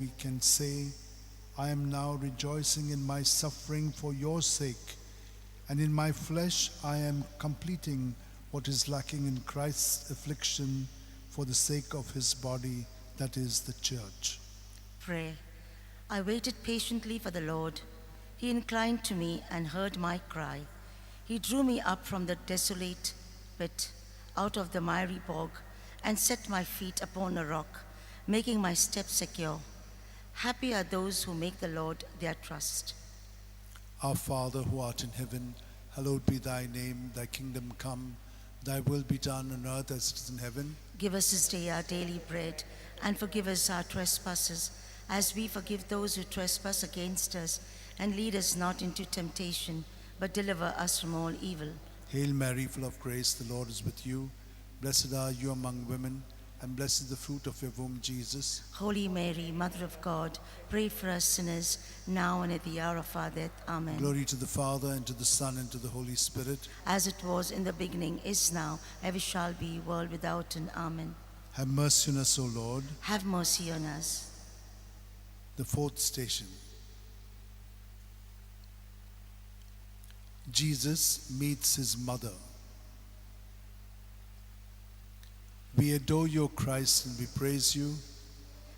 we can say, I am now rejoicing in my suffering for your sake, and in my flesh I am completing what is lacking in Christ's affliction for the sake of his body, that is, the church. Prayer. I waited patiently for the Lord. He inclined to me and heard my cry. He drew me up from the desolate pit, out of the miry bog, and set my feet upon a rock, making my steps secure. Happy are those who make the Lord their trust. Our Father, who art in heaven, hallowed be thy name. Thy kingdom come, thy will be done on earth as it is in heaven. Give us this day our daily bread, and forgive us our trespasses, as we forgive those who trespass against us. And lead us not into temptation, but deliver us from all evil. Hail Mary, full of grace, the Lord is with you. Blessed are you among women, and blessed is the fruit of your womb, Jesus. Holy Mary, Mother of God, pray for us sinners, now and at the hour of our death. Amen. Glory to the Father, and to the Son, and to the Holy Spirit. As it was in the beginning, is now, ever shall be, world without end. Amen. Have mercy on us, O Lord. Have mercy on us. The fourth station. Jesus meets his mother. We adore you, Christ, and we praise you,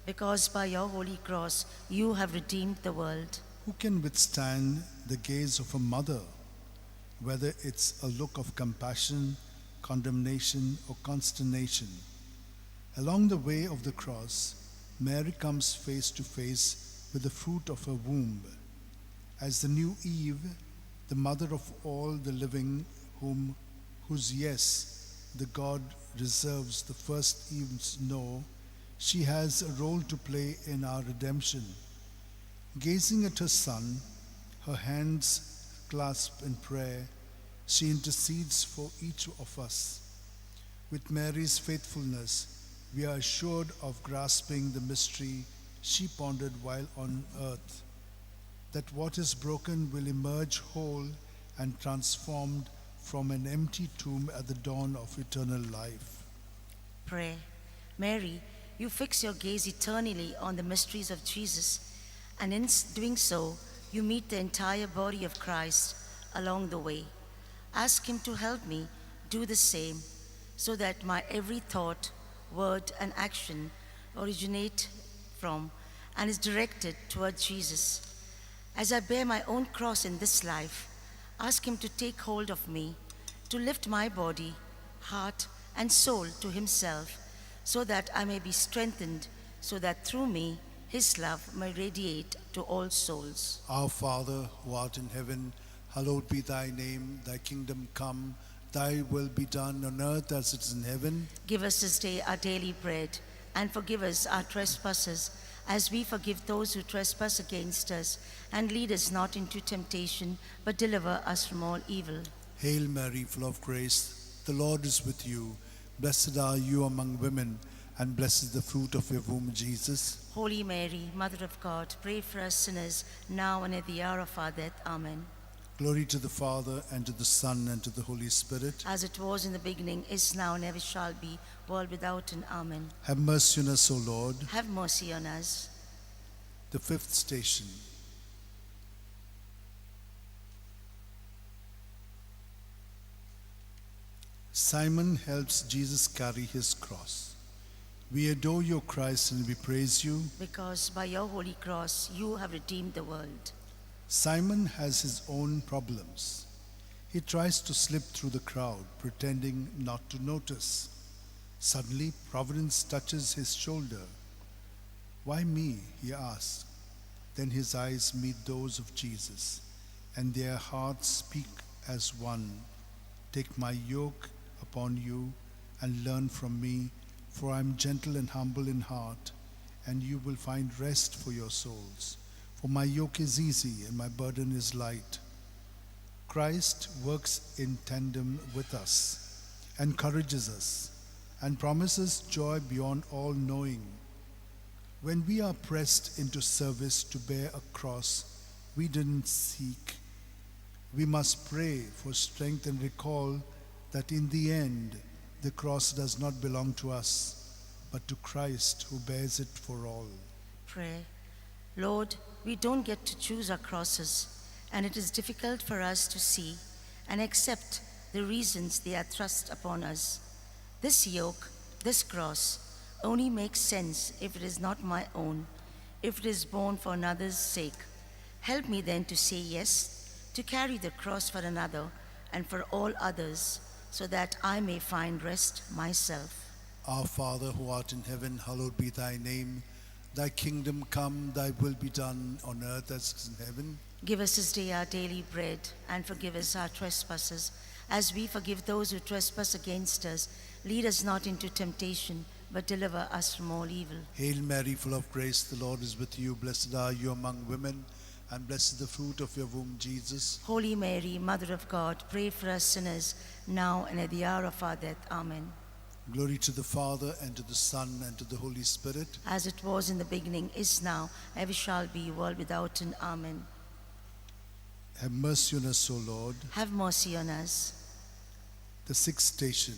because by your holy cross you have redeemed the world. Who can withstand the gaze of a mother, whether it's a look of compassion, condemnation, or consternation? Along the way of the cross, Mary comes face to face with the fruit of her womb. As the new Eve, the mother of all the living, whose yes the God reserves the first Eve's no, she has a role to play in our redemption. Gazing at her son, her hands clasped in prayer, she intercedes for each of us. With Mary's faithfulness, we are assured of grasping the mystery she pondered while on earth, that what is broken will emerge whole and transformed from an empty tomb at the dawn of eternal life. Pray. Mary, you fix your gaze eternally on the mysteries of Jesus, and in doing so, you meet the entire body of Christ along the way. Ask him to help me do the same, so that my every thought, word, and action originate from and is directed toward Jesus. As I bear my own cross in this life, ask him to take hold of me, to lift my body, heart, and soul to himself, so that I may be strengthened, so that through me his love may radiate to all souls. Our Father, who art in heaven, hallowed be thy name. Thy kingdom come, thy will be done on earth as it is in heaven. Give us this day our daily bread, and forgive us our trespasses, as we forgive those who trespass against us. And lead us not into temptation, but deliver us from all evil. Hail Mary, full of grace, the Lord is with you. Blessed are you among women, and blessed is the fruit of your womb, Jesus. Holy Mary, Mother of God, pray for us sinners, now and at the hour of our death. Amen. Glory to the Father, and to the Son, and to the Holy Spirit. As it was in the beginning, is now, and ever shall be, world without end. Amen. Have mercy on us, O Lord. Have mercy on us. The fifth station. Simon helps Jesus carry his cross. We adore you, Christ, and we praise you, because by your holy cross you have redeemed the world. Simon has his own problems. He tries to slip through the crowd, pretending not to notice. Suddenly, Providence touches his shoulder. Why me? He asks. Then his eyes meet those of Jesus, and their hearts speak as one. Take my yoke upon you and learn from me, for I am gentle and humble in heart, and you will find rest for your souls. For my yoke is easy and my burden is light. Christ works in tandem with us, encourages us, and promises joy beyond all knowing. When we are pressed into service to bear a cross we didn't seek, we must pray for strength and recall that in the end, the cross does not belong to us, but to Christ who bears it for all. Pray. Lord, we don't get to choose our crosses, and it is difficult for us to see and accept the reasons they are thrust upon us. This yoke, this cross, only makes sense if it is not my own, if it is borne for another's sake. Help me then to say yes, to carry the cross for another and for all others, so that I may find rest myself. Our Father, who art in heaven, hallowed be thy name. Thy kingdom come, thy will be done on earth as it is in heaven. Give us this day our daily bread, and forgive us our trespasses, as we forgive those who trespass against us. Lead us not into temptation, but deliver us from all evil. Hail Mary, full of grace, the Lord is with you. Blessed are you among women, and blessed is the fruit of your womb, Jesus. Holy Mary, Mother of God, pray for us sinners, now and at the hour of our death. Amen. Glory to the Father, and to the Son, and to the Holy Spirit. As it was in the beginning, is now, ever shall be, world without end. Amen. Have mercy on us, O Lord. Have mercy on us. The sixth station.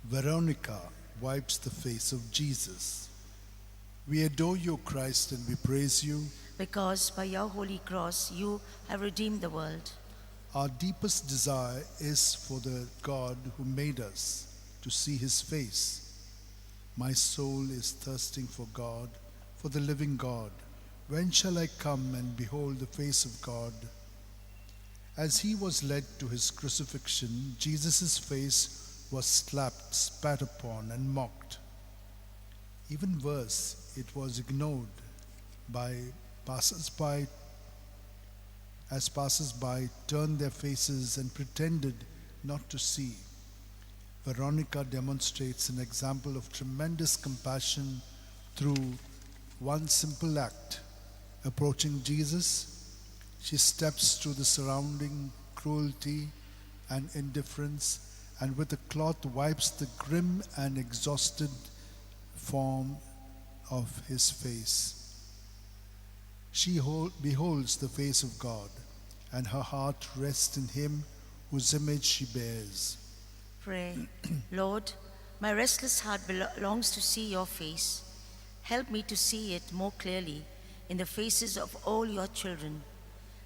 Veronica wipes the face of Jesus. We adore you, Christ, and we praise you, because by your holy cross you have redeemed the world. Our deepest desire is for the God who made us to see his face. My soul is thirsting for God, for the living God. When shall I come and behold the face of God? As he was led to his crucifixion, Jesus' face was slapped, spat upon, and mocked. Even worse, it was ignored by passers-by, as passers-by turned their faces and pretended not to see. Veronica demonstrates an example of tremendous compassion through one simple act. Approaching Jesus, she steps through the surrounding cruelty and indifference, and with a cloth wipes the grim and exhausted form of his face. She beholds the face of God, and her heart rests in him whose image she bears. Pray, Lord, my restless heart longs to see your face. Help me to see it more clearly in the faces of all your children.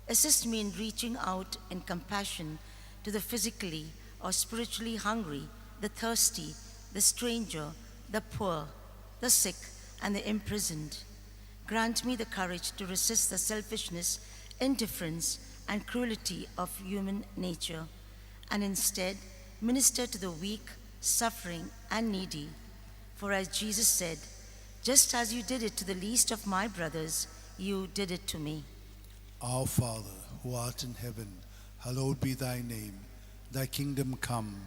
Assist me in reaching out in compassion to the physically or spiritually hungry, the thirsty, the stranger, the poor, the sick, and the imprisoned. Grant me the courage to resist the selfishness, indifference, and cruelty of human nature, and instead minister to the weak, suffering, and needy. For as Jesus said, just as you did it to the least of my brothers, you did it to me. Our Father, who art in heaven, hallowed be thy name. Thy kingdom come,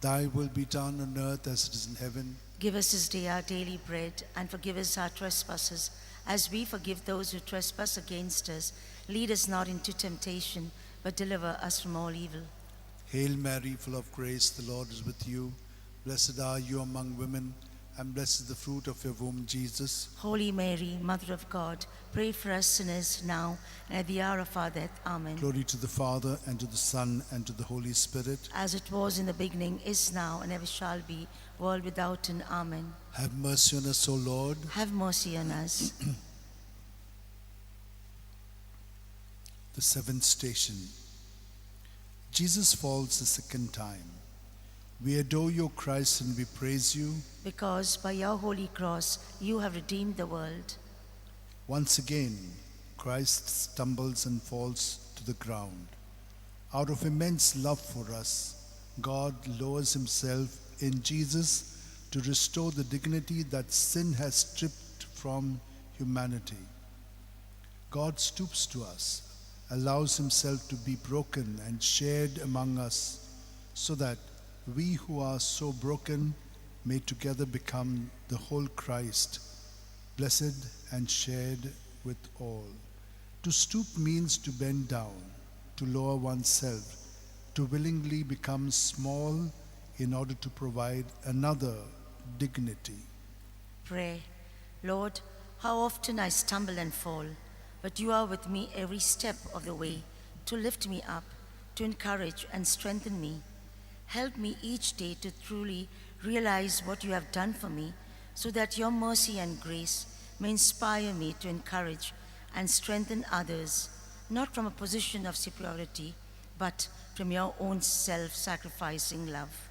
thy will be done on earth as it is in heaven. Give us this day our daily bread, and forgive us our trespasses, as we forgive those who trespass against us. Lead us not into temptation, but deliver us from all evil. Hail Mary, full of grace, the Lord is with you. Blessed are you among women, and blessed is the fruit of your womb, Jesus. Holy Mary, Mother of God, pray for us sinners now and at the hour of our death. Amen. Glory to the Father, and to the Son, and to the Holy Spirit. As it was in the beginning, is now, and ever shall be, world without end. Amen. Have mercy on us, O Lord. Have mercy on us. The seventh station. Jesus falls the second time. We adore you, Christ, and we praise you, because by your holy cross you have redeemed the world. Once again, Christ stumbles and falls to the ground. Out of immense love for us, God lowers himself in Jesus to restore the dignity that sin has stripped from humanity. God stoops to us, allows himself to be broken and shared among us, so that we who are so broken may together become the whole Christ, blessed and shared with all. To stoop means to bend down, to lower oneself, to willingly become small in order to provide another dignity. Pray, Lord, how often I stumble and fall, but you are with me every step of the way to lift me up, to encourage and strengthen me. Help me each day to truly realize what you have done for me, so that your mercy and grace may inspire me to encourage and strengthen others, not from a position of superiority, but from your own self-sacrificing love.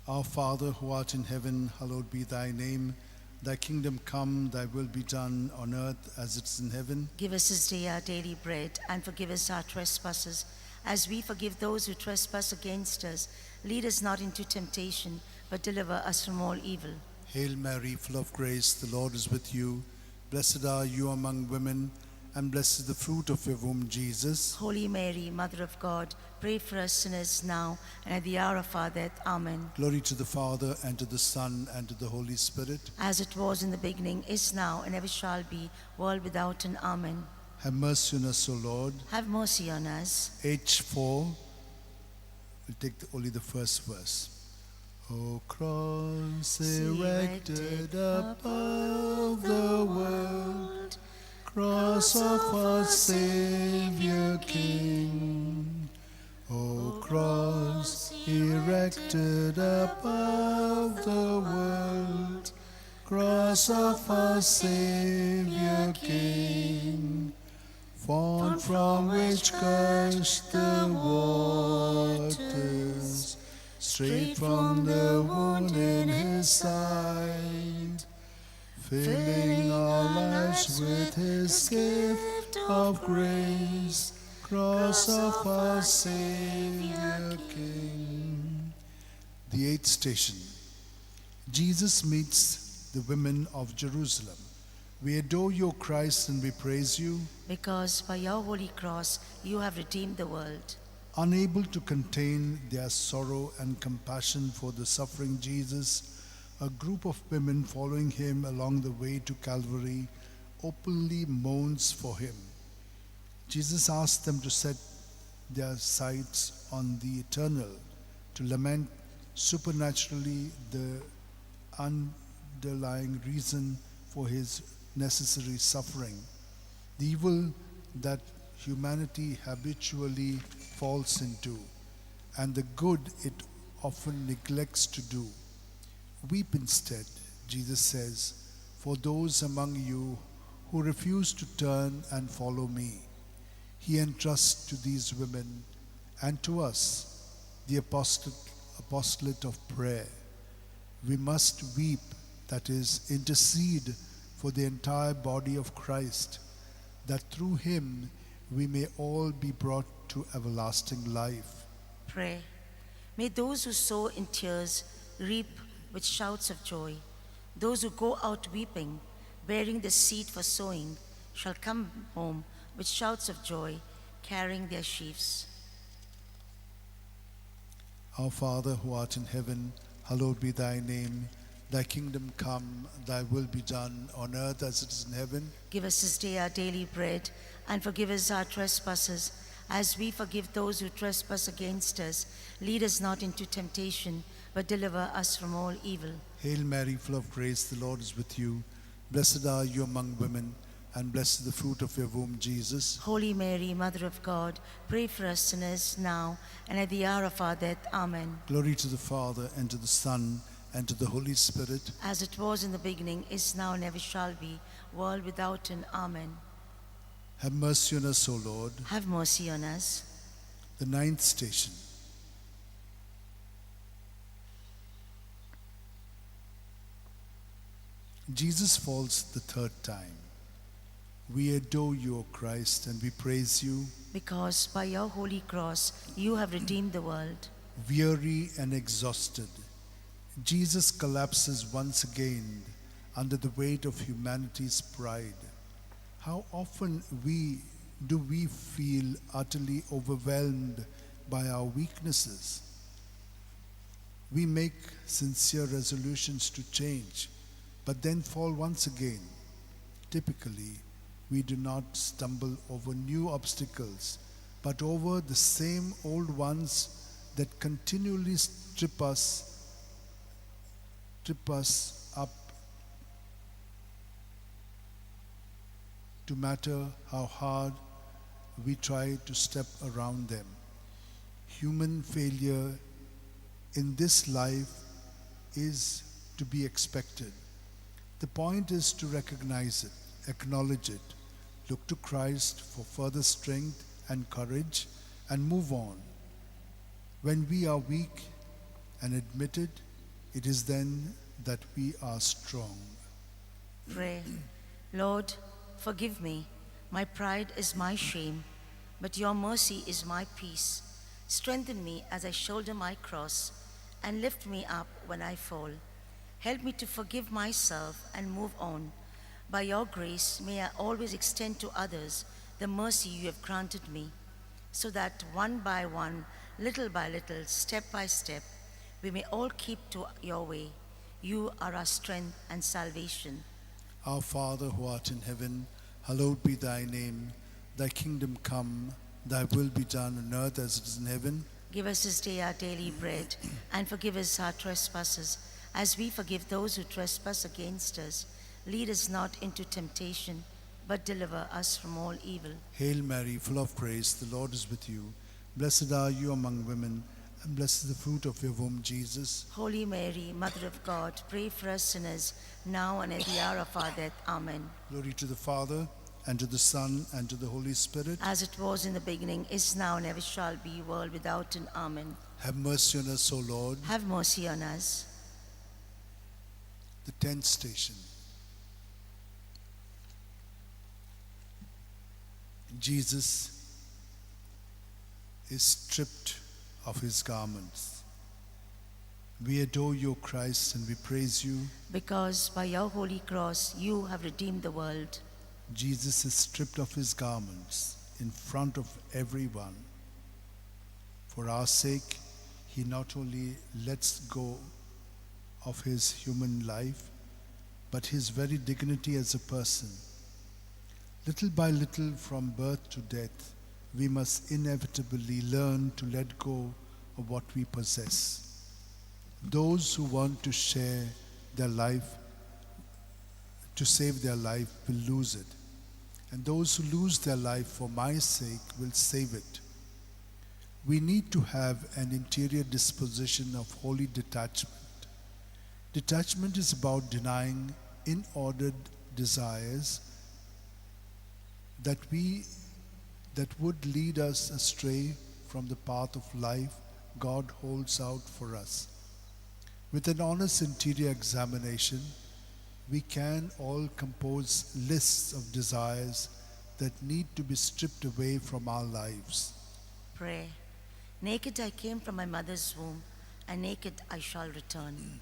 Our Father, who art in heaven, hallowed be thy name. Thy kingdom come, thy will be done on earth as it is in heaven. Give us this day our daily bread, and forgive us our trespasses, as we forgive those who trespass against us. Lead us not into temptation, but deliver us from all evil. Hail Mary, full of grace, the Lord is with you. Blessed are you among women, and blessed is the fruit of your womb, Jesus. Holy Mary, Mother of God, pray for us sinners now and at the hour of our death. Amen. Glory to the Father, and to the Son, and to the Holy Spirit. As it was in the beginning, is now, and ever shall be, world without end. Amen. Have mercy on us, O Lord. Have mercy on us. H4, we'll take only the first verse. O cross erected above the world, cross of our Savior King. O cross erected above the world, cross of our Savior King, font from which gush the waters, straight from the wound in his side, filling our lives with his gift of grace, cross of our Savior King. The eighth station. Jesus meets the women of Jerusalem. We adore you, Christ, and we praise you, because by your holy cross you have redeemed the world. Unable to contain their sorrow and compassion for the suffering Jesus, a group of women following him along the way to Calvary openly mourns for him. Jesus asked them to set their sights on the eternal, to lament supernaturally the underlying reason for his necessary suffering, the evil that humanity habitually falls into, and the good it often neglects to do. Weep instead, Jesus says, for those among you who refuse to turn and follow me. He entrusts to these women and to us the apostolate of prayer. We must weep, that is, intercede for the entire body of Christ, that through him we may all be brought to everlasting life. Pray. May those who sow in tears reap with shouts of joy. Those who go out weeping, bearing the seed for sowing, shall come home with shouts of joy, carrying their sheaves. Our Father, who art in heaven, hallowed be thy name. Thy kingdom come, thy will be done, on earth as it is in heaven. Give us this day our daily bread, and forgive us our trespasses, as we forgive those who trespass against us. Lead us not into temptation, but deliver us from all evil. Hail Mary, full of grace, the Lord is with you. Blessed are you among women, and blessed is the fruit of your womb, Jesus. Holy Mary, Mother of God, pray for us sinners now and at the hour of our death. Amen. Glory to the Father, and to the Son, and to the Holy Spirit. As it was in the beginning, is now, and ever shall be, world without end. Amen. Have mercy on us, O Lord. Have mercy on us. The ninth station. Jesus falls the third time. We adore you, O Christ, and we praise you, because by your holy cross you have redeemed the world. Weary and exhausted, Jesus collapses once again under the weight of humanity's pride. How often do we feel utterly overwhelmed by our weaknesses? We make sincere resolutions to change, but then fall once again. Typically, we do not stumble over new obstacles, but over the same old ones that continually trip us up, no matter how hard we try to step around them. Human failure in this life is to be expected. The point is to recognize it, acknowledge it, look to Christ for further strength and courage, and move on. When we are weak and admit it, it is then that we are strong. Pray, Lord, forgive me. My pride is my shame, but your mercy is my peace. Strengthen me as I shoulder my cross, and lift me up when I fall. Help me to forgive myself and move on. By your grace, may I always extend to others the mercy you have granted me, so that one by one, little by little, step by step, we may all keep to your way. You are our strength and salvation. Our Father who art in heaven, hallowed be thy name. Thy kingdom come, thy will be done on earth as it is in heaven. Give us this day our daily bread, and forgive us our trespasses, as we forgive those who trespass against us. Lead us not into temptation, but deliver us from all evil. Hail Mary, full of grace, the Lord is with you. Blessed are you among women, and blessed is the fruit of your womb, Jesus. Holy Mary, Mother of God, pray for us sinners, now and at the hour of our death. Amen. Glory to the Father, and to the Son, and to the Holy Spirit. As it was in the beginning, is now, and ever shall be, world without end. Amen. Have mercy on us, O Lord. Have mercy on us. The 10th station. Jesus is stripped of his garments. We adore you, Christ, and we praise you, because by your holy cross you have redeemed the world. Jesus is stripped of his garments in front of everyone. For our sake, he not only lets go of his human life, but his very dignity as a person. Little by little, from birth to death, we must inevitably learn to let go of what we possess. Those who want to share their life, to save their life, will lose it. And those who lose their life for my sake will save it. We need to have an interior disposition of holy detachment. Detachment is about denying inordered desires that would lead us astray from the path of life God holds out for us. With an honest interior examination, we can all compose lists of desires that need to be stripped away from our lives. Pray. Naked I came from my mother's womb, and naked I shall return.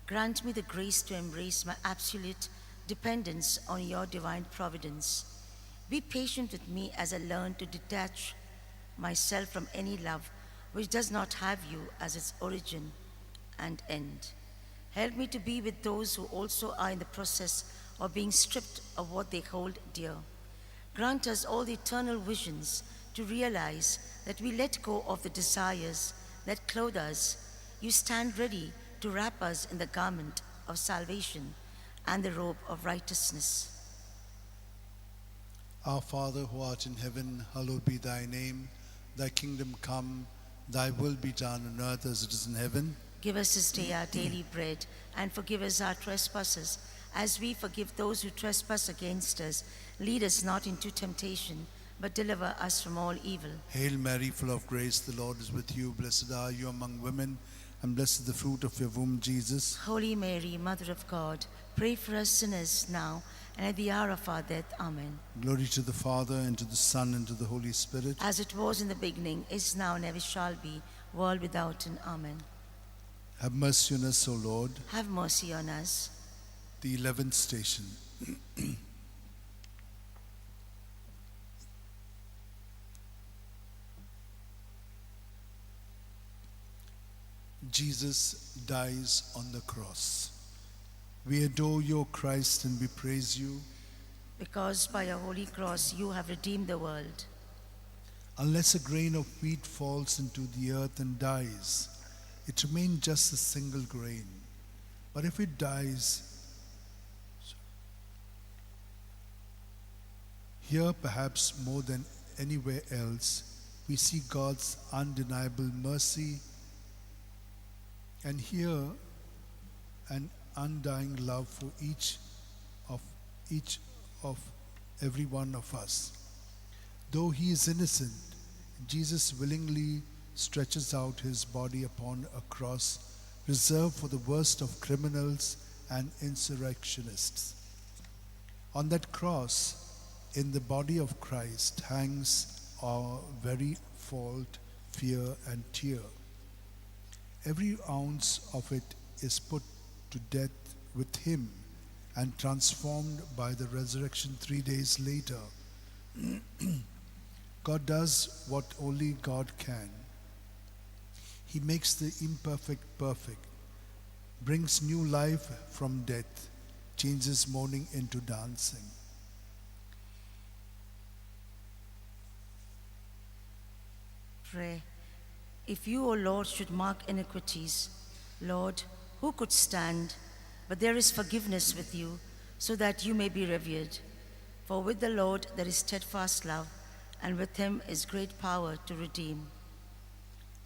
Grant me the grace to embrace my absolute dependence on your divine providence. Be patient with me as I learn to detach myself from any love which does not have you as its origin and end. Help me to be with those who also are in the process of being stripped of what they hold dear. Grant us all the eternal visions to realize that we let go of the desires that clothe us. You stand ready to wrap us in the garment of salvation and the robe of righteousness. Our Father who art in heaven, hallowed be thy name. Thy kingdom come, thy will be done on earth as it is in heaven. Give us this day our daily bread, and forgive us our trespasses, as we forgive those who trespass against us. Lead us not into temptation, but deliver us from all evil. Hail Mary, full of grace, the Lord is with you. Blessed are you among women, and blessed is the fruit of your womb, Jesus. Holy Mary, Mother of God, pray for us sinners now and at the hour of our death. Amen. Glory to the Father, and to the Son, and to the Holy Spirit. As it was in the beginning, is now, and ever shall be, world without end. Amen. Have mercy on us, O Lord. Have mercy on us. The 11th station. Jesus dies on the cross. We adore you, Christ, and we praise you, because by your holy cross you have redeemed the world. Unless a grain of wheat falls into the earth and dies, it remains just a single grain. But if it dies, here perhaps more than anywhere else, We see God's undeniable mercy and hear an undying love for each of every one of us. Though he is innocent, Jesus willingly stretches out his body upon a cross reserved for the worst of criminals and insurrectionists. On that cross, in the body of Christ, hangs our very fault, fear, and tear. Every ounce of it is put to death with him and transformed by the resurrection 3 days later. God does what only God can. He makes the imperfect perfect, brings new life from death, changes mourning into dancing. Pray, if you, O Lord, should mark iniquities, Lord, who could stand? But there is forgiveness with you, so that you may be revered. For with the Lord there is steadfast love, and with him is great power to redeem.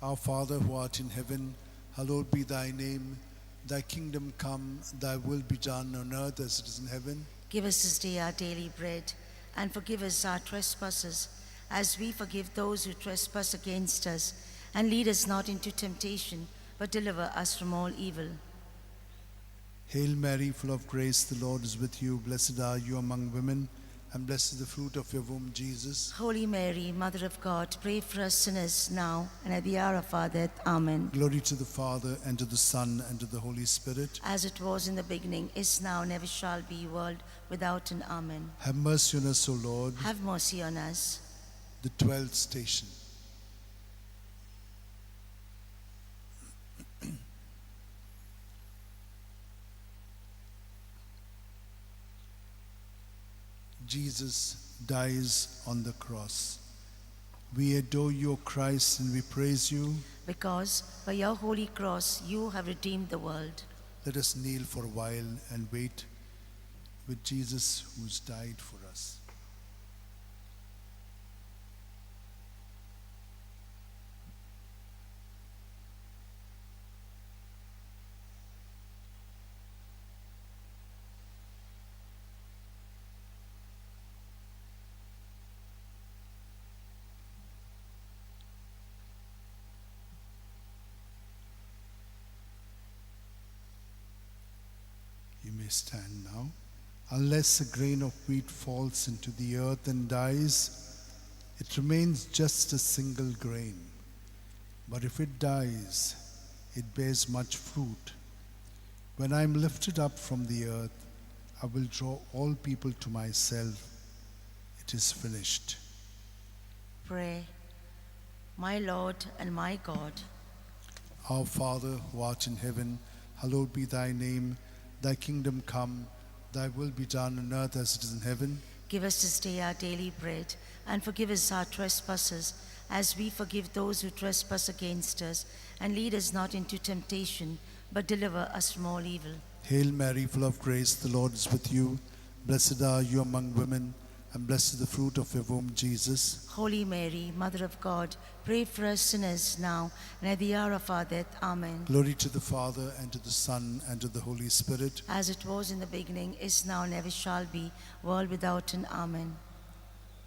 Our Father, who art in heaven, hallowed be thy name. Thy kingdom come, thy will be done on earth as it is in heaven. Give us this day our daily bread, and forgive us our trespasses, as we forgive those who trespass against us. And lead us not into temptation, but deliver us from all evil. Hail Mary, full of grace, the Lord is with you. Blessed are you among women, and blessed is the fruit of your womb, Jesus. Holy Mary, Mother of God, pray for us sinners now and at the hour of our death. Amen. Glory to the Father, and to the Son, and to the Holy Spirit. As it was in the beginning, is now, and ever shall be, world without end. Amen. Have mercy on us, O Lord. Have mercy on us. The 12th station. Jesus dies on the cross. We adore you, O Christ, and we praise you, because by your holy cross you have redeemed the world. Let us kneel for a while and wait with Jesus who's died for us. Stand now. Unless a grain of wheat falls into the earth and dies, it remains just a single grain. But if it dies, it bears much fruit. When I am lifted up from the earth, I will draw all people to myself. It is finished. Pray, my Lord and my God. Our Father, who art in heaven, hallowed be thy name. Thy kingdom come, thy will be done on earth as it is in heaven. Give us this day our daily bread, and forgive us our trespasses, as we forgive those who trespass against us. And lead us not into temptation, but deliver us from all evil. Hail Mary, full of grace, the Lord is with you. Blessed are you among women, and blessed is the fruit of your womb, Jesus. Holy Mary, Mother of God, pray for us sinners now and at the hour of our death. Amen. Glory to the Father, and to the Son, and to the Holy Spirit. As it was in the beginning, is now, and ever shall be, world without end. Amen.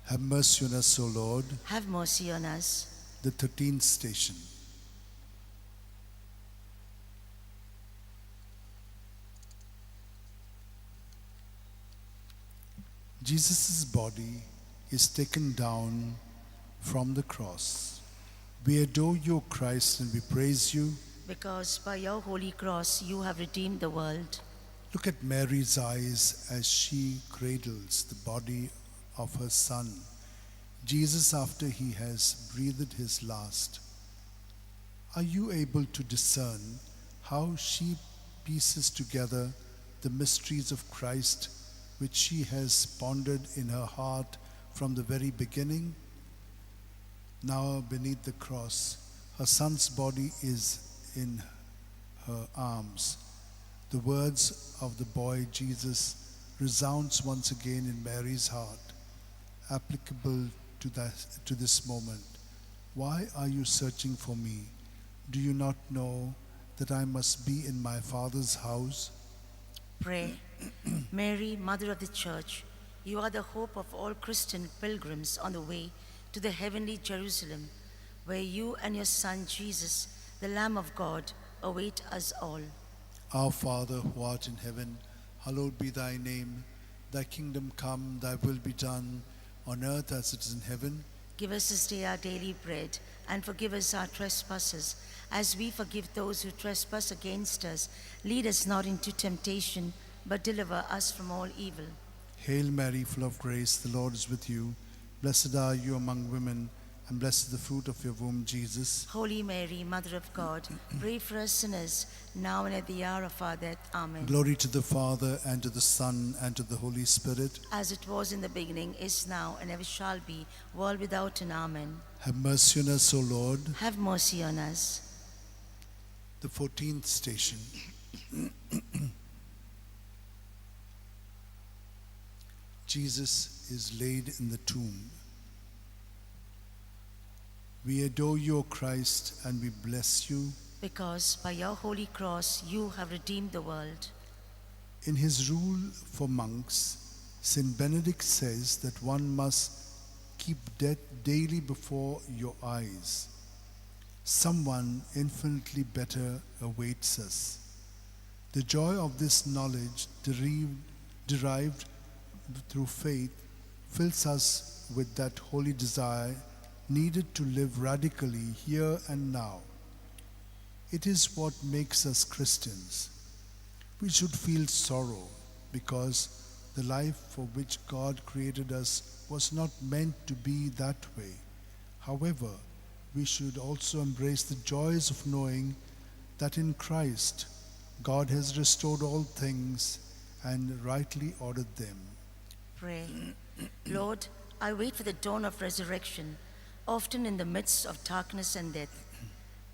Have mercy on us, O Lord. Have mercy on us. The 13th station. Jesus' body is taken down from the cross. We adore you, Christ, and we praise you, because by your holy cross you have redeemed the world. Look at Mary's eyes as she cradles the body of her son, Jesus, after he has breathed his last. Are you able to discern how she pieces together the mysteries of Christ, which she has pondered in her heart from the very beginning? Now beneath the cross, her son's body is in her arms. The words of the boy Jesus resounds once again in Mary's heart, applicable to this moment. Why are you searching for me? Do you not know that I must be in my Father's house?" Pray. Mary, Mother of the Church, you are the hope of all Christian pilgrims on the way to the heavenly Jerusalem, where you and your Son Jesus, the Lamb of God, await us all. Our Father, who art in heaven, hallowed be thy name. Thy kingdom come, thy will be done, on earth as it is in heaven. Give us this day our daily bread, and forgive us our trespasses, as we forgive those who trespass against us. Lead us not into temptation, but deliver us from all evil. Hail Mary, full of grace, the Lord is with you. Blessed are you among women, and blessed is the fruit of your womb, Jesus. Holy Mary, Mother of God, pray for us sinners, now and at the hour of our death. Amen. Glory to the Father, and to the Son, and to the Holy Spirit. As it was in the beginning, is now, and ever shall be, world without end. Amen. Have mercy on us, O Lord. Have mercy on us. The 14th station. Jesus is laid in the tomb. We adore you, O Christ, and we bless you, because by your holy cross you have redeemed the world. In his rule for monks, Saint Benedict says that one must keep death daily before your eyes. Someone infinitely better awaits us. The joy of this knowledge derived through faith fills us with that holy desire needed to live radically here and now. It is what makes us Christians. We should feel sorrow because the life for which God created us was not meant to be that way. However, we should also embrace the joys of knowing that in Christ, God has restored all things and rightly ordered them. Pray. Lord, I wait for the dawn of resurrection, often in the midst of darkness and death.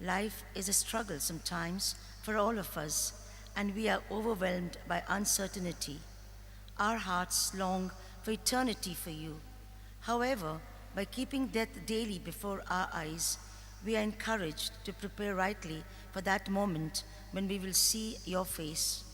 Life is a struggle sometimes for all of us, and we are overwhelmed by uncertainty. Our hearts long for eternity for you. However, by keeping death daily before our eyes, we are encouraged to prepare rightly for that moment when we will see your face.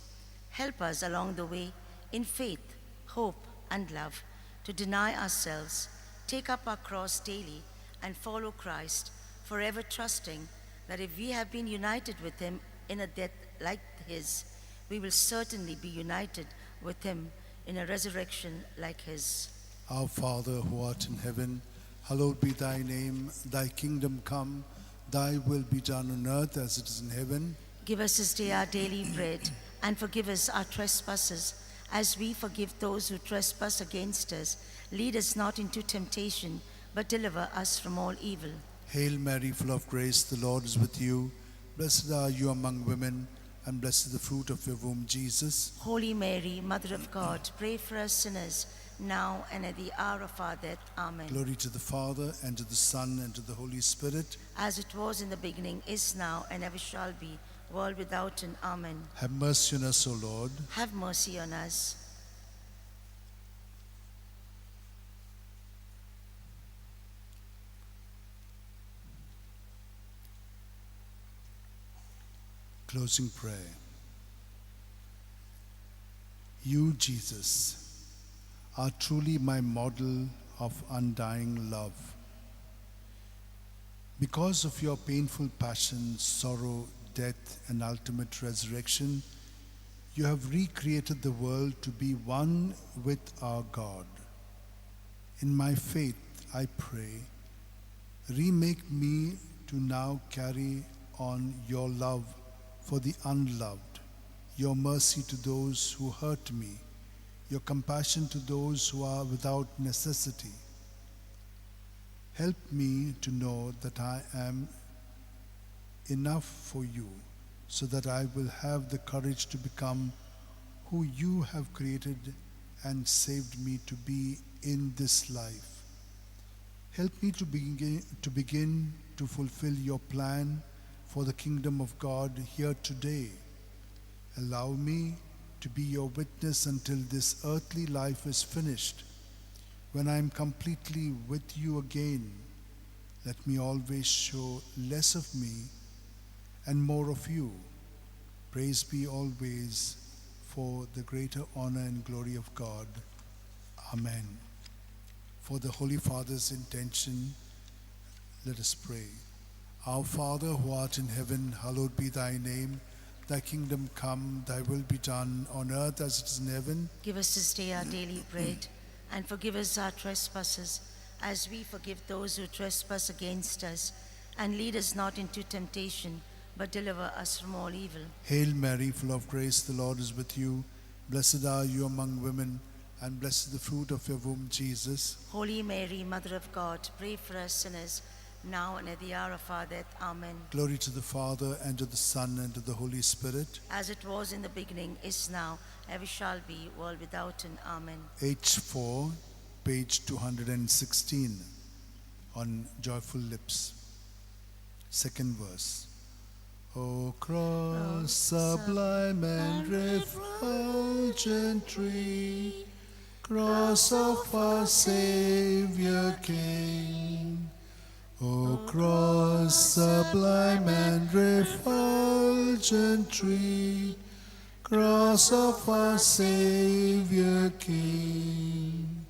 Help us along the way in faith, hope, and love to deny ourselves, take up our cross daily, and follow Christ, forever trusting that if we have been united with him in a death like his, we will certainly be united with him in a resurrection like his. Our Father, who art in heaven, hallowed be thy name. Thy kingdom come, thy will be done on earth as it is in heaven. Give us this day our daily bread, and forgive us our trespasses, as we forgive those who trespass against us. Lead us not into temptation, but deliver us from all evil. Hail Mary, full of grace, the Lord is with you. Blessed are you among women, and blessed is the fruit of your womb, Jesus. Holy Mary, Mother of God, pray for us sinners, now and at the hour of our death. Amen. Glory to the Father, and to the Son, and to the Holy Spirit. As it was in the beginning, is now, and ever shall be, world without end. Amen. Have mercy on us, O Lord. Have mercy on us. Closing prayer. You, Jesus, are truly my model of undying love. Because of your painful passion, sorrow, death, and ultimate resurrection, you have recreated the world to be one with our God. In my faith, I pray, remake me to now carry on your love for the unloved, your mercy to those who hurt me, your compassion to those who are without necessity. Help me to know that I am enough for you, so that I will have the courage to become who you have created and saved me to be in this life. Help me to begin to fulfill your plan for the kingdom of God here today. Allow me to be your witness until this earthly life is finished, when I am completely with you again. Let me always show less of me and more of you. Praise be always for the greater honor and glory of God. Amen. For the Holy Father's intention, let us pray. Our Father, who art in heaven, hallowed be thy name. Thy kingdom come, thy will be done, on earth as it is in heaven. Give us this day our daily bread, and forgive us our trespasses, as we forgive those who trespass against us. And lead us not into temptation, but deliver us from all evil. Hail Mary, full of grace, the Lord is with you. Blessed are you among women, and blessed is the fruit of your womb, Jesus. Holy Mary, Mother of God, pray for us sinners, now and at the hour of our death. Amen. Glory to the Father, and to the Son, and to the Holy Spirit. As it was in the beginning, is now, ever shall be, world without end. Amen. H4, page 216, on Joyful Lips. Second verse. O cross, sublime and refulgent tree, cross of our Savior King. O cross, sublime and refulgent tree, cross of our Savior King.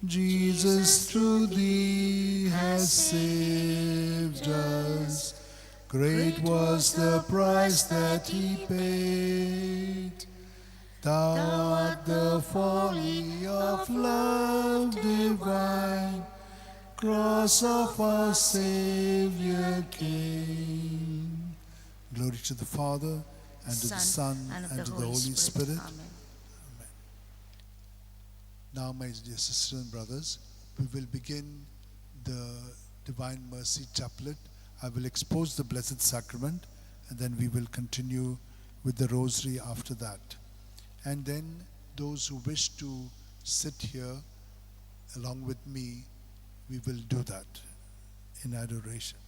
Jesus through thee has saved us. Great was the price that he paid. Thou art the folly of love divine, cross of our Savior King. Glory to the Father, and to the Son, and to the Holy Spirit. Amen. Amen. Now, my dear sisters and brothers, we will begin the Divine Mercy Chaplet. I will expose the Blessed Sacrament, and then we will continue with the Rosary after that. And then those who wish to sit here along with me, we will do that in adoration.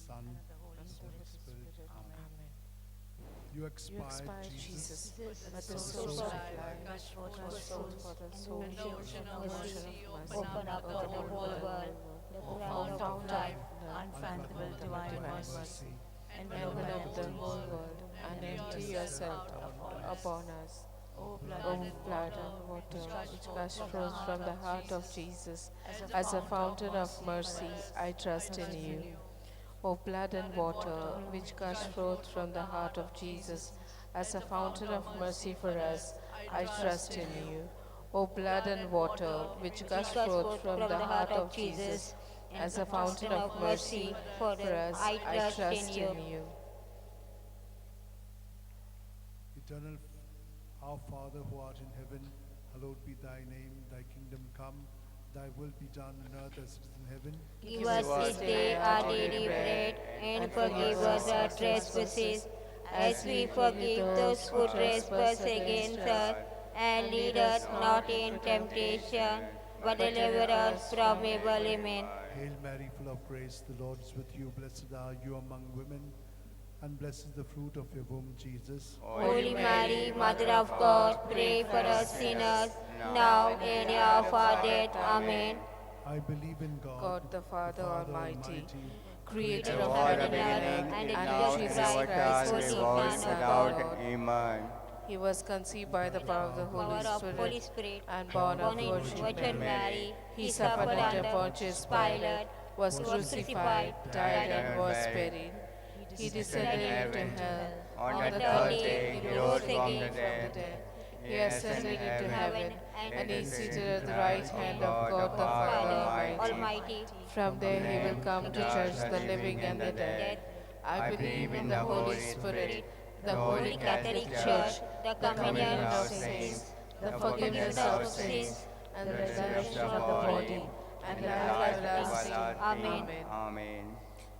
Son, And of the Holy and of the Spirit. Holy Spirit. Amen. Amen. You You expired, expired, Jesus, Jesus, at the the source source of of life, Gush forth gush for forth souls for the soul, And the ocean of ocean mercy, of mercy, open up the whole world. the O fount fount of of life, life, unfathomable divine divine mercy, mercy, envelop envelop the the whole world world and and empty yourself upon us. O blood O and blood water, and water, which gush which forth gush from the forth heart from the of heart of Jesus, Jesus, as a fountain of mercy, I trust in you. O blood and water, which gush forth from the heart of Jesus, as a fountain of mercy for us, I trust in you. O blood and water, which gush forth from the heart of Jesus, as a fountain of mercy for us, I trust in you. Eternal our Father who art in heaven, hallowed be thy name, thy kingdom come, thy will be done on earth as it is in heaven. Give us this day our daily bread, and forgive us our trespasses, as we forgive those who trespass against us. And lead us not in temptation, but deliver us from evil. Amen. Hail Mary, full of grace, the Lord is with you. Blessed are you among women, and blessed is the fruit of your womb, Jesus. Holy Mary, Mother of God, pray for us sinners, now and at the hour of our death. Amen. I believe in God, God the Father Almighty, creator Creator of of heaven heaven and and earth, earth, and and Jesus Jesus Christ, Christ, his his only only Son, Son, our our Lord. Lord. Amen. He was conceived by the power of the Holy Power of Holy Spirit Spirit, and born of born in Virgin Virgin Mary. Mary, He suffered under Pontius Pilate, was crucified, died, and was buried. He descended into hell. On the third third day day he he rose rose from again the from the dead. dead. He ascended into heaven and is seated at the right hand of God the Father Almighty. Almighty, From there he will come to judge the living and the dead. I believe in the Holy Spirit, the Holy Catholic Church, the the communion communion of saints, the forgiveness of sins, and the resurrection of the body, and the life everlasting. Amen. Amen.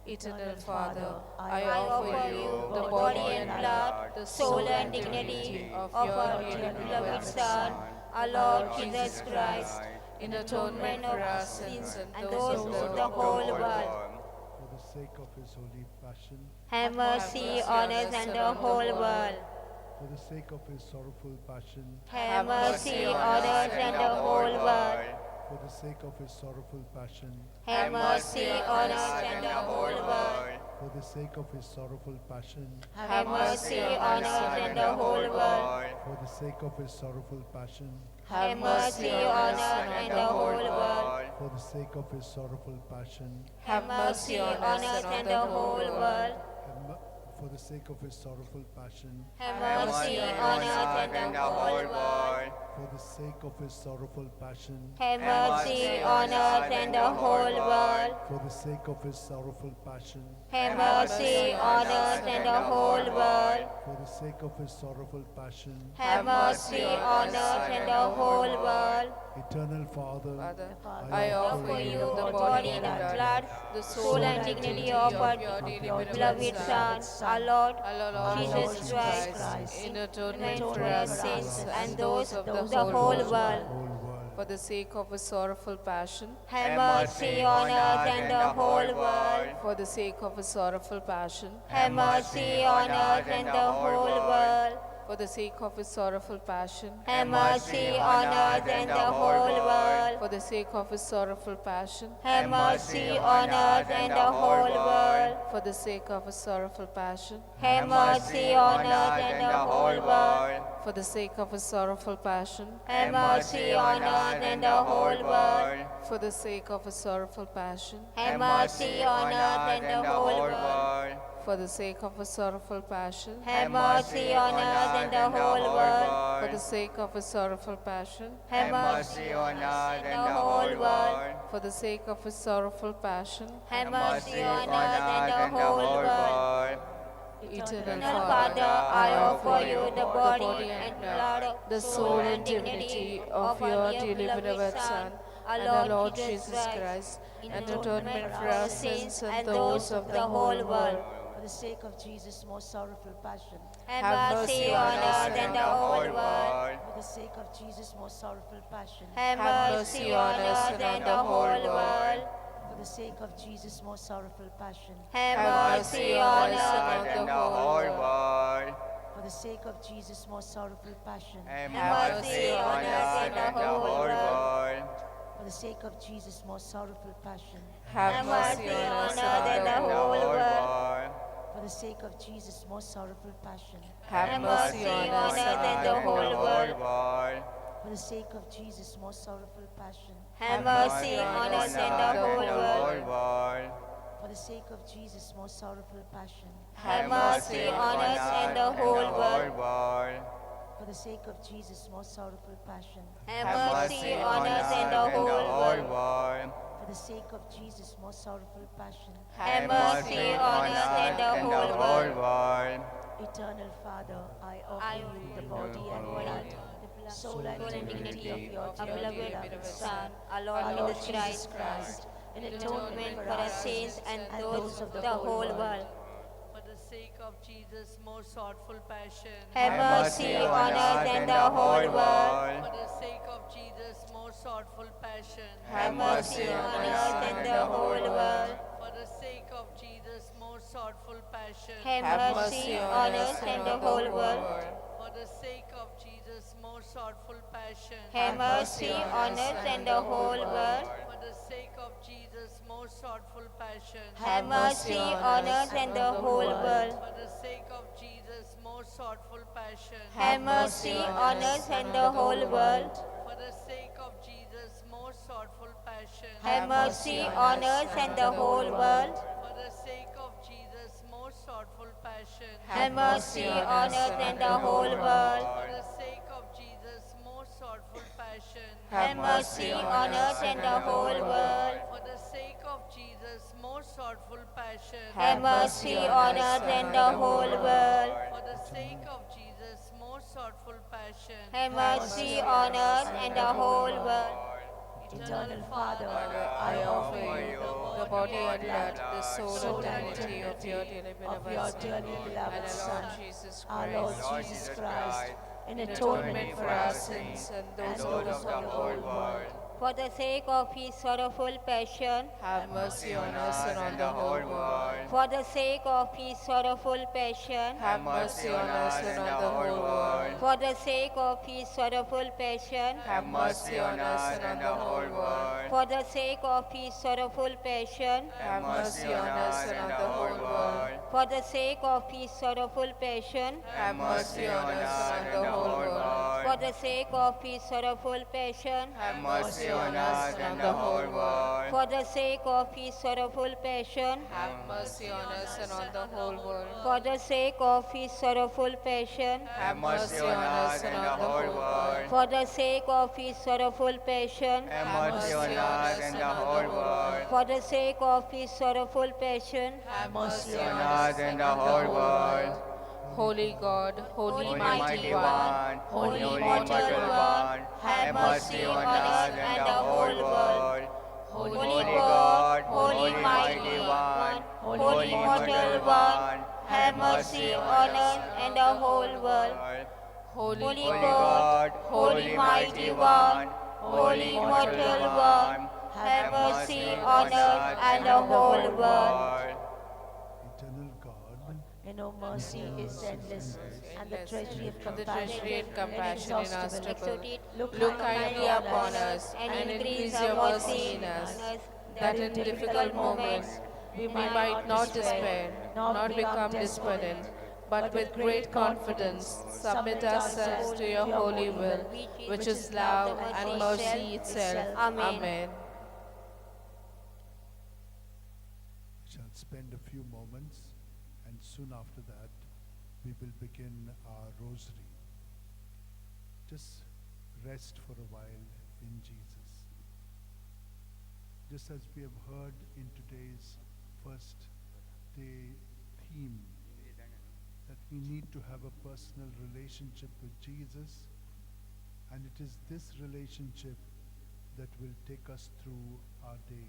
Eternal Father, I I offer you the body and blood, the soul and dignity of of your our dearly beloved beloved Son, our Lord Jesus Christ, in atonement for our sins and those of the whole world. For the sake of his holy passion, Have mercy on us and the whole world. for the sake of his sorrowful passion, Have mercy on us and the whole world. for the sake of his sorrowful passion, Have mercy on us and the whole world. for the sake of his sorrowful passion, Have mercy on us and the whole world. for the sake of his sorrowful passion, Have mercy on us and the whole world. for the sake of his sorrowful passion, Have mercy on us and the whole world. for the sake of his sorrowful passion, Have mercy on us and the whole world. for the sake of his sorrowful passion, Have mercy on us and the whole world. for the sake of his sorrowful passion, Have mercy on us and the whole world. for the sake of his sorrowful passion, Have mercy on us and the whole world. Eternal Father, Father, I I offer you the body and blood, the soul and dignity of our your dearly beloved Son, our Lord our Lord Jesus Christ, in atonement for for our our sins sins and those of of the whole world. whole world. For the sake of his sorrowful passion, Have mercy on us and the whole world. for the sake of his sorrowful passion, Have mercy on us and the whole world. for the sake of his sorrowful passion, Have mercy on us and the whole world. for the sake of his sorrowful passion, Have mercy on us and the whole world. for the sake of his sorrowful passion, Have mercy on us and the whole world. for the sake of his sorrowful passion, Have mercy on us and the whole world. for the sake of his sorrowful passion, Have mercy on us and the whole world. for the sake of his sorrowful passion, Have mercy on us and the whole world. for the sake of his sorrowful passion, Have mercy on us and the whole world. for the sake of his sorrowful passion, Have mercy on us and the whole world. Eternal Eternal Father, Father, I offer you the body and blood, the soul and divinity of your dearly beloved Son, and our Lord Jesus Christ, in atonement for our sins and those of the whole world. For the sake of Jesus' most sorrowful passion, Have mercy on us and the whole world. for the sake of Jesus' most sorrowful passion, Have mercy on us and the whole world. for For the sake of Jesus' most sorrowful passion. Have mercy on us and the whole world. For the sake of Jesus' most sorrowful passion. Have mercy on us and the whole world. For the sake of Jesus' most sorrowful passion. Have mercy on us and the the whole world. For the sake of Jesus' most sorrowful passion. Have mercy on us and the whole world. For the sake of Jesus' most sorrowful passion. Have mercy on us and the whole world. For the sake of Jesus' most sorrowful passion. Have mercy on us and the whole world. For the sake of Jesus' most sorrowful passion. Have mercy on us and the whole world. For the sake of Jesus' most sorrowful passion. Have mercy on us and the whole world. Eternal Father, I offer you the body and blood, soul and divinity of your dearly beloved Son, our Lord Jesus Christ, in atonement for our sins and those of the whole world. For the sake of Jesus' most sorrowful passion. Have mercy on us and the whole world. For the sake of Jesus' most sorrowful passion. Have mercy on us and the whole world. For the sake of Jesus' most sorrowful passion. Have mercy on us and the whole world. For the sake of Jesus' most sorrowful passion. Have mercy on us and the whole world. For the sake of Jesus' most sorrowful passion. Have mercy on us and the whole world. For the sake of Jesus' most sorrowful passion. Have mercy on us and the whole world. For the sake of Jesus' most sorrowful passion. Have mercy on us and the whole world. For the sake of Jesus' most sorrowful passion. Have mercy on us and the whole world. For the sake of Jesus' most sorrowful passion. Have mercy on us and the whole world. For the sake of Jesus' most sorrowful passion. Have mercy on us and the whole world. For the sake of Jesus' most sorrowful passion. Have mercy on us and the whole world. Eternal Father, I offer you the body and blood, the soul and divinity of your dearly of beloved your Son, dearly beloved and our Son, Lord Jesus our Lord Christ, Jesus Christ, in in atonement for our sins and those of the whole world. For the sake of his sorrowful passion. Have mercy on us and on the whole world. For the sake of his sorrowful passion. Have mercy on us and on the whole world. For the sake of his sorrowful passion. Have mercy on us and on the whole world. For the sake of his sorrowful passion. Have mercy on us and on the whole world. For the sake of his sorrowful passion. Have mercy on us and on the whole world. For the sake of his sorrowful passion. Have mercy on us and the whole world. For the sake of his sorrowful passion. Have mercy on us and on the whole world. For the sake of his sorrowful passion. Have mercy on us and on the whole world. For the sake of his sorrowful passion. Have mercy on us and the whole world. For the sake of his sorrowful passion. Have mercy On us and the whole world. Holy God, holy, Holy mighty one, holy immortal one, have mercy on us and the whole world. Holy God, holy mighty one, holy immortal one, have mercy on us and the whole world. Holy Holy God, holy mighty one, holy immortal one, have mercy on us and the whole world. Eternal God, In no mercy is endless, and the treasury of And the compassion treasury and compassion inexhaustible. inexhaustible. Look Look kindly upon us and increase your mercy in us, that in difficult moments we might not despair, nor become despondent, but with great confidence submit ourselves to your holy will, which is love and mercy itself. Amen. Amen. We shall spend a few moments, and soon after that, we will begin our rosary. Just rest for a while in Jesus. Just as we have heard in today's first day theme, that we need to have a personal relationship with Jesus, and it is this relationship that will take us through our day.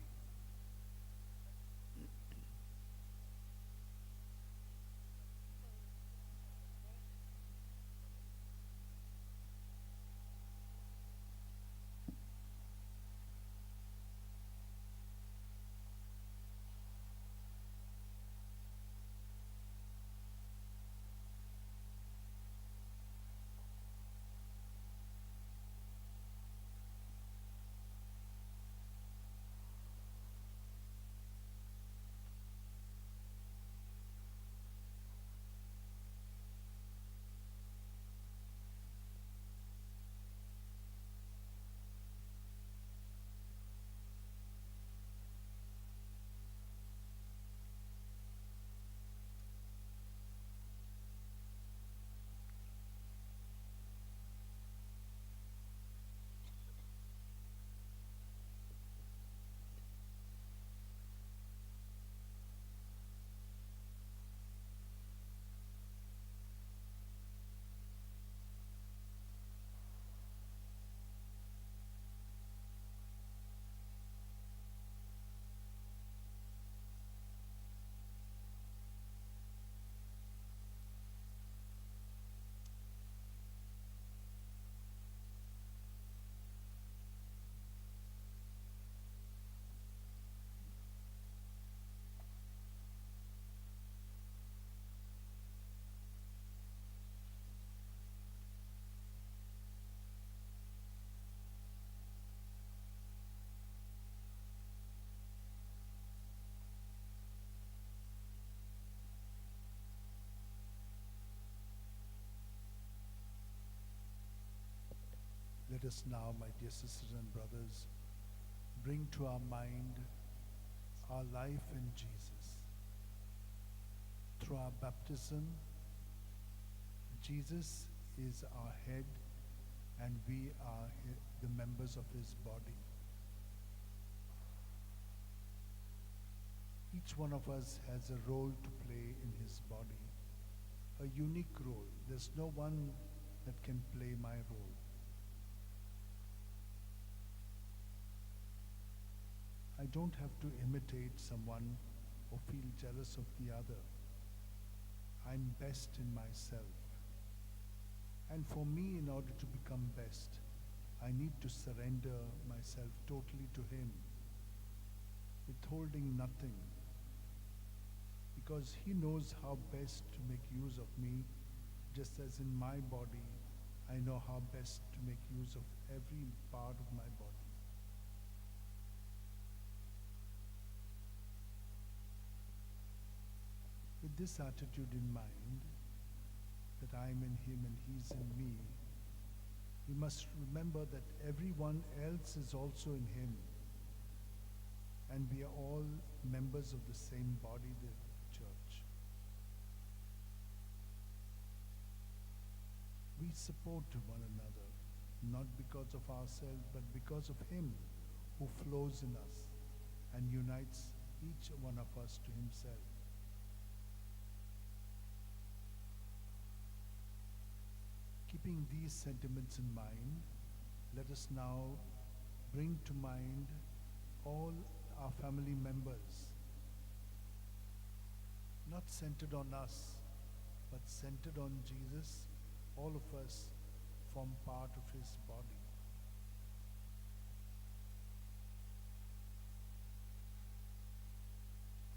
Let us now, my dear sisters and brothers, bring to our mind our life in Jesus. Through our baptism, Jesus is our head and we are the members of his body. Each one of us has a role to play in his body, a unique role. There's no one that can play my role. I don't have to imitate someone or feel jealous of the other. I'm best in myself. And for me, in order to become best, I need to surrender myself totally to him, withholding nothing, because he knows how best to make use of me, just as in my body, I know how best to make use of every part of my body. With this attitude in mind, that I am in him and he's in me, we must remember that everyone else is also in him, and we are all members of the same body, the church. We support one another, not because of ourselves, but because of him who flows in us and unites each one of us to himself. Keeping these sentiments in mind, let us now bring to mind all our family members, not centered on us, but centered on Jesus. All of us form part of his body.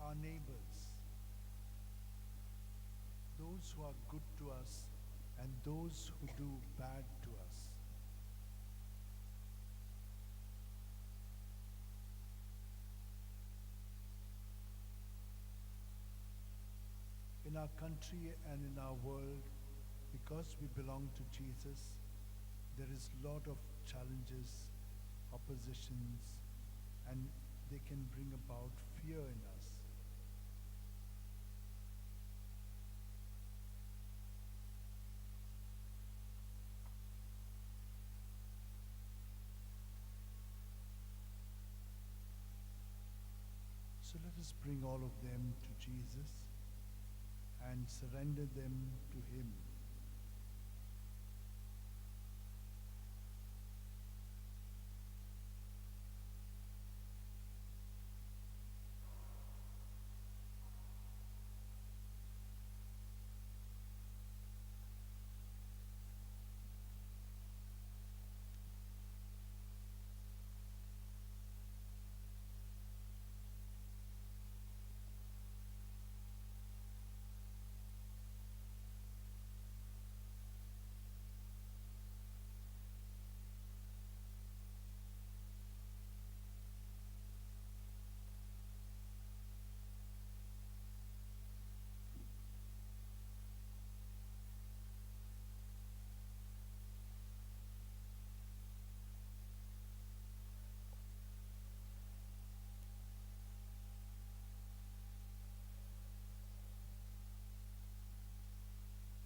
Our neighbors, those who are good to us and those who do bad to us. In our country and in our world, because we belong to Jesus, there is a lot of challenges, oppositions, and they can bring about fear in us. So let us bring all of them to Jesus and surrender them to him.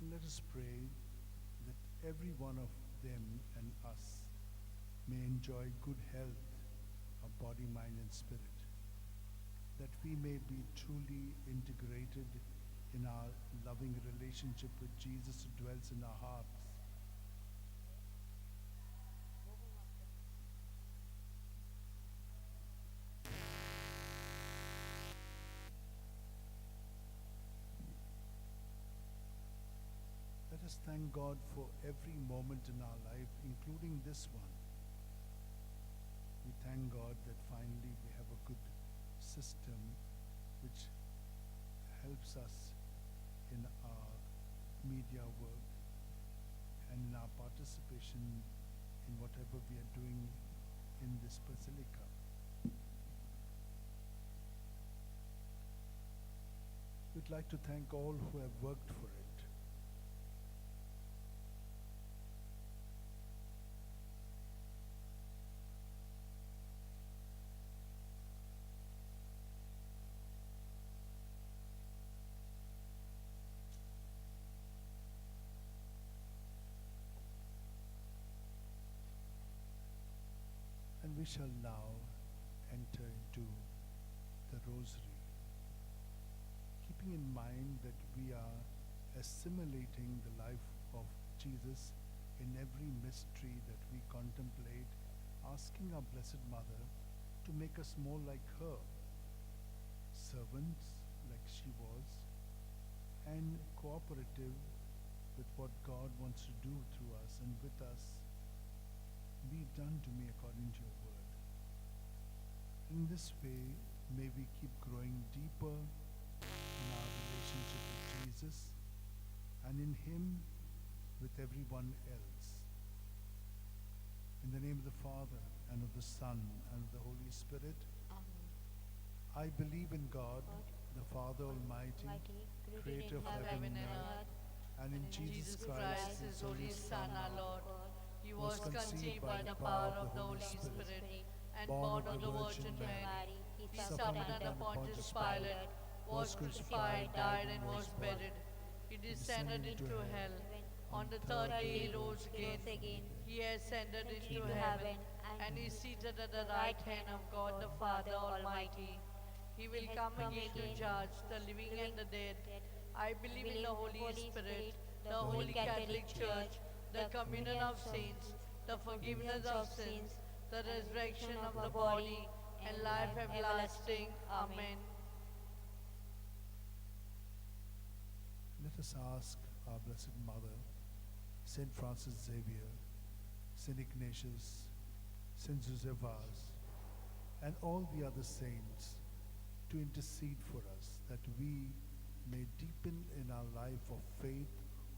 Let us pray that every one of them and us may enjoy good health of body, mind, and spirit, that we may be truly integrated in our loving relationship with Jesus who dwells in our hearts. Let us thank God for every moment in our life, including this one. We thank God that finally we have a good system which helps us in our media work and in our participation in whatever we are doing in this basilica. We'd like to thank all who have worked for it. shall now enter into the Rosary, keeping in mind that we are assimilating the life of Jesus in every mystery that we contemplate, asking our Blessed Mother to make us more like her, servants like she was, and cooperative with what God wants to do through us and with us. Be done to me according to your word. In this way, may we keep growing deeper in our relationship with Jesus and in Him with everyone else. In the name of the Father, and of the Son, and of the Holy Spirit. Amen. I believe in God, the Father Almighty, creator of heaven and earth, and in Jesus Christ, His only Son, our Lord. He was conceived by the power of the Holy Spirit and born of the Virgin Mary. He suffered under Pontius Pilate, was crucified, died, and was buried. He descended into hell. On the third day he rose again. He ascended into heaven and is seated at the right hand of God the Father Almighty. He will come again to judge the living and the dead. I believe in the Holy Spirit, the Holy Catholic Church, the communion of saints, the forgiveness of sins, the resurrection of the body, and life everlasting. Amen. Let us ask our Blessed Mother, Saint Francis Xavier, Saint Ignatius, Saint Joseph Vaz, and all the other saints to intercede for us, that we may deepen in our life of faith,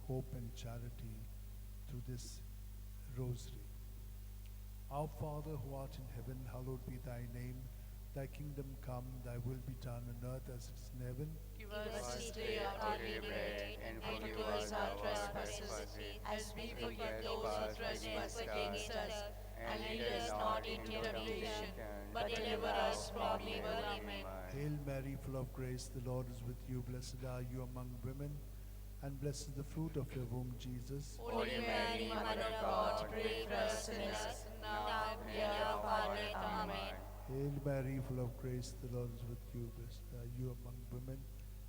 hope, and charity through this rosary. Our Father, who art in heaven, hallowed be thy name. Thy kingdom come, thy will be done on earth as it is in heaven. Give us this day our daily bread, and forgive us our trespasses, as we forgive those who trespass against us. And lead us not into temptation, but deliver us from evil. Amen. Hail Mary, full of grace, the Lord is with you. Blessed are you among women, and blessed is the fruit of your womb, Jesus. Holy Mary, Mother of God, pray for us sinners, now and at the hour of our death. Amen. Hail Mary, full of grace, the Lord is with you. Blessed are you among women,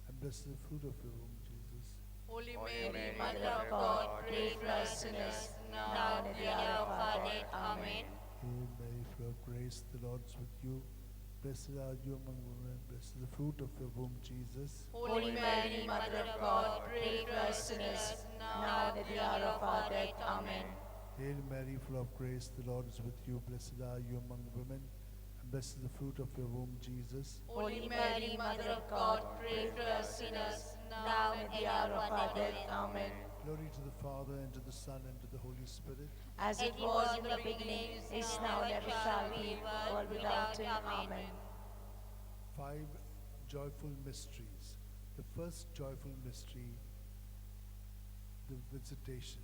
and blessed is the fruit of your womb, Jesus. Holy Mary, Mother of God, pray for us sinners, now and at the hour of our death. Amen. Hail Mary, full of grace, the Lord is with you. Blessed are you among women, blessed is the fruit of your womb, Jesus. Holy Mary, Mother of God, pray for us sinners, now and at the hour of our death. Amen. Hail Mary, full of grace, the Lord is with you. Blessed are you among women, and blessed is the fruit of your womb, Jesus. Holy Mary, Mother of God, pray for us sinners, now and at the hour of our death. Amen. Glory to the Father, and to the Son, and to the Holy Spirit. As it was in the beginning, is now, and ever shall be, world without end. Amen. 5 joyful mysteries. The first joyful mystery, the visitation,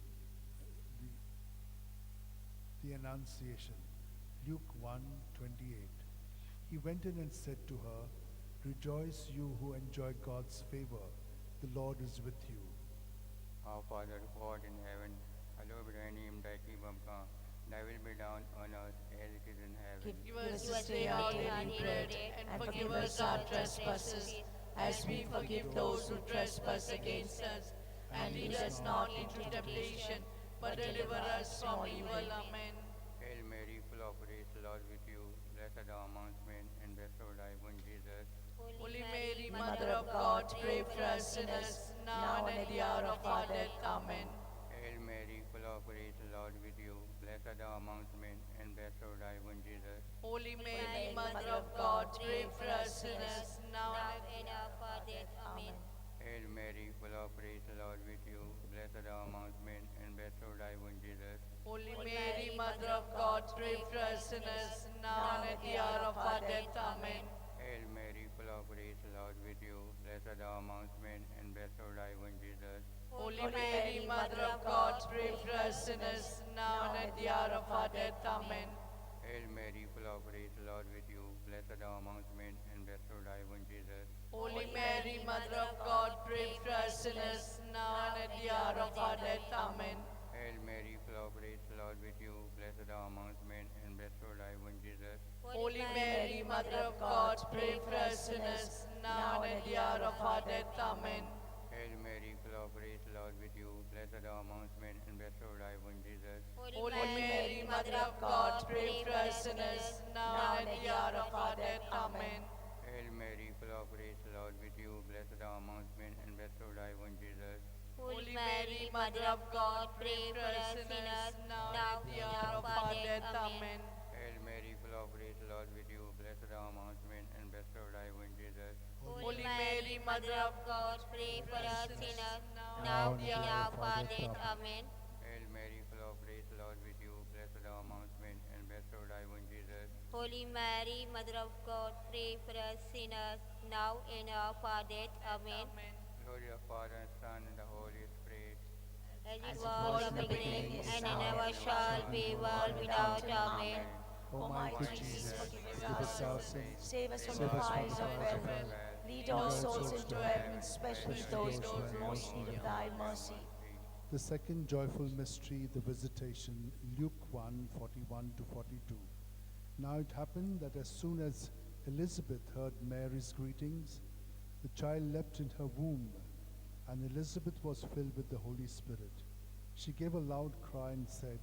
the Annunciation. Luke 1:28. He went in and said to her, "Rejoice, you who enjoy God's favor. The Lord is with you." Our Father, who art in heaven, hallowed be thy name, thy kingdom come, thy will be done on earth as it is in heaven. Give us this day our daily bread, and forgive us our trespasses, as we forgive those who trespass against us. And lead us not into temptation, but deliver us from evil. Amen. Hail Mary, full of grace, the Lord with you. Blessed are amongst men, and blessed is thy womb, Jesus. Holy Mary, Mother of God, pray for us sinners, now and at the hour of our death. Amen. Hail Mary, full of grace, the Lord with you. Blessed are amongst men, and blessed is thy womb, Jesus. Holy Mary, Mother of God, pray for us sinners, now and at the hour of our death. Amen. Hail Mary, full of grace, the Lord with you. Blessed are amongst men, and blessed is thy womb, Jesus. Holy Mary, Mother of God, pray for us sinners, now and at the hour of our death. Amen. Hail Mary, full of grace, the Lord with you. Blessed are amongst men, and blessed is thy womb, Jesus. Holy Mary, Mother of God, pray for us sinners, now and at the hour of our death. Amen. Hail Mary, full of grace, the Lord with you. Blessed are amongst men, and blessed is thy womb, Jesus. Holy Mary, Mother of God, pray for us sinners, now and at the hour of our death. Amen. Hail Mary, full of grace, the Lord with you. Blessed are amongst men, and blessed is thy womb, Jesus. pray for us sinners, now and at the hour of our death. Amen. Hail Mary, full of grace, Lord with you. Blessed are amongst men, and blessed of thy womb, Jesus. Holy Mary, Mother of God, pray for us sinners, now and at the hour of our death. Amen. Hail Mary, full of grace, Lord with you. Blessed are amongst men, and blessed of thy womb, Jesus. Holy Mary, Mother of God, pray for us sinners, now and at the hour of our death. Amen. Hail Mary, full of grace, Lord with you. Blessed are amongst men, and blessed of thy womb, Jesus. Holy Mary, Mother of God, pray for us sinners, now and at the hour of our death. Amen. Hail Mary, full of grace, Lord with you. Blessed are amongst men, and blessed of thy womb, Jesus. Holy Mary, Mother of God, pray for us sinners, now and at the hour of our death. Amen. Glory to the Father, and Son, and the Holy Spirit. As it was in the beginning, and ever shall be, world without end. Amen. O my good Jesus, forgive us our sins, Save us from the fires of hell. Lead all souls into heaven, especially those in most need of thy mercy. The second joyful mystery, the Visitation, Luke 1:41 to 42. Now it happened that as soon as Elizabeth heard Mary's greetings, the child leapt in her womb, and Elizabeth was filled with the Holy Spirit. She gave a loud cry and said,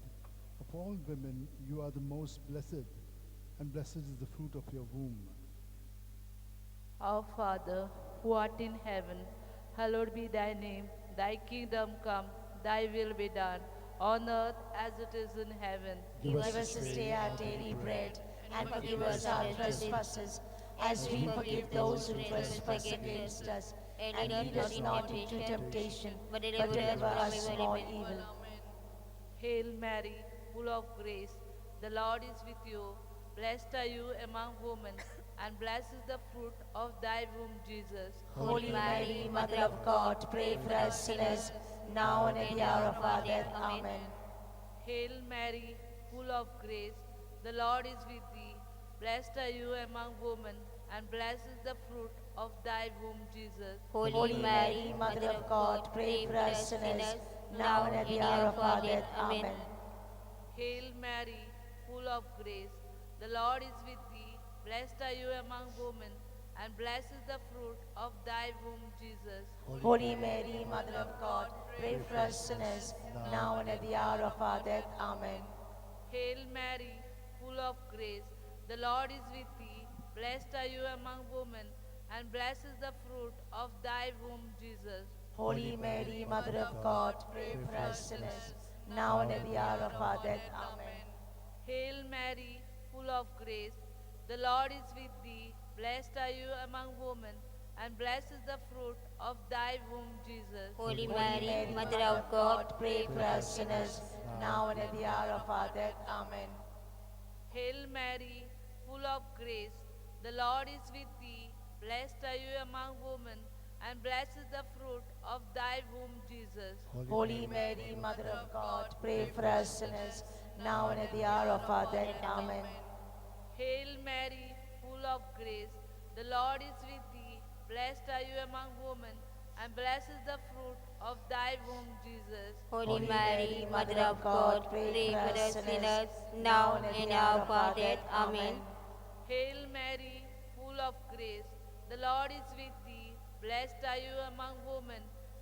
"Of all women, you are the most blessed, and blessed is the fruit of your womb." Our Father, who art in heaven, hallowed be thy name. Thy kingdom come, thy will be done, on earth as it is in heaven. Give us this day our daily bread, and forgive us our trespasses, as we forgive those who trespass against us. And lead us not into temptation, but deliver us from all evil. Hail Mary, full of grace, the Lord is with you. Blessed are you among women, and blessed is the fruit of thy womb, Jesus. Holy Mary, Mother of God, pray for us sinners, now and at the hour of our death. Amen. Hail Mary, full of grace, the Lord is with thee. Blessed are you among women, and blessed is the fruit of thy womb, Jesus. Holy Mary, Mother of God, pray for us sinners, now and at the hour of our death. Amen. Hail Mary, full of grace, the Lord is with thee. Blessed are you among women, and blessed is the fruit of thy womb, Jesus. Holy Mary, Mother of God, pray for us sinners, now and at the hour of our death. Amen. Hail Mary, full of grace, the Lord is with thee. Blessed are you among women, and blessed is the fruit of thy womb, Jesus. Holy Mary, Mother of God, pray for us sinners, now and at the hour of our death. Amen. Hail Mary, full of grace, the Lord is with thee. Blessed are you among women, and blessed is the fruit of thy womb, Jesus. Holy Mary, Mother of God, pray for us sinners, now and at the hour of our death. Amen. Hail Mary, full of grace, the Lord is with thee. Blessed are you among women, and blessed is the fruit of thy womb, Jesus. Holy Mary, Mother of God, pray for us sinners, now and at the hour of our death. Amen. Hail Mary, full of grace, the Lord is with thee. Blessed are you among women, and blessed is the fruit of thy womb, Jesus. Holy Mary, Mother of God, pray for us sinners, now and in the hour of our death. Amen. Hail Mary, full of grace, the Lord is with thee. Blessed are you among women,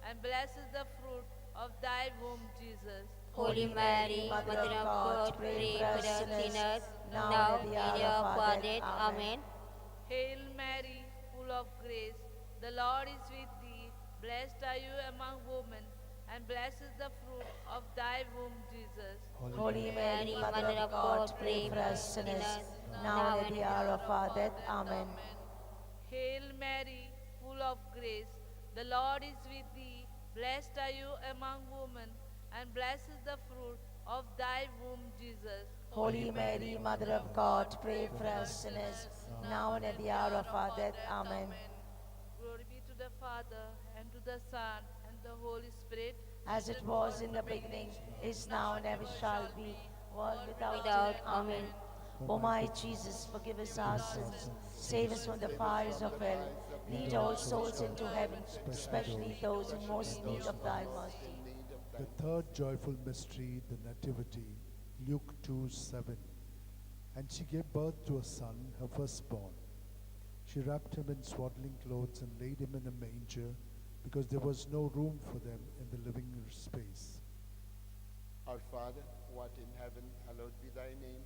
and blessed is the fruit of thy womb, Jesus. Holy Mary, Mother of God, pray for us sinners, now and in the hour of our death. Amen. Hail Mary, full of grace, the Lord is with thee. Blessed are you among women, and blessed is the fruit of thy womb, Jesus. Holy Mary, Mother of God, pray for us sinners, now and at the hour of our death. Amen. Hail Mary, full of grace, the Lord is with thee. Blessed are you among women, and blessed is the fruit of thy womb, Jesus. Holy Mary, Mother of God, pray for us sinners, now and at the hour of our death. Amen. Glory be to the Father, and to the Son, and the Holy Spirit. As it was in the beginning, is now, and ever shall be, world without end. Amen. O my Jesus, forgive us our sins, save us from the fires of hell, lead all souls into heaven, especially those in most need of thy mercy. The third joyful mystery, the Nativity, Luke 2:7. And she gave birth to a son, her firstborn. She wrapped him in swaddling clothes and laid him in a manger, because there was no room for them in the living space. Our Father, who art in heaven, hallowed be thy name.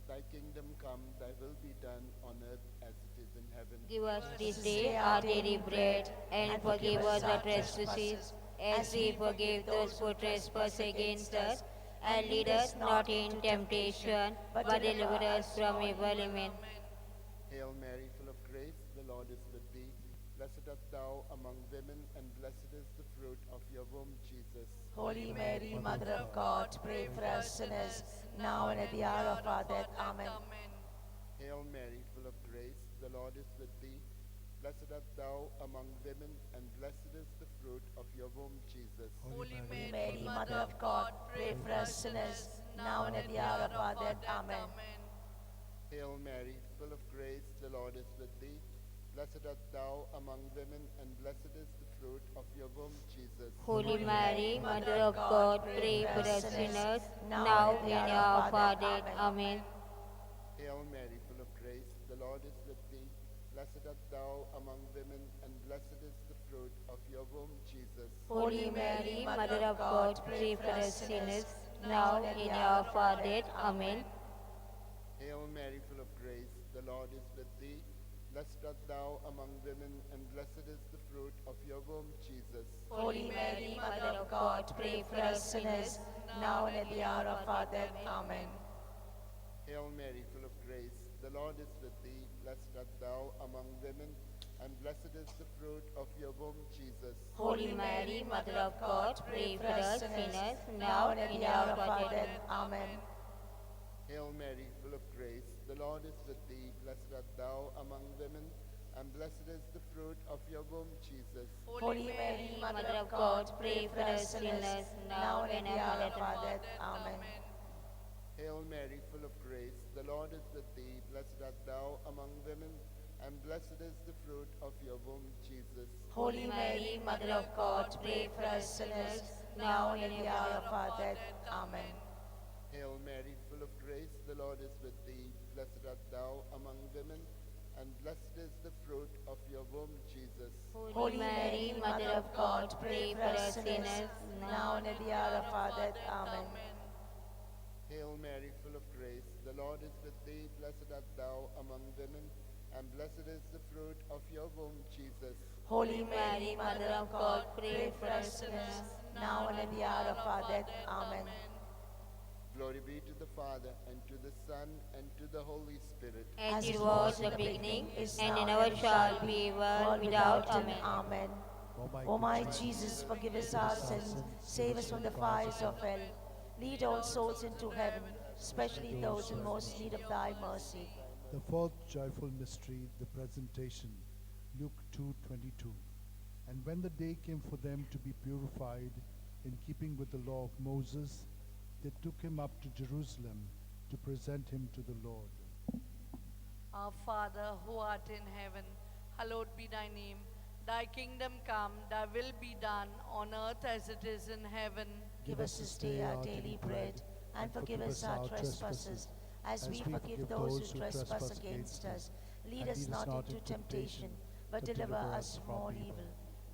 Thy kingdom come, thy will be done on earth as it is in heaven. Give us this day our daily bread, and forgive us our trespasses, as we forgive those who trespass against us. And lead us not in temptation, but deliver us from evil. Amen. Hail Mary, full of grace, the Lord is with thee. Blessed art thou among women, and blessed is the fruit of your womb, Jesus. Holy Mary, Mother of God, pray for us sinners, now and at the hour of our death. Amen. Hail Mary, full of grace, the Lord is with thee. Blessed art thou among women, and blessed is the fruit of your womb, Jesus. Holy Mary, Mother of God, pray for us sinners, now and at the hour of our death. Amen. Hail Mary, full of grace, the Lord is with thee. Blessed art thou among women, and blessed is the fruit of your womb, Jesus. Holy Mary, Mother of God, pray for us sinners, now and in our of our death. Amen. Hail Mary, full of grace, the Lord is with thee. Blessed art thou among women, and blessed is the fruit of your womb, Jesus. Holy Mary, Mother of God, pray for us sinners, now and in our of our death. Amen. Hail Mary, full of grace, the Lord is with thee. Blessed art thou among women, and blessed is the fruit of your womb, Jesus. Holy Mary, Mother of God, pray for us sinners, now and at the hour of our death. Amen. Hail Mary, full of grace, the Lord is with thee. Blessed art thou among women, and blessed is the fruit of your womb, Jesus. Holy Mary, Mother of God, pray for us sinners, now and at the hour of our death. Amen. Hail Mary, full of grace, the Lord is with thee. Blessed art thou among women, and blessed is the fruit of your womb, Jesus. Holy Mary, Mother of God, pray for us sinners, now and at the hour of our death. Amen. Hail Mary, full of grace, the Lord is with thee. Blessed art thou among women, and blessed is the fruit of your womb, Jesus. Holy Mary, Mother of God, pray for us sinners, now and at the hour of our death. Amen. Hail Mary, full of grace, the Lord is with thee. Blessed art thou among women, and blessed is the fruit of your womb, Jesus. Holy Mary, Mother of God, pray for us sinners, now and at the hour of our death. Amen. Hail Mary, full of grace, the Lord is with thee. Blessed art thou among women, and blessed is the fruit of your womb, Jesus. Holy Mary, Mother of God, pray for us sinners, now and at the hour of our death. Amen. Glory be to the Father, and to the Son, and to the Holy Spirit. As it was in the beginning, and ever shall be, world without end. Amen. O my Jesus, forgive us our sins, save us from the fires of hell. Lead all souls into heaven, especially those in most need of thy mercy. The fourth joyful mystery, the presentation, Luke 2:22. And when the day came for them to be purified, in keeping with the law of Moses, they took him up to Jerusalem to present him to the Lord. Our Father, who art in heaven, hallowed be thy name. Thy kingdom come, thy will be done, on earth as it is in heaven. Give us this day our daily bread, and forgive us our trespasses, as we forgive those who trespass against us. Lead us not into temptation, but deliver us from all evil.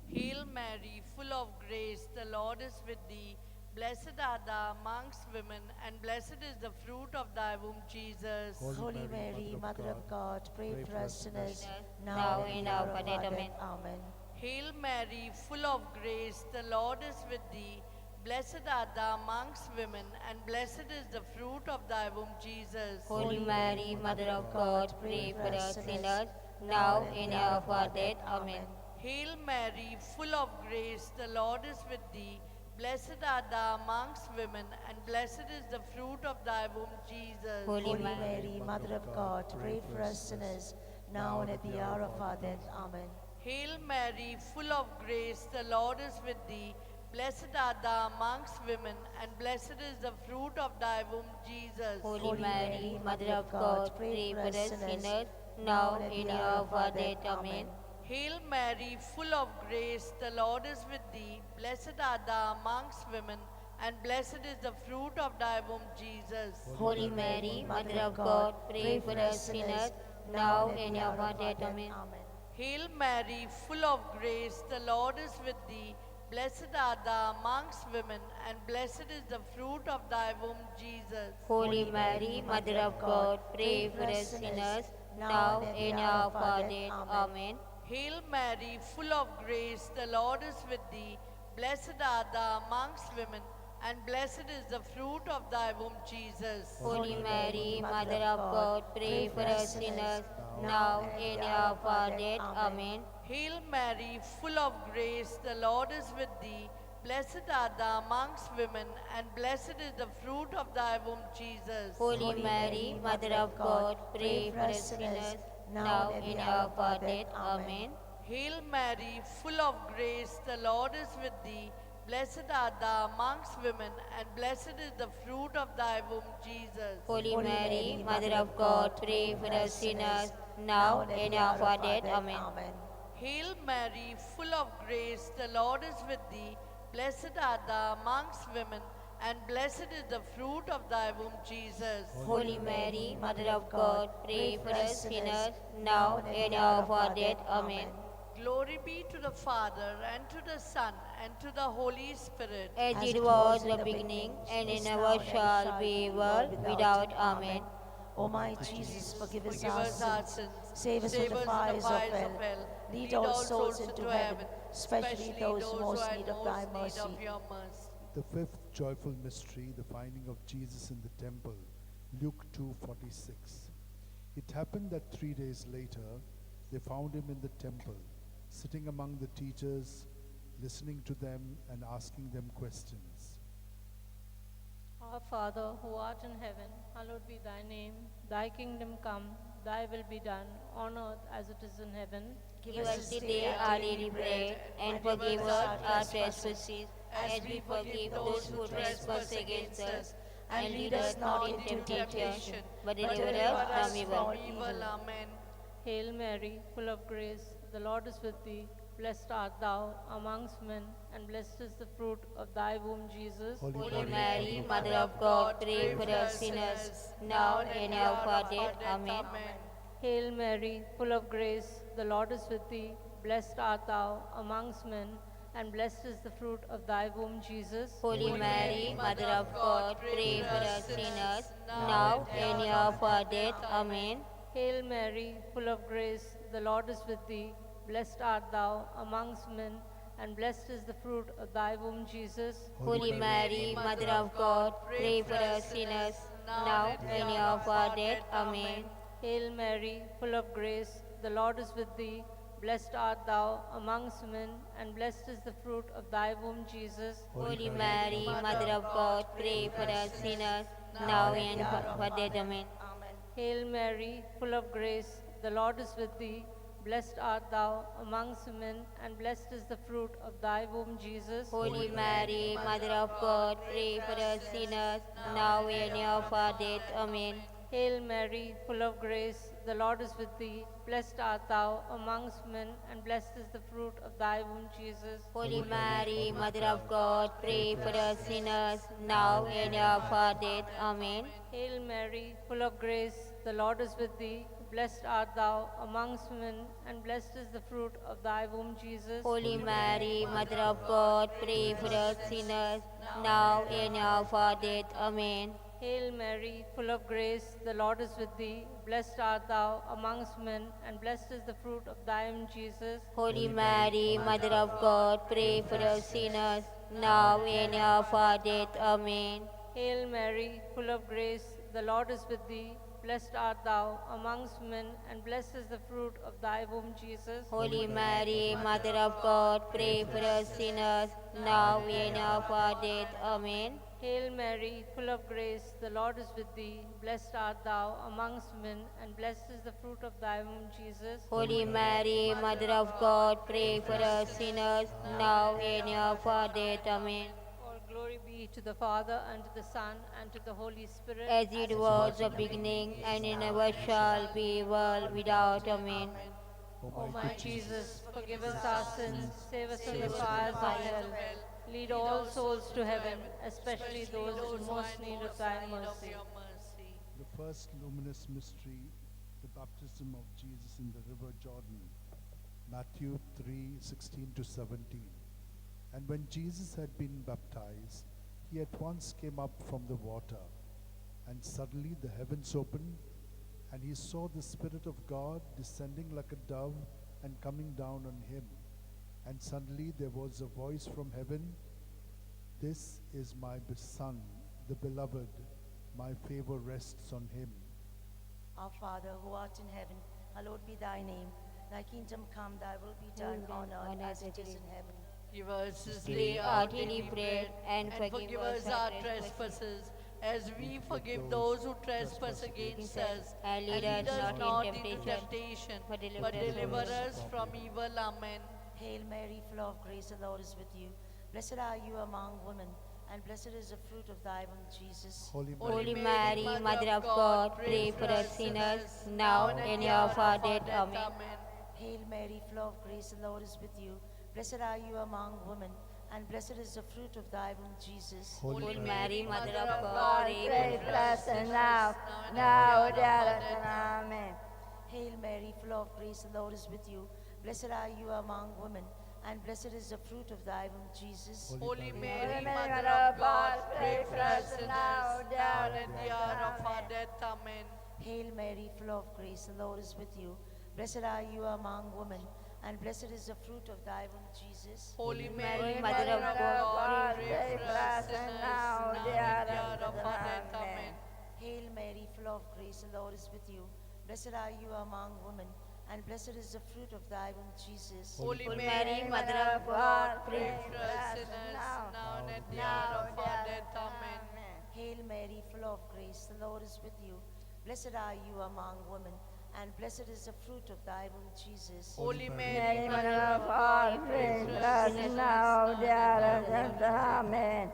Hail Mary, full of grace, the Lord is with thee. Blessed art thou amongst women, and blessed is the fruit of thy womb, Jesus. Holy Mary, Mother of God, pray for us sinners, now now and and at the hour our of death. our Amen. death. Amen. Hail Mary, full of grace, the Lord is with thee. Blessed art thou amongst women, and blessed is the fruit of thy womb, Jesus. Holy Mary, Mother of God, pray for us sinners, now and at our death. Amen. Hail Mary, full of grace, the Lord is with thee. Blessed art thou amongst women, and blessed is the fruit of thy womb, Jesus. Holy Holy Mary, Mary, Mother of God, pray for us sinners, now and at the hour of our death. Amen. Hail Mary, full of grace, the Lord is with thee. Blessed art thou amongst women, and blessed is the fruit of thy womb, Jesus. Holy Mary, Mother of God, pray for us sinners, now and in hour of our death. Amen. Hail Mary, full of grace, the Lord is with thee. Blessed art thou amongst women, and blessed is the fruit of thy womb, Jesus. Holy Mary, Mother of God, pray for us sinners, now and in hour of our death. Amen. Amen. Hail Mary, full of grace, the Lord is with thee. Blessed art thou amongst women, and blessed is the fruit of thy womb, Jesus. Holy Mary, Mother of God, pray for us sinners, now and in our hour of our death. Amen. Hail Mary, full of grace, the Lord is with thee. Blessed art thou amongst women, and blessed is the fruit of thy womb, Jesus. Holy Mary, Mother of God, pray for us sinners, now and in our hour of our death. Amen. Hail Mary, full of grace, the Lord is with thee. Blessed art thou amongst women, and blessed is the fruit of thy womb, Jesus. Holy Mary, Mother of God, pray for us sinners, now and in our hour of our death. Amen. Hail Mary, full of grace, the Lord is with thee. Blessed art thou amongst women, and blessed is the fruit of thy womb, Jesus. Holy Mary, Mother of God, pray for us sinners, now and in our hour of our death. Amen. Hail Mary, full of grace, the Lord is with thee. Blessed art thou amongst women, and blessed is the fruit of thy womb, Jesus. Holy Mary, Mother of God, pray for us sinners, now and in our hour of our death. Amen. Glory be to the Father, and to the Son, and to the Holy Spirit. As it was in the beginning, and in ever shall be, world without. Amen. O my Jesus, forgive us Forgive our us our sins, sins, save us from the fires of hell, lead all souls into heaven, especially those who most are need in of thy most need mercy. of your mercy. The fifth joyful mystery, the finding of Jesus in the temple, Luke 2:46. It happened that 3 days later, they found him in the temple, sitting among the teachers, listening to them and asking them questions. Our Father, who art in heaven, hallowed be thy name. Thy kingdom come, thy will be done, on earth as it is in heaven. Give us this day our daily bread, and forgive us our trespasses, as we forgive those who trespass against us. And lead us not into temptation, but deliver us from evil. Evil. Amen. Hail Mary, full of grace, the Lord is with thee. Blessed art thou amongst men, and blessed is the fruit of thy womb, Jesus. Holy Mary, Mother of God, pray for us sinners, now and in our hour of our death. Amen. Hail Mary, full of grace, the Lord is with thee. Blessed art thou amongst men, and blessed is the fruit of thy womb, Jesus. Holy Mary, Mother of God, pray for us sinners, now and in our hour of our death. Amen. Hail Mary, full of grace, the Lord is with thee. Blessed art thou amongst men, and blessed is the fruit of thy womb, Jesus. Holy Mary, Mother of God, pray for us sinners, now and in our hour of our death. Amen. Hail Mary, full of grace, the Lord is with thee. Blessed art thou amongst men, and blessed is the fruit of thy womb, Jesus. Holy Mary, Mother of God, pray for us sinners, now and in our hour of death. Amen. Hail Mary, full of grace, the Lord is with thee. Blessed art thou amongst women, and blessed is the fruit of thy womb, Jesus. Holy Mary, Mother of God, pray for us sinners, now and in our hour of our death. Amen. Hail Mary, full of grace, the Lord is with thee. Blessed art thou amongst men, and blessed is the fruit of thy womb, Jesus. Holy Mary, Mother of God, pray for us sinners, now and in our hour of our death. Amen. Hail Mary, full of grace, the Lord is with thee. Blessed art thou amongst women, and blessed is the fruit of thy womb, Jesus. Holy Mary, Mother of God, pray for us sinners, now and in our hour of our death. Amen. Hail Mary, full of grace, the Lord is with thee. Blessed art thou amongst men, and blessed is the fruit of thy womb, Jesus. Holy Mary, Mother of God, pray for us sinners, now and in our hour of our death. Amen. Hail Mary, full of grace, the Lord is with thee. Blessed art thou amongst women, and blessed is the fruit of thy womb, Jesus. Holy Mary, Mother of God, pray for us sinners, now and in our hour of our death. Amen. Hail Mary, full of grace, the Lord is with thee. Blessed art thou amongst women, and blessed is the fruit of thy womb, Jesus. Holy Mary, Mother of God, pray for us sinners, now and in our hour of our death. Amen. All glory be to the Father, and to the Son, and to the Holy Spirit. As it was the beginning, and in ever shall be, world without. Amen. O my Jesus, forgive us our sins, save us from the fires of hell. Lead all souls to heaven, especially those in most need of thy mercy. The first luminous mystery, the baptism of Jesus in the river Jordan. Matthew 3:16 to 17. And when Jesus had been baptized, he at once came up from the water. And suddenly the heavens opened, and he saw the Spirit of God descending like a dove and coming down on him. And suddenly there was a voice from heaven, "This is my Son, the Beloved. My favor rests on him." Our Father, who art in heaven, hallowed be thy name. Thy kingdom come, thy will be done on earth as it is in heaven. Give us this day our daily bread, and forgive us our trespasses, as we forgive those who trespass against us. And lead us not into temptation, but deliver us from evil. Amen. Hail Mary, full of grace, the Lord is with you. Blessed are you among women, and blessed is the fruit of thy womb, Jesus. Holy Mary, Mother of God, pray for us sinners, now and in the hour of our death. Amen. Hail Mary, full of grace, the Lord is with you. Blessed are you among women, and blessed is the fruit of thy womb, Jesus. Holy Mary, Mother of God, pray for us now, now, Amen. Hail Mary, full of grace, the Lord is with you. Blessed are you among women, and blessed is the fruit of thy womb, Jesus. Holy Mary, Mother of God, pray for us now, and at the hour of our death. Amen. Hail Mary, full of grace, the Lord is with you. Blessed are you among women, and blessed is the fruit of thy womb, Jesus. Holy Mary, Mother of God, pray for us now, and at the hour of our death. Amen. Hail Mary, full of grace, the Lord is with you. Blessed are you among women, and blessed is the fruit of thy womb, Jesus. Holy Mary, Mother of God, pray for us sinners, now and at the hour of our death. Amen. Hail Mary, full of grace, the Lord is with you. Blessed are you among women, and blessed is the fruit of thy womb, Jesus. Holy Mary, Mother of God, pray for us now, and at the hour of death. Amen.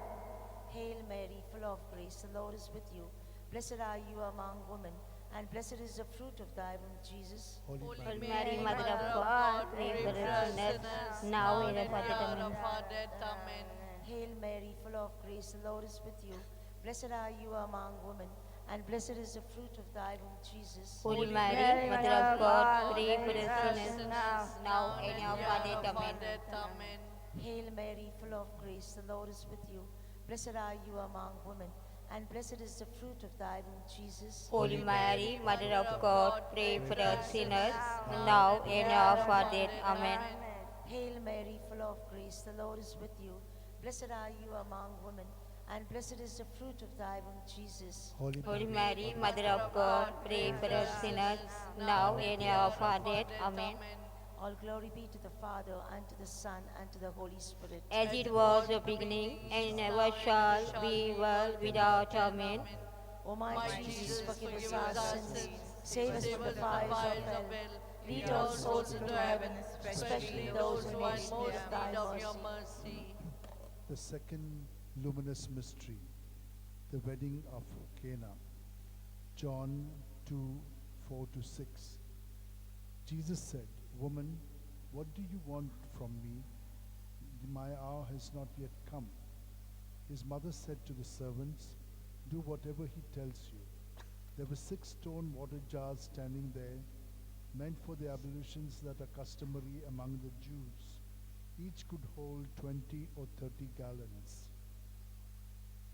Hail Mary, full of grace, the Lord is with you. Blessed are you among women, and blessed is the fruit of thy womb, Jesus. Holy Mary, Mother of God, pray for us sinners, now and at the hour of our death. Amen. Hail Mary, full of grace, the Lord is with you. Blessed are you among women, and blessed is the fruit of thy womb, Jesus. Holy Mary, Mother of God, pray for us sinners, now and at the hour of our death. Amen. Hail Mary, full of grace, the Lord is with you. Blessed are you among women, and blessed is the fruit of thy womb, Jesus. Holy Mary, Mother of God, pray for us sinners, now and at the hour of our death. Amen. Hail Mary, full of grace, the Lord is with you. Blessed are you among women, and blessed is the fruit of thy womb, Jesus. Holy Mary, Mother of God, pray for us sinners, now and at the hour of our death. Amen. All glory be to the Father, and to the Son, and to the Holy Spirit. As it was the beginning, and never shall be, world without. Amen. O my Jesus, forgive us our sins, save us from the fires of hell. Lead all souls into heaven, especially those who most need of thy mercy. The second luminous mystery, the wedding of Cana. John 2:4-6. Jesus said, "Woman, what do you want from me? My hour has not yet come." His mother said to the servants, "Do whatever he tells you." There were 6 stone water jars standing there, meant for the ablutions that are customary among the Jews. Each could hold 20 or 30 gallons.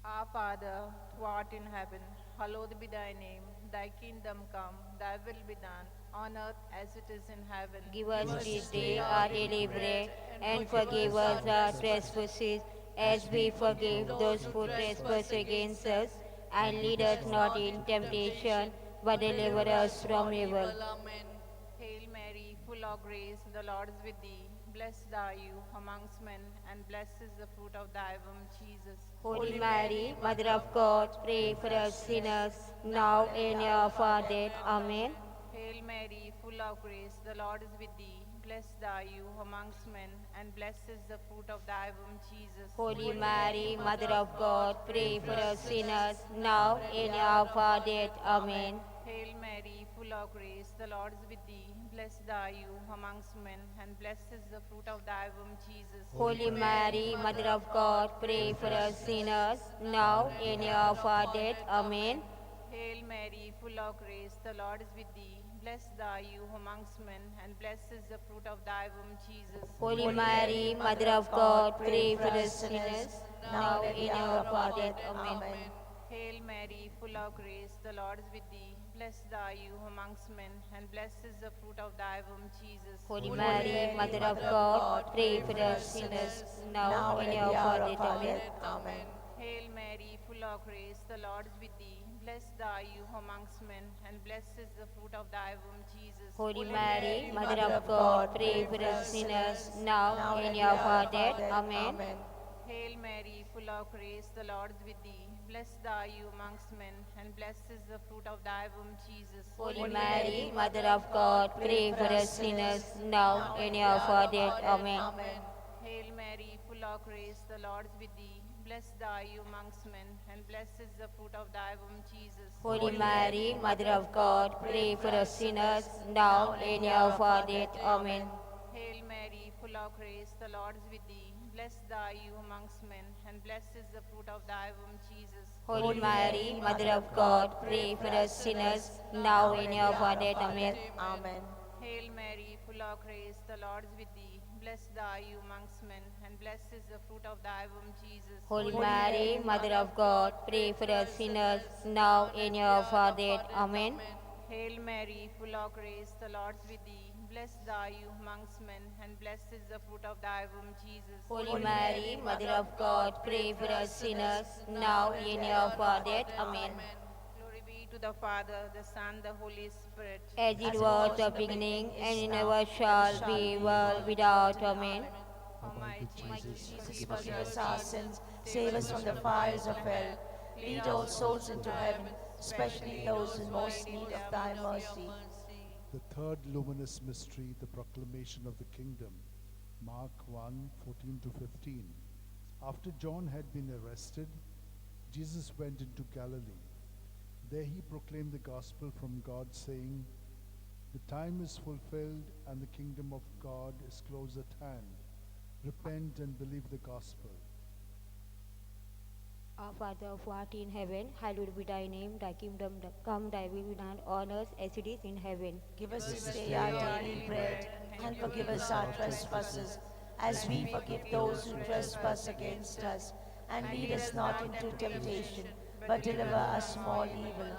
Our Father, who art in heaven, hallowed be thy name. Thy kingdom come, thy will be done, on earth as it is in heaven. Give us this day our daily bread, and forgive us our trespasses, as we forgive those who trespass against us. And lead us not in temptation, but deliver us from evil. Amen. Hail Mary, full of grace, the Lord is with thee. Blessed are you amongst men, and blessed is the fruit of thy womb, Jesus. Holy Mary, Mother of God, pray for us sinners, now and in the hour of our death. Amen. Hail Mary, full of grace, the Lord is with thee. Blessed are you amongst men, and blessed is the fruit of thy womb, Jesus. Holy Mary, Mother of God, pray for us sinners, now and in the hour of our death. Amen. Hail Mary, full of grace, the Lord is with thee. Blessed are you amongst men, and blessed is the fruit of thy womb, Jesus. Holy Mary, Mother of God, pray for us sinners, now and in the hour of our death. Amen. Hail Mary, full of grace, the Lord is with thee. Blessed are you amongst men, and blessed is the fruit of thy womb, Jesus. Holy Mary, Mother of God, pray for us sinners, now and in the hour of our death. Amen. Hail Mary, full of grace, the Lord is with thee. Blessed are you amongst men, and blessed is the fruit of thy womb, Jesus. Holy Mary, Mother of God, pray for us sinners, now and in the hour of our death. Amen. Hail Mary, full of grace, the Lord is with thee. Blessed are you amongst men, and blessed is the fruit of thy womb, Jesus. Holy Mary, Mother of God, pray for us sinners, now and in the hour of our death. Amen. Hail Mary, full of grace, the Lord is with thee. Blessed are you amongst men, and blessed is the fruit of thy womb, Jesus. Holy Mary, Mother of God, pray for us sinners, now and in the hour of our death. Amen. Hail Mary, full of grace, the Lord is with thee. Blessed are you amongst men, and blessed is the fruit of thy womb, Jesus. Holy Mary, Mother of God, pray for us sinners, now and in the hour of our death. Amen. Hail Mary, full of grace, the Lord is with thee. Blessed are you amongst men, and blessed is the fruit of thy womb, Jesus. Holy Mary, Mother of God, pray for us sinners, now and in the hour of our death. Amen. Amen. Hail Mary, full of grace, the Lord is with thee. Blessed are you amongst men, and blessed is the fruit of thy womb, Jesus. Holy Mary, Mother of God, pray for us sinners, now and in the hour of our death. Amen. Hail Mary, full of grace, the Lord is with thee. Blessed are you amongst men, and blessed is the fruit of thy womb, Jesus. Holy Mary, Mother of God, pray for us sinners, now and in the hour of our death. Amen. Glory be to the Father, the Son, the Holy Spirit. As it was the beginning, and never shall be, world without. Amen. O my Jesus, Jesus, forgive us our sins, save us from the fires of hell. Lead all souls into heaven, especially those in most need of thy mercy. The third luminous mystery, the proclamation of the kingdom. Mark 1, 14 to 15. After John had been arrested, Jesus went into Galilee. There he proclaimed the gospel from God, saying, "The time is fulfilled and the kingdom of God is close at hand. Repent and believe the gospel." Our Father who art in heaven, hallowed be thy name. Thy kingdom come, thy will be done on earth as it is in heaven. Give us this day our daily bread, and forgive us our trespasses, as we forgive those who trespass against us. And lead us not into temptation, but deliver us from all evil.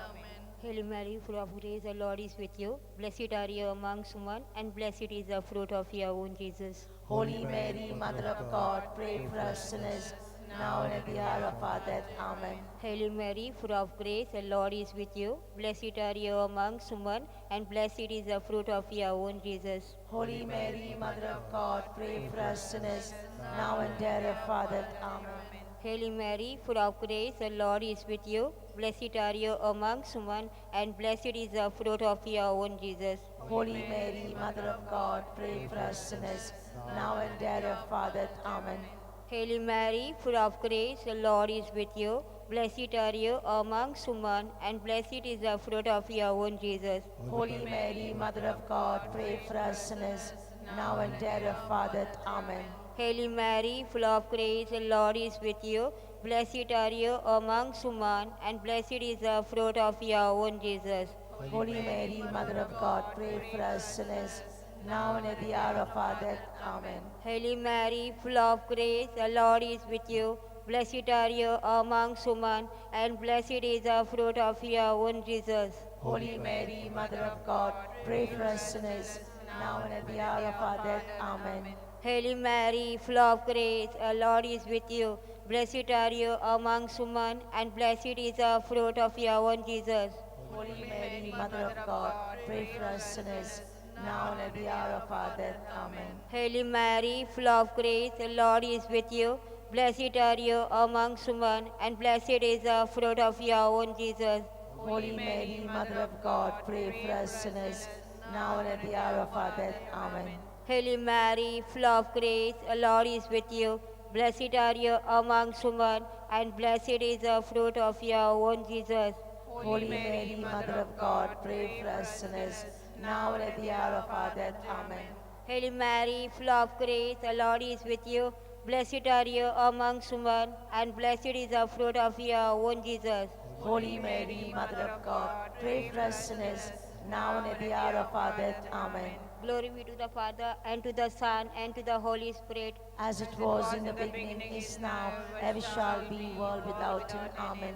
Hail Mary, full of grace, the Lord is with you. Blessed are you amongst women, and blessed is the fruit of your womb, Jesus. Holy Mary, Mother of God, pray for us sinners, now and at the hour of our death. Amen. Hail Mary, full of grace, the Lord is with you. Blessed are you amongst women, and blessed is the fruit of your womb, Jesus. Holy Mary, Mother of God, pray for us sinners, now and at the hour of our death. Amen. Hail Mary, full of grace, the Lord is with you. Blessed are you amongst women, and blessed is the fruit of your womb, Jesus. Holy Mary, Mother of God, pray for us sinners, now and at the hour of our death. Amen. Hail Mary, full of grace, the Lord is with you. Blessed are you amongst women, and blessed is the fruit of your womb, Jesus. Holy Mary, Mother of God, pray for us sinners, now and at the hour of our death. Amen. Hail Mary, full of grace, the Lord is with you. Blessed are you amongst women, and blessed is the fruit of your womb, Jesus. Holy Mary, Mother of God, pray for us sinners, now and at the hour of our death. Amen. Hail Mary, full of grace, the Lord is with you. Blessed are you amongst women, and blessed is the fruit of your womb, Jesus. Holy Mary, Mother of God, pray for us sinners, now and at the hour of our death. Amen. Hail Mary, full of grace, the Lord is with you. Blessed are you amongst women, and blessed is the fruit of your womb, Jesus. Holy Mary, Mother of God, pray for us sinners, now and at the hour of our death. Amen. Hail Mary, full of grace, the Lord is with you. Blessed are you amongst women, and blessed is the fruit of your womb, Jesus. Holy Mary, Mother of God, pray for us sinners, now and at the hour of our death. Amen. Hail Mary, full of grace, the Lord is with you. Blessed are you amongst women, and blessed is the fruit of your womb, Jesus. Holy Mary, Mother of God, pray for us sinners, now and at the hour of our death. Amen. Hail Mary, full of grace, the Lord is with you. Blessed are you amongst women, and blessed is the fruit of your womb, Jesus. Holy Mary, Mother of God, pray for us sinners, now and at the hour of our death. Amen. Glory be to the Father, and to the Son, and to the Holy Spirit. As it was in the beginning, is now, ever shall be, world without end. Amen.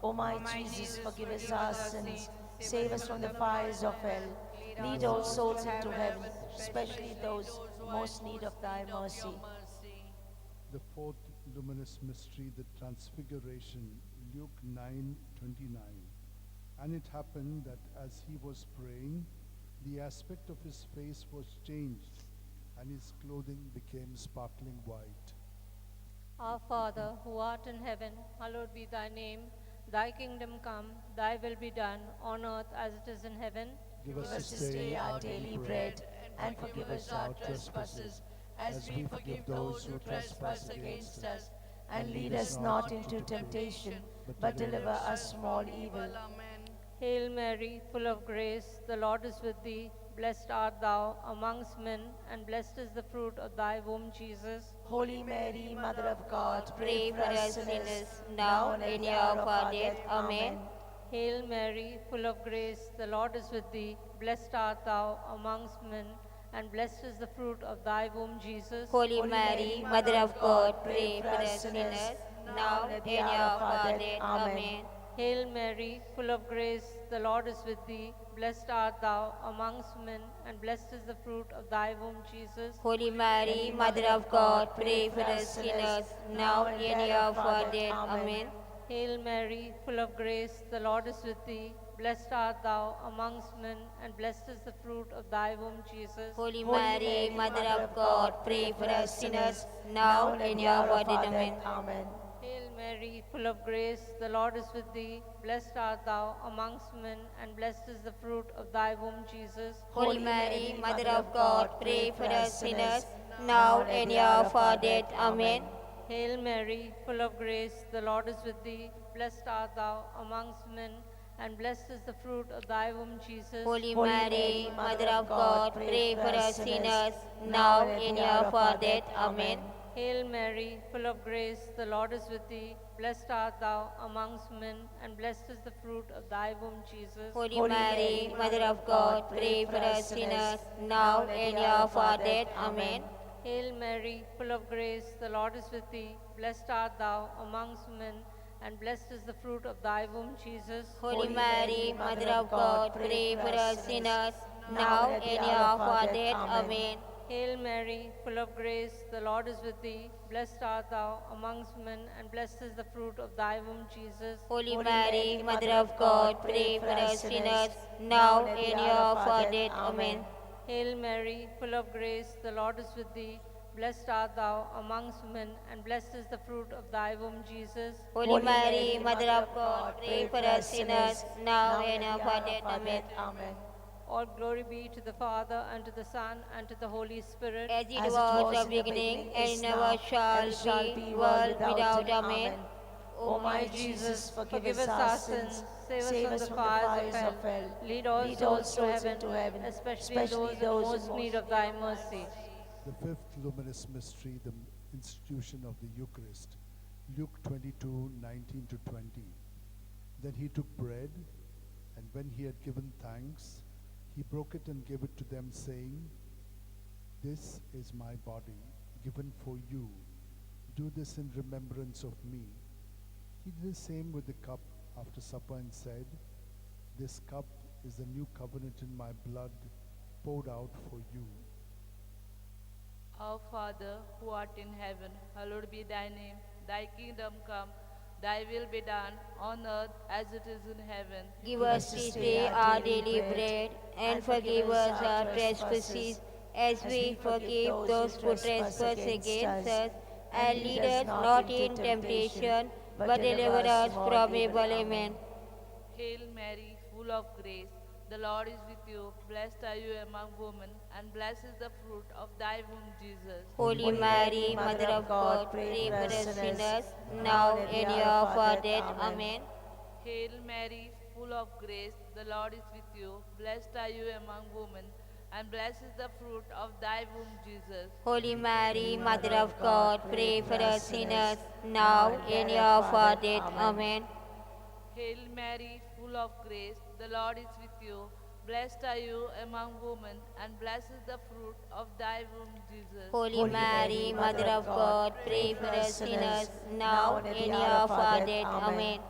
O my Jesus, forgive us our sins, save us from the fires of hell. Lead all souls into heaven, especially those most need of thy mercy. The fourth luminous mystery, the Transfiguration, Luke 9:29. And it happened that as he was praying, the aspect of his face was changed, and his clothing became sparkling white. Our Father, who art in heaven, hallowed be thy name. Thy kingdom come, thy will be done, on earth as it is in heaven. Give us this day our daily bread, and forgive us our trespasses, as we forgive those who trespass against us. And lead us not into temptation, but deliver us from all evil. Amen. Hail Mary, full of grace, the Lord is with thee. Blessed art thou amongst men, and blessed is the fruit of thy womb, Jesus. Holy Mary, Mother of God, Pray for us sinners, now and at the hour of our death. Amen. Hail Mary, full of grace, the Lord is with thee. Blessed art thou amongst men, and blessed is the fruit of thy womb, Jesus. Holy Mary, Mother of God, pray for us sinners, now and at the hour of our death. Amen. Hail Mary, full of grace, the Lord is with thee. Blessed art thou amongst men, and blessed is the fruit of thy womb, Jesus. Holy Mary, Mother of God, pray for us sinners, now and at the hour of our death. Amen. Hail Mary, full of grace, the Lord is with thee. Blessed art thou amongst men, and blessed is the fruit of thy womb, Jesus. Holy Mary, Mother of God, pray for us sinners, now and at the hour of our death. Amen. Amen. Hail Mary, full of grace, the Lord is with thee. Blessed art thou amongst men, and blessed is the fruit of thy womb, Jesus. Holy Mary, Mother of God, pray for us sinners, now and at the hour of our death. Amen. Hail Mary, full of grace, the Lord is with thee. Blessed art thou amongst men, and blessed is the fruit of thy womb, Jesus. Holy Mary, Mother of God, pray for us sinners, now and at the hour of our death. Amen. Hail Mary, full of grace, the Lord is with thee. Blessed art thou amongst men, and blessed is the fruit of thy womb, Jesus. Holy Mary, Mother of God, pray for us sinners, now and at the hour of our death. Amen. Hail Mary, full of grace, the Lord is with thee. Blessed art thou amongst men, and blessed is the fruit of thy womb, Jesus. Holy Mary, Mother of God, pray for us sinners, now and at the hour of our death. Amen. Hail Mary, full of grace, the Lord is with thee. Blessed art thou amongst men, and blessed is the fruit of thy womb, Jesus. Holy Mary, Mother of God, pray for us sinners, now and at the hour of our death. Amen. Hail Mary, full of grace, the Lord is with thee. Blessed art thou amongst women, and blessed is the fruit of thy womb, Jesus. Holy Mary, Mother of God, pray for us sinners, now and at our death. Amen. Amen. All glory be to the Father, and to the Son, and to the Holy Spirit. As it was in the beginning, and never shall be, world without Amen. O my Jesus, forgive us our sins, save us from the fires of hell. Lead all souls into heaven, especially those in most need of thy mercy. The fifth luminous mystery, the institution of the Eucharist. Luke 22, 19 to 20. Then he took bread, and when he had given thanks, he broke it and gave it to them, saying, "This is my body, given for you. Do this in remembrance of me." He did the same with the cup after supper and said, "This cup is the new covenant in my blood, poured out for you." Our Father, who art in heaven, hallowed be thy name. Thy kingdom come, thy will be done, on earth as it is in heaven. Give us this day our daily bread, and forgive us our trespasses, as we forgive those who trespass against us. And lead us not in temptation, but deliver us from evil. Amen. Hail Mary, full of grace, the Lord is with you. Blessed are you among women, and blessed is the fruit of thy womb, Jesus. Holy Mary, Mother of God, pray for us sinners, now and at the hour of our death. Amen. Hail Mary, full of grace, the Lord is with you. Blessed are you among women, and blessed is the fruit of thy womb, Jesus. Holy Mary, Mother of God, pray for us sinners, now and at the hour of our death. Amen. Hail Mary, full of grace, the Lord is with you. Blessed are you among women, and blessed is the fruit of thy womb, Jesus. Holy Mary, Mother of God, pray for us sinners, now and in the hour of our death. Amen.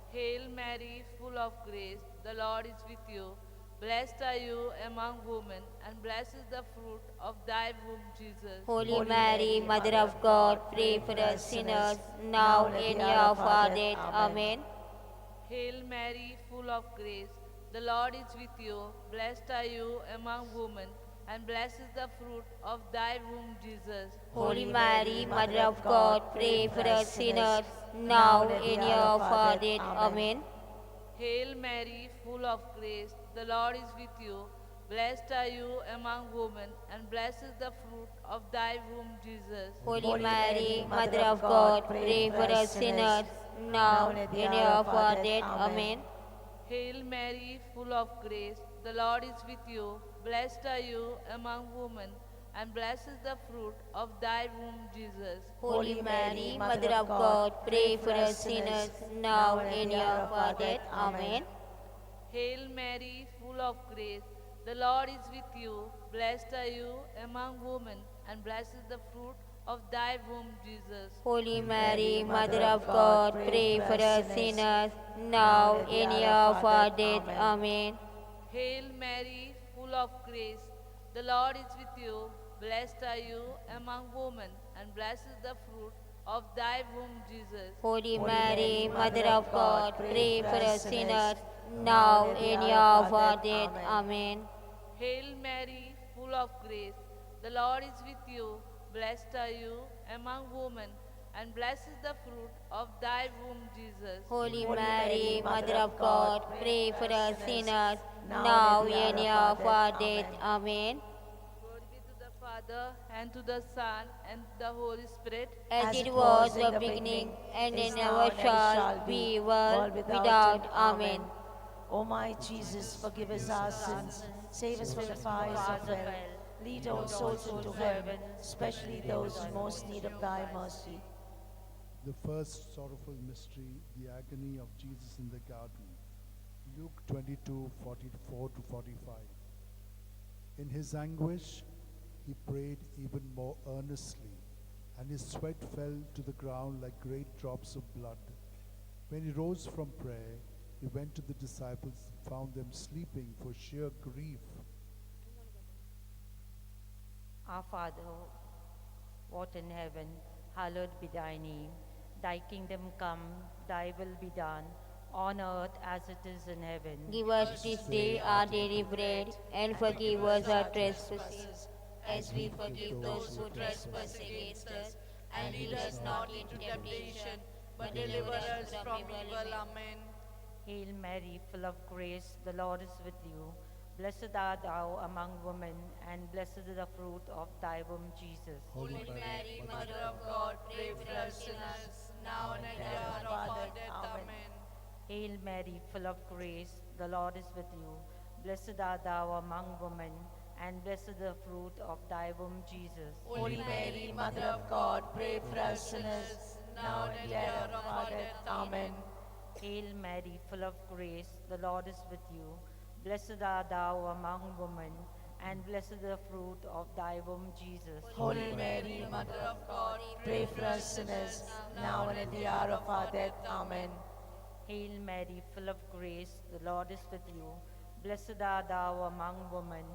Hail Mary, full of grace, the Lord is with you. Blessed are you among women, and blessed is the fruit of thy womb, Jesus. Holy Mary, Mother of God, pray for us sinners, now and in the hour of our death. Amen. Hail Mary, full of grace, the Lord is with you. Blessed are you among women, and blessed is the fruit of thy womb, Jesus. Holy Mary, Mother of God, pray for us sinners, now and in the hour of our death. Amen. Hail Mary, full of grace, the Lord is with you. Blessed are you among women, and blessed is the fruit of thy womb, Jesus. Holy Mary, Mother of God, pray for us sinners, now and in the hour of our death. Amen. Hail Mary, full of grace, the Lord is with you. Blessed are you among women, and blessed is the fruit of thy womb, Jesus. Holy Mary, Mother of God, pray for us sinners, now and in the hour of our death. Amen. Hail Mary, full of grace, the Lord is with you. Blessed are you among women, and blessed is the fruit of thy womb, Jesus. Holy Mary, Mother of God, pray for us sinners, now and in the hour of our death. Amen. Hail Mary, full of grace, the Lord is with you. Blessed are you among women, and blessed is the fruit of thy womb, Jesus. Holy Mary, Mother of God, pray for us sinners, now and in the hour of our death. Amen. Hail Mary, full of grace, the Lord is with you. Blessed are you among women, and blessed is the fruit of thy womb, Jesus. Holy Mary, Mother of God, pray for us sinners, now and in the hour of our death. Amen. Glory be to the Father, and to the Son, and to the Holy Spirit. As it was in the beginning, and never shall be, world without. Amen. O my Jesus, forgive us our sins, save us from the fires of hell. Lead all souls into heaven, especially those in most need of thy mercy. The first sorrowful mystery, the agony of Jesus in the garden. Luke 22:44 to 45. In his anguish, he prayed even more earnestly, and his sweat fell to the ground like great drops of blood. When he rose from prayer, he went to the disciples and found them sleeping for sheer grief. Our Father, who art in heaven, hallowed be thy name. Thy kingdom come, thy will be done, on earth as it is in heaven. Give us this day our daily bread, and forgive us our trespasses, as we forgive those who trespass against us. And lead us not into temptation, but deliver us from evil. Amen. Hail Mary, full of grace, the Lord is with you. Blessed art thou among women, and blessed is the fruit of thy womb, Jesus. Holy Mary, Mother of God, pray for us sinners, now and at the hour of our death. Amen. Hail Mary, full of grace, the Lord is with you. Blessed art thou among women, and blessed is the fruit of thy womb, Jesus. Holy Mary, Mother of God, pray for us sinners, now and at the hour of our death. Amen. Hail Mary, full of grace, the Lord is with you. Blessed art thou among women, and blessed is the fruit of thy womb, Jesus. Holy Mary, Mother of God, pray for us sinners, now and at the hour of our death. Amen. Hail Mary, full of grace, the Lord is with you. Blessed art thou among women,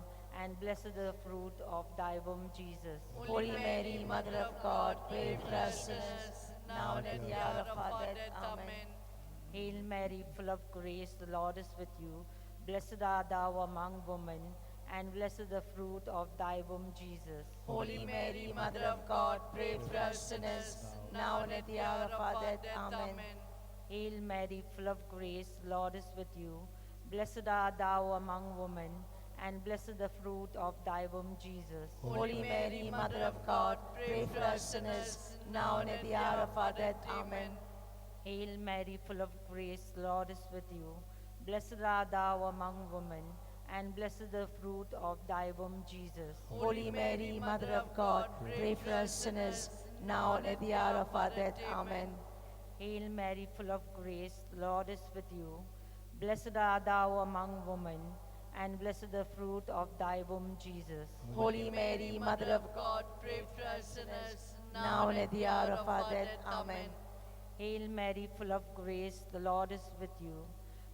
and blessed is the fruit of thy womb, Jesus. Holy Mary, Mother of God, pray for us sinners, now and at the hour of our death. Amen. Hail Mary, full of grace, the Lord is with you. Blessed art thou among women, and blessed is the fruit of thy womb, Jesus. Holy Mary, Mother of God, pray for us sinners, now and at the hour of our death. Amen. Hail Mary, full of grace, the Lord is with you. Blessed art thou among women, and blessed is the fruit of thy womb, Jesus. Holy Mary, Mother of God, pray for us sinners, now and at the hour of our death. Amen. Hail Mary, full of grace, the Lord is with you. Blessed art thou among women, and blessed is the fruit of thy womb, Jesus. Holy Mary, Mother of God, pray for us sinners, now and at the hour of our death. Amen. Hail Mary, full of grace, the Lord is with you. Blessed art thou among women, and blessed the fruit of thy womb, Jesus. Holy Mary, Mother of God, pray for us sinners, now and at the hour of our death. Amen. Hail Mary, full of grace, the Lord is with you.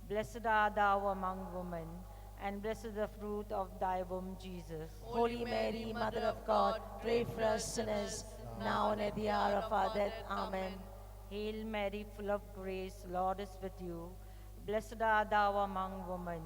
Blessed art thou among women, and blessed the fruit of thy womb, Jesus. Holy Mary, Mother of God, pray for us sinners, now and at the hour of our death. Amen. Hail Mary, full of grace, Lord is with you. Blessed art thou among women,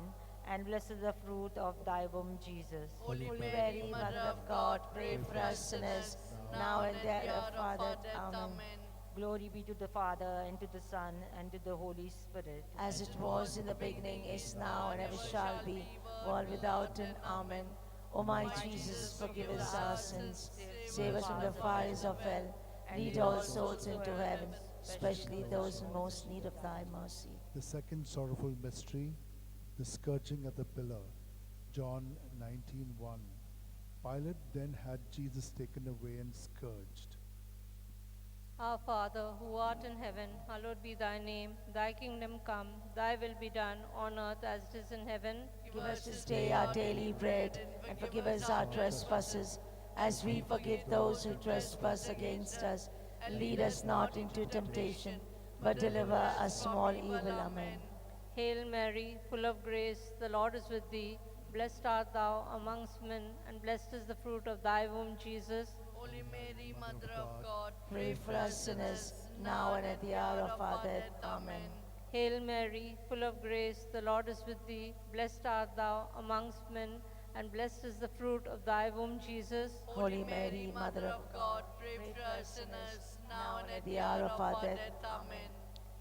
and blessed the fruit of thy womb, Jesus. Holy Mary, Mother of God, pray for us sinners, now and at the hour of our death. Amen. Glory be to the Father, and to the Son, and to the Holy Spirit. As it was in the beginning, is now, and ever shall be, world without end. Amen. O my Jesus, forgive us our sins, save us from the fires of hell, lead all souls into heaven, especially those in most need of thy mercy. The second sorrowful mystery, the scourging at the pillar. John 19:1. Pilate then had Jesus taken away and scourged. Our Father, who art in heaven, hallowed be thy name. Thy kingdom come, thy will be done, on earth as it is in heaven. Give us this day our daily bread, and forgive us our trespasses, as we forgive those who trespass against us. And lead us not into temptation, but deliver us from all evil. Amen. Hail Mary, full of grace, the Lord is with thee. Blessed art thou amongst men, and blessed is the fruit of thy womb, Jesus. Holy Mary, Mother of God, pray for us sinners, now and at the hour of our death. Amen. Hail Mary, full of grace, the Lord is with thee. Blessed art thou amongst men, and blessed is the fruit of thy womb, Jesus. Holy Mary, Mother of God, pray for us sinners, now and at the hour of our death. Amen.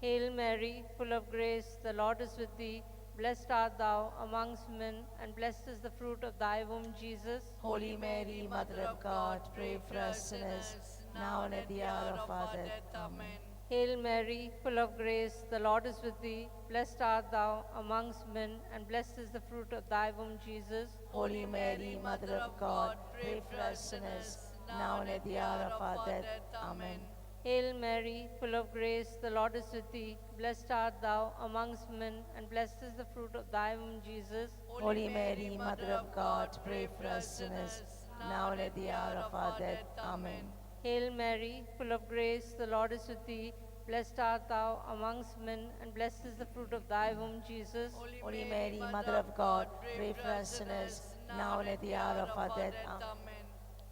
Hail Mary, full of grace, the Lord is with thee. Blessed art thou amongst men, and blessed is the fruit of thy womb, Jesus. Holy Mary, Mother of God, pray for us sinners, now and at the hour of our death. Amen. Hail Mary, full of grace, the Lord is with thee. Blessed art thou amongst men, and blessed is the fruit of thy womb, Jesus. Holy Mary, Mother of God, pray for us sinners, now and at the hour of our death. Amen. Hail Mary, full of grace, the Lord is with thee. Blessed art thou amongst men, and blessed is the fruit of thy womb, Jesus. Holy Mary, Mother of God, pray for us sinners, now and at the hour of our death. Amen. Hail Mary, full of grace, the Lord is with thee. Blessed art thou amongst men, and blessed is the fruit of thy womb, Jesus. Holy Mary, Mother of God, pray for us sinners, now and at the hour of our death. Amen.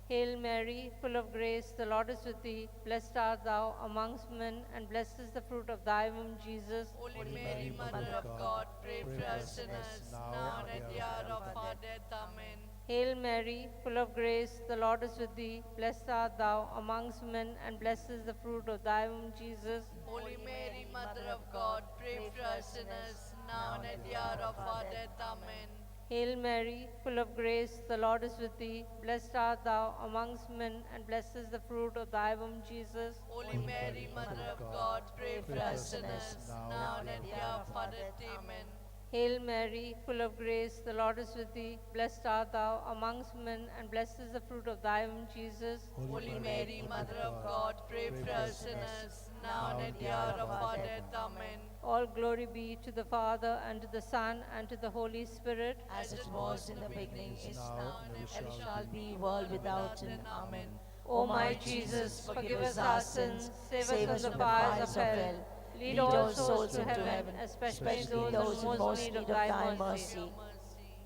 Hail Mary, full of grace, the Lord is with thee. Blessed art thou amongst men, and blessed is the fruit of thy womb, Jesus. Holy Mary, Mother of God, pray for us sinners, now and at the hour of our death. Amen. Hail Mary, full of grace, the Lord is with thee. Blessed art thou amongst men, and blessed is the fruit of thy womb, Jesus. Holy Mary, Mother of God, pray for us sinners, now and at the hour of our death. Amen. Hail Mary, full of grace, the Lord is with thee. Blessed art thou amongst men, and blessed is the fruit of thy womb, Jesus. Holy Mary, Mother of God, pray for us sinners, now and at the hour of our death. Amen. Hail Mary, full of grace, the Lord is with thee. Blessed art thou amongst men, and blessed is the fruit of thy womb, Jesus. Holy Mary, Mother of God, pray for us sinners, now and at the hour of our death. Amen. All glory be to the Father, and to the Son, and to the Holy Spirit. As it was in the beginning, is now, and ever shall be, world without end. Amen. O my Jesus, forgive us our sins, save us from the fires of hell. Lead all souls to heaven, especially those in most need of thy mercy.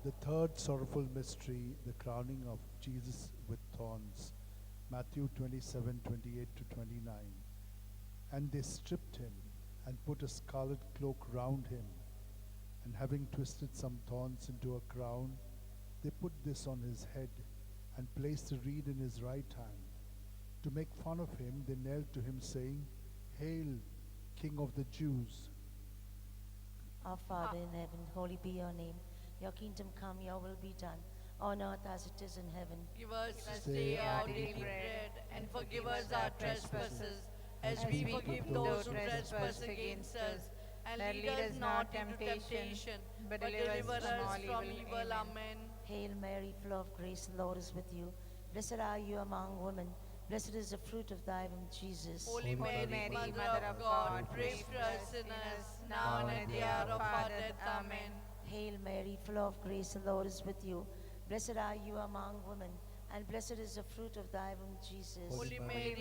The third sorrowful mystery, the crowning of Jesus with thorns. Matthew 27:28-29. And they stripped him and put a scarlet cloak round him, and having twisted some thorns into a crown, they put this on his head and placed a reed in his right hand. To make fun of him, they knelt to him, saying, "Hail, King of the Jews." Our Father in heaven, holy be your name. Your kingdom come, your will be done, on earth as it is in heaven. Give us this day our daily bread, and forgive us our trespasses, as we forgive those who trespass against us. And lead us not into temptation, but deliver us from evil. Amen. Hail Mary, full of grace, the Lord is with you. Blessed are you among women. Blessed is the fruit of thy womb, Jesus. Holy Mary, Mother of God, pray for us sinners, now and at the hour of our death. Amen. Hail Mary, full of grace, the Lord is with you. Blessed are you among women, and blessed is the fruit of thy womb, Jesus. Holy Mary,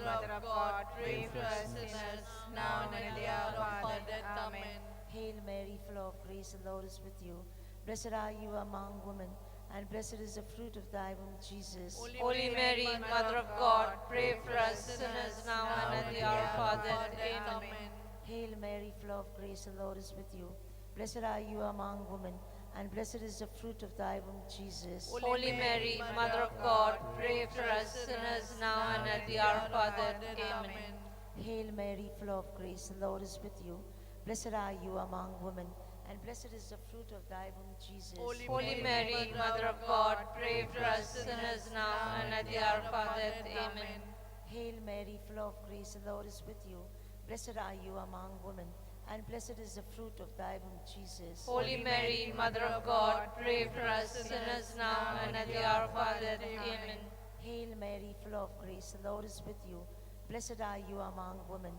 Mother of God, pray for us sinners, now and at the hour of our death. Amen. Hail Mary, full of grace, the Lord is with you. Blessed are you among women, and blessed is the fruit of thy womb, Jesus. Holy Mary, Mother of God, pray for us sinners, now and at the hour of our death. Amen. Hail Mary, full of grace, the Lord is with you. Blessed are you among women, and blessed is the fruit of thy womb, Jesus. Holy Mary, Mother of God, pray for us sinners, now and at the hour of our death. Amen. Hail Mary, full of grace, the Lord is with you. Blessed are you among women, and blessed is the fruit of thy womb, Jesus. Holy Mary, Mother of God, pray for us sinners, now and at the hour of our death. Amen. Hail Mary, full of grace, the Lord is with you. Blessed are you among women, and blessed is the fruit of thy womb, Jesus. Holy Mary, Mother of God, pray for us sinners, now and at the hour of our death. Amen. Hail Mary, full of grace, the Lord is with you. Blessed are you among women,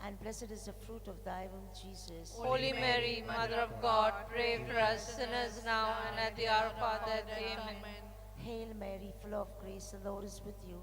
and blessed is the fruit of thy womb, Jesus. Holy Mary, Mother of God, pray for us sinners, now and at the hour of our death. Amen. Hail Mary, full of grace, the Lord is with you.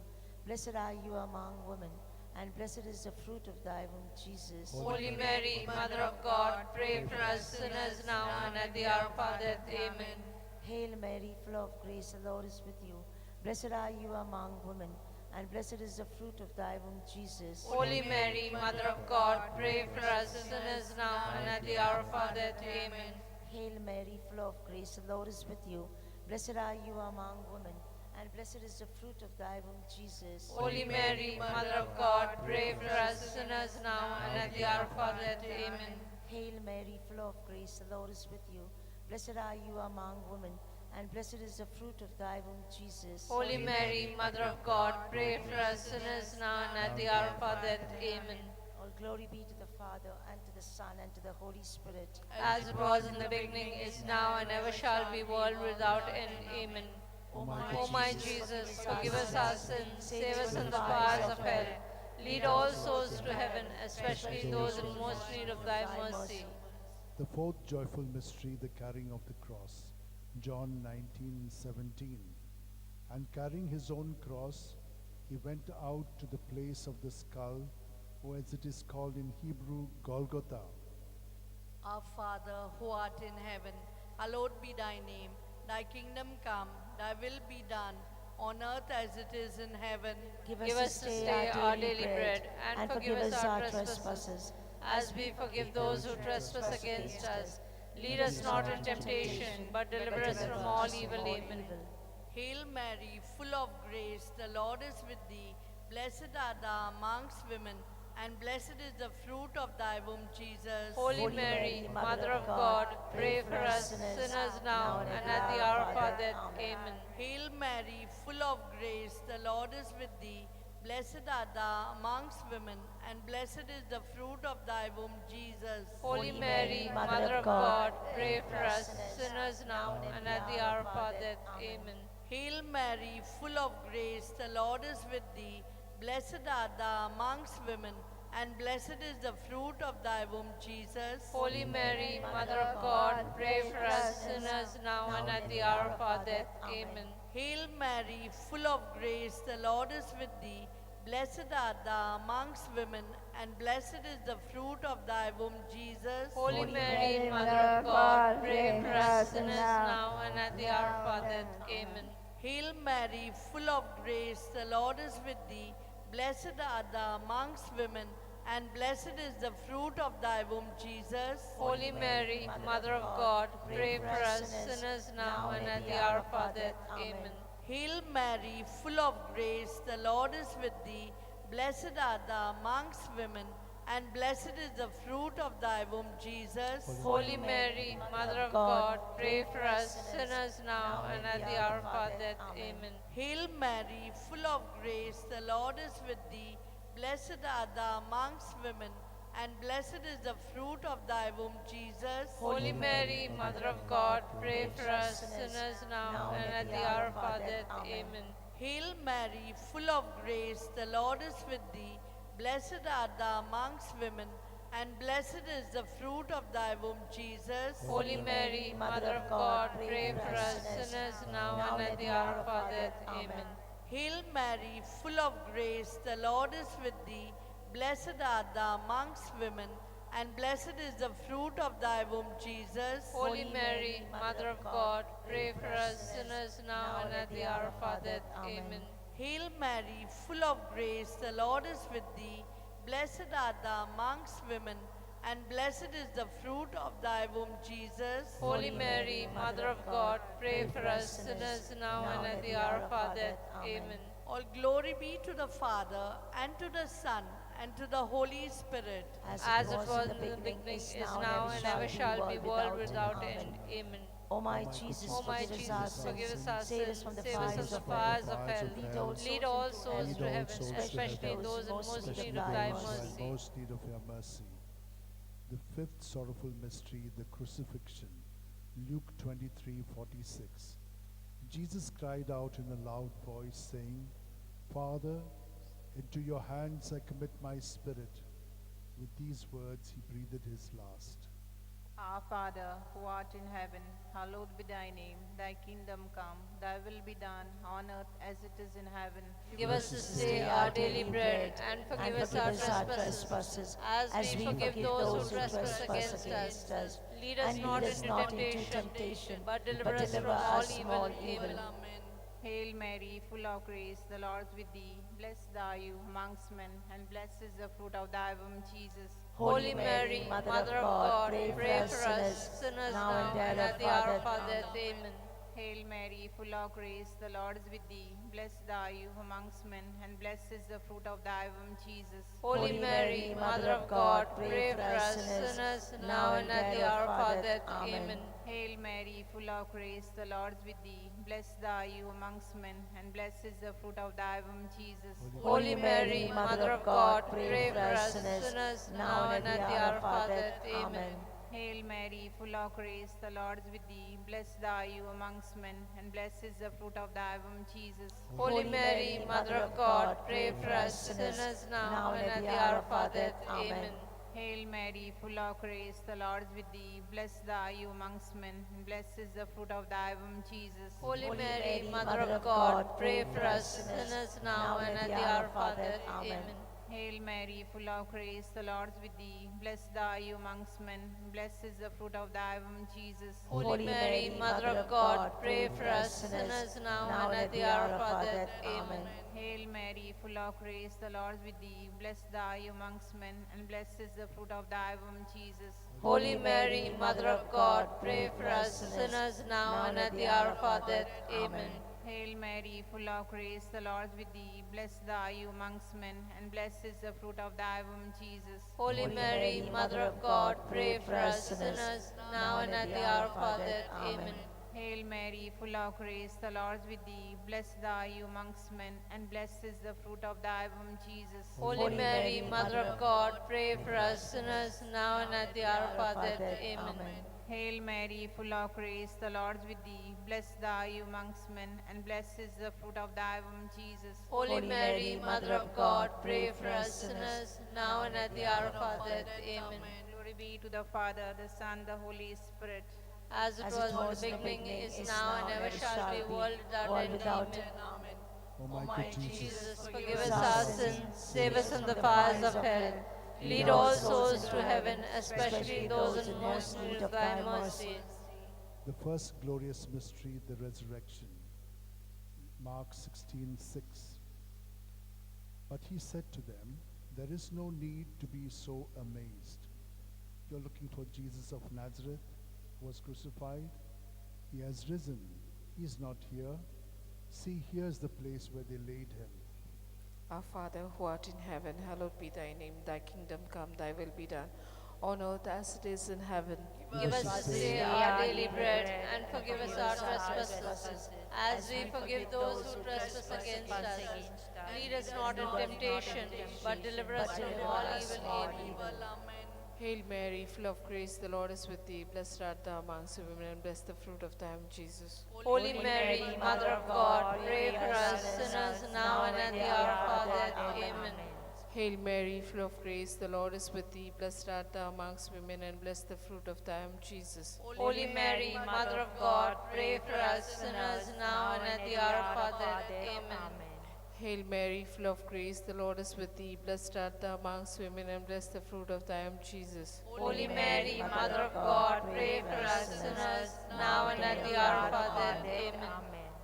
Blessed are you among women, and blessed is the fruit of thy womb, Jesus. Holy Mary, Mother of God, pray for us sinners, now and at the hour of our death. Amen. Hail Mary, full of grace, the Lord is with you. Blessed are you among women, and blessed is the fruit of thy womb, Jesus. Holy Mary, Mother of God, pray for us sinners, now and at the hour of our death. Amen. Hail Mary, full of grace, the Lord is with you. Blessed are you among women, and blessed is the fruit of thy womb, Jesus. Holy Mary, Mother of God, pray for us sinners, now and at the hour of our death. Amen. Hail Mary, full of grace, the Lord is with you. Blessed are you among women, and blessed is the fruit of thy womb, Jesus. Holy Mary, Mother of God, pray for us sinners, now and at the hour of our death. Amen. All glory be to the Father, and to the Son, and to the Holy Spirit. As it was in the beginning, is now, and ever shall be, world without end. Amen. O my O my Jesus, forgive us our sins, save us from the fires of hell. Lead all souls to heaven, especially those in most need of thy mercy. The fourth joyful mystery, the carrying of the cross. John 19:17. And carrying his own cross, he went out to the place of the skull, or as it is called in Hebrew, Golgotha. Our Father, who art in heaven, hallowed be thy name. Thy kingdom come, thy will be done, on earth as it is in heaven. Give us this day our daily bread, and forgive us our trespasses, as we forgive those who trespass against us. Lead us not into temptation, but deliver us from all evil. Amen. Hail Mary, full of grace, the Lord is with thee. Blessed art thou amongst women, and blessed is the fruit of thy womb, Jesus. Holy Mary, Mother of God, pray for us sinners now and at the hour of our death. Amen. Hail Mary, full of grace, the Lord is with thee. Blessed art thou amongst women, and blessed is the fruit of thy womb, Jesus. Holy Mary, Mother of God, pray for us sinners now and at the hour of our death. Amen. Hail Mary, full of grace, the Lord is with thee. Blessed art thou amongst women, and blessed is the fruit of thy womb, Jesus. Holy Mary, Mother of God, pray for us sinners now and at the hour of our death. Amen. Hail Mary, full of grace, the Lord is with thee. Blessed art thou amongst women, and blessed is the fruit of thy womb, Jesus. Holy Mary, Mother of God, pray for us sinners now and at the hour of our death. Amen. Hail Mary, full of grace, the Lord is with thee. Blessed art thou amongst women, and blessed is the fruit of thy womb, Jesus. Holy Mary, Mother of God, pray for us sinners now and at the hour of our death. Amen. Hail Mary, full of grace, the Lord is with thee. Blessed art thou amongst women, and blessed is the fruit of thy womb, Jesus. Holy Mary, Mother of God, pray for us sinners now and at the hour of our death. Amen. Hail Mary, full of grace, the Lord is with thee. Blessed art thou amongst women, and blessed is the fruit of thy womb, Jesus. Holy Mary, Mother of God, pray for us sinners now and at the hour of our death. Amen. Hail Mary, full of grace, the Lord is with thee. Blessed art thou amongst women, and blessed is the fruit of thy womb, Jesus. Holy Mary, Mother of God, pray for us sinners now and at the hour of our death. Amen. Hail Mary, full of grace, the Lord is with thee. Blessed art thou amongst women, and blessed is the fruit of thy womb, Jesus. Holy Mary, Mother of God, pray for us sinners now and at the hour of our death. Amen. Hail Mary, full of grace, the Lord is with thee. Blessed art thou amongst women, and blessed is the fruit of thy womb, Jesus. Holy Mary, Mother of God, pray for us sinners now and at the hour of our death. Amen. All glory be to the Father, and to the Son, and to the Holy Spirit. As it was in the beginning, is now, and ever shall be, world without end. Amen. O my Jesus, O my forgive us our Jesus, forgive sins, us our save us sins, from the save us fires from of the fires of hell. Lead all Lead all souls to heaven, especially those in most need of thy mercy. Most need of your mercy. The fifth sorrowful mystery, the crucifixion. Luke 23:46. Jesus cried out in a loud voice, saying, Father, into your hands I commit my spirit. With these words he breathed his last. Our Father, who art in heaven, hallowed be thy name. Thy kingdom come, thy will be done, on earth as it is in heaven. Give us this day our daily bread, and forgive us our trespasses, as we forgive those who trespass against us. Lead us And not lead us into not into temptation, temptation, but deliver us from all evil. Amen. Hail Mary, full of grace, the Lord is with thee. Blessed are you amongst men, and blessed is the fruit of thy womb, Jesus. Holy Mary, Mother of God, pray for us sinners now and at the hour of our death. Amen. Hail Mary, full of grace, the Lord is with thee. Blessed are you amongst men, and blessed is the fruit of thy womb, Jesus. Holy Mary, Mother of God, pray for us sinners now and at the hour of our death. Amen. Hail Mary, full of grace, the Lord is with thee. Blessed are you amongst men, and blessed is the fruit of thy womb, Jesus. Holy Mary, Mother of God, pray for us sinners now and at the hour of our death. Amen. Hail Mary, full of grace, the Lord is with thee. Blessed are you amongst men, and blessed is the fruit of thy womb, Jesus. Holy Mary, Mother of God, pray for us sinners now and at the hour of our death. Amen. Hail Mary, full of grace, the Lord is with thee. Blessed are you amongst men, and blessed is the fruit of thy womb, Jesus. Holy Mary, Mother of God, pray for us sinners now and at the hour of our death. Amen. Hail Mary, full of grace, the Lord is with thee. Blessed are you amongst men, and blessed is the fruit of thy womb, Jesus. Holy Mary, Mother of God, pray for us sinners now and at the hour of our death. Amen. Hail Mary, full of grace, the Lord is with thee. Blessed are you amongst men, and blessed is the fruit of thy womb, Jesus. Holy Mary, Mother of God, pray for us sinners now and at the hour of our death. Amen. Hail Mary, full of grace, the Lord is with thee. Blessed are you amongst men, and blessed is the fruit of thy womb, Jesus. Holy Mary, Mother of God, pray for us sinners now and at the hour of our death. Amen. Hail Mary, full of grace, the Lord is with thee. Blessed are you amongst men, and blessed is the fruit of thy womb, Jesus. Holy Mary, Mother of God, pray for us sinners now and at the hour of our death. Amen. Hail Mary, full of grace, the Lord is with thee. Blessed are you amongst men, and blessed is the fruit of thy womb, Jesus. Holy Mary, Mother of God, pray for us sinners now and at the hour of our death. Amen. Glory be to the Father, the Son, the Holy Spirit. As it was in the beginning, is now, and ever shall be, world without end. Amen. O my good Jesus, Jesus, forgive us our sins, save us from the fires of hell. Lead all souls to heaven, especially those in most need of thy mercy. The first glorious mystery, the resurrection. Mark 16:6. But he said to them, There is no need to be so amazed. You're looking for Jesus of Nazareth, who was crucified. He has risen. He is not here. See, here's the place where they laid him. Our Father, who art in heaven, hallowed be thy name. Thy kingdom come, thy will be done, on earth as it is in heaven. Give us this day our daily bread, and forgive us our trespasses, as we forgive those who trespass against us. Lead us not into temptation, but deliver us from all evil. Amen. Hail Mary, full of grace, the Lord is with thee. Blessed art thou amongst women, and blessed the fruit of thy womb, Jesus. Holy Mary, Mother of God, pray for us sinners now and at the hour of our death. Amen. Hail Mary, full of grace, the Lord is with thee. Blessed art thou amongst women, and blessed the fruit of thy womb, Jesus. Holy Mary, Mother of God, pray for us sinners now and at the hour of our death. Amen. Hail Mary, full of grace, the Lord is with thee. Blessed art thou amongst women, and blessed the fruit of thy womb, Jesus. Holy Mary, Mother of God, pray for us sinners now and at the hour of our death. Amen.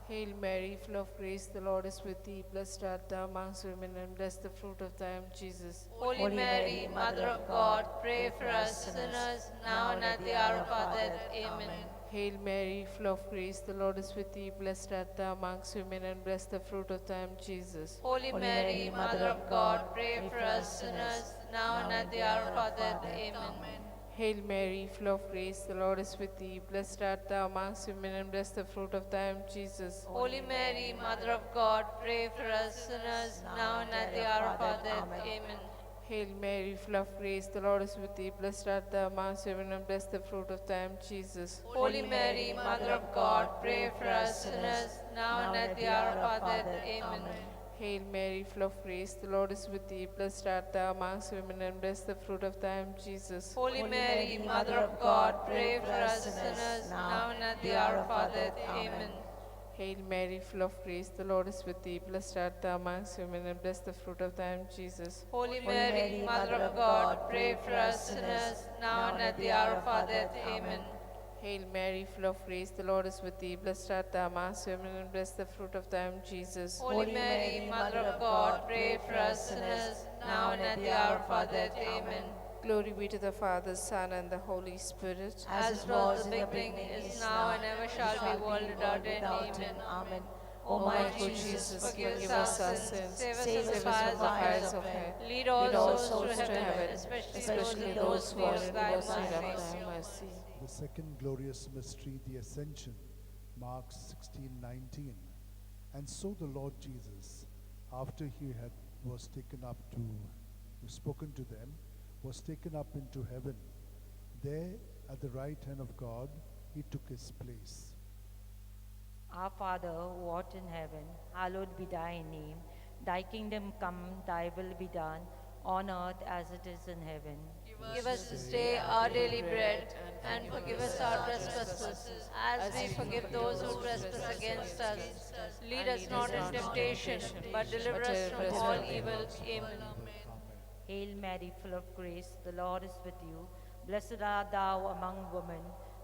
Hail Mary, full of grace, the Lord is with thee. Blessed art thou amongst women, and blessed the fruit of thy womb, Jesus. Holy Mary, Mother of God, pray for us sinners now and at the hour of our death. Amen. Hail Mary, full of grace, the Lord is with thee. Blessed art thou amongst women, and blessed the fruit of thy womb, Jesus. Holy Mary, Mother of God, pray for us sinners now and at the hour of our death. Amen. Hail Mary, full of grace, the Lord is with thee. Blessed art thou amongst women, and blessed the fruit of thy womb, Jesus. Holy Mary, Mother of God, pray for us sinners now and at the hour of our death. Amen. Hail Mary, full of grace, the Lord is with thee. Blessed art thou amongst women, and blessed the fruit of thy womb, Jesus. Holy Mary, Mother of God, pray for us sinners now and at the hour of our death. Amen. Hail Mary, full of grace, the Lord is with thee. Blessed art thou amongst women, and blessed the fruit of thy womb, Jesus. Holy Mary, Mother of God, pray for us sinners now and at the hour of our death. Amen. Hail Mary, full of grace, the Lord is with thee. Blessed art thou amongst women, and blessed the fruit of thy womb, Jesus. Holy Mary, Mother of God, pray for us sinners now and at the hour of our death. Amen. Hail Mary, full of grace, the Lord is with thee. Blessed art thou amongst women, and blessed the fruit of thy womb, Jesus. Holy Mary, Mother of God, pray for us sinners now and at the hour of our death. Amen. Glory be to the Father, Son, and the Holy Spirit. As it was in the beginning, is now, and ever shall be, world without end. Amen. Amen. O my good Jesus, forgive us our sins, save us from the fires of hell. Lead all souls to heaven, especially those who are in most need of thy mercy. The second glorious mystery, the Ascension, Mark 16:19. And so the Lord Jesus, after he had was taken up to, spoken to them, was taken up into heaven. There, at the right hand of God, he took his place. Our Father, who art in heaven, hallowed be thy name. Thy kingdom come, thy will be done, on earth as it is in heaven. Give us this day our daily bread, and forgive us our trespasses, as we forgive those who trespass against us. Lead us not into temptation, but deliver us from all evil. Amen. Hail Mary, full of grace, the Lord is with you. Blessed art thou among women,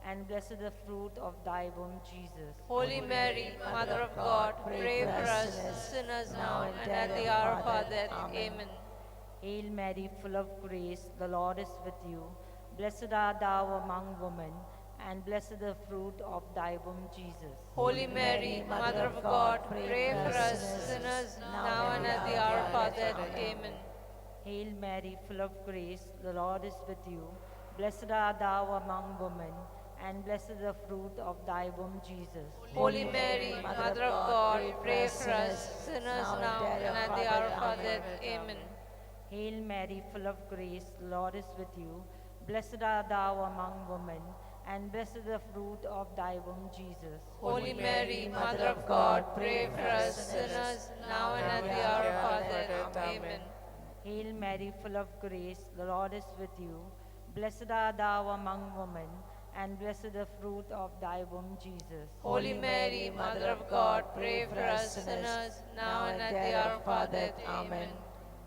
and blessed the fruit of thy womb, Jesus. Holy Mary, Mother of God, pray for us sinners now and at the hour of our death. Amen. Hail Mary, full of grace, the Lord is with you. Blessed art thou among women, and blessed the fruit of thy womb, Jesus. Holy Mary, Mother of God, pray for us sinners now and at the hour of our death. Amen. Hail Mary, full of grace, the Lord is with you. Blessed art thou among women, and blessed the fruit of thy womb, Jesus. Holy Mary, Mother of God, pray for us sinners now and at the hour of our death. Amen. Hail Mary, full of grace, the Lord is with you. Blessed art thou among women, and blessed the fruit of thy womb, Jesus. Holy Mary, Mother of God, pray for us sinners now and at the hour of our death. Amen. Hail Mary, full of grace, the Lord is with you. Blessed art thou among women, and blessed the fruit of thy womb, Jesus. Holy Mary, Mother of God, pray for us sinners now and at the hour of our death. Amen.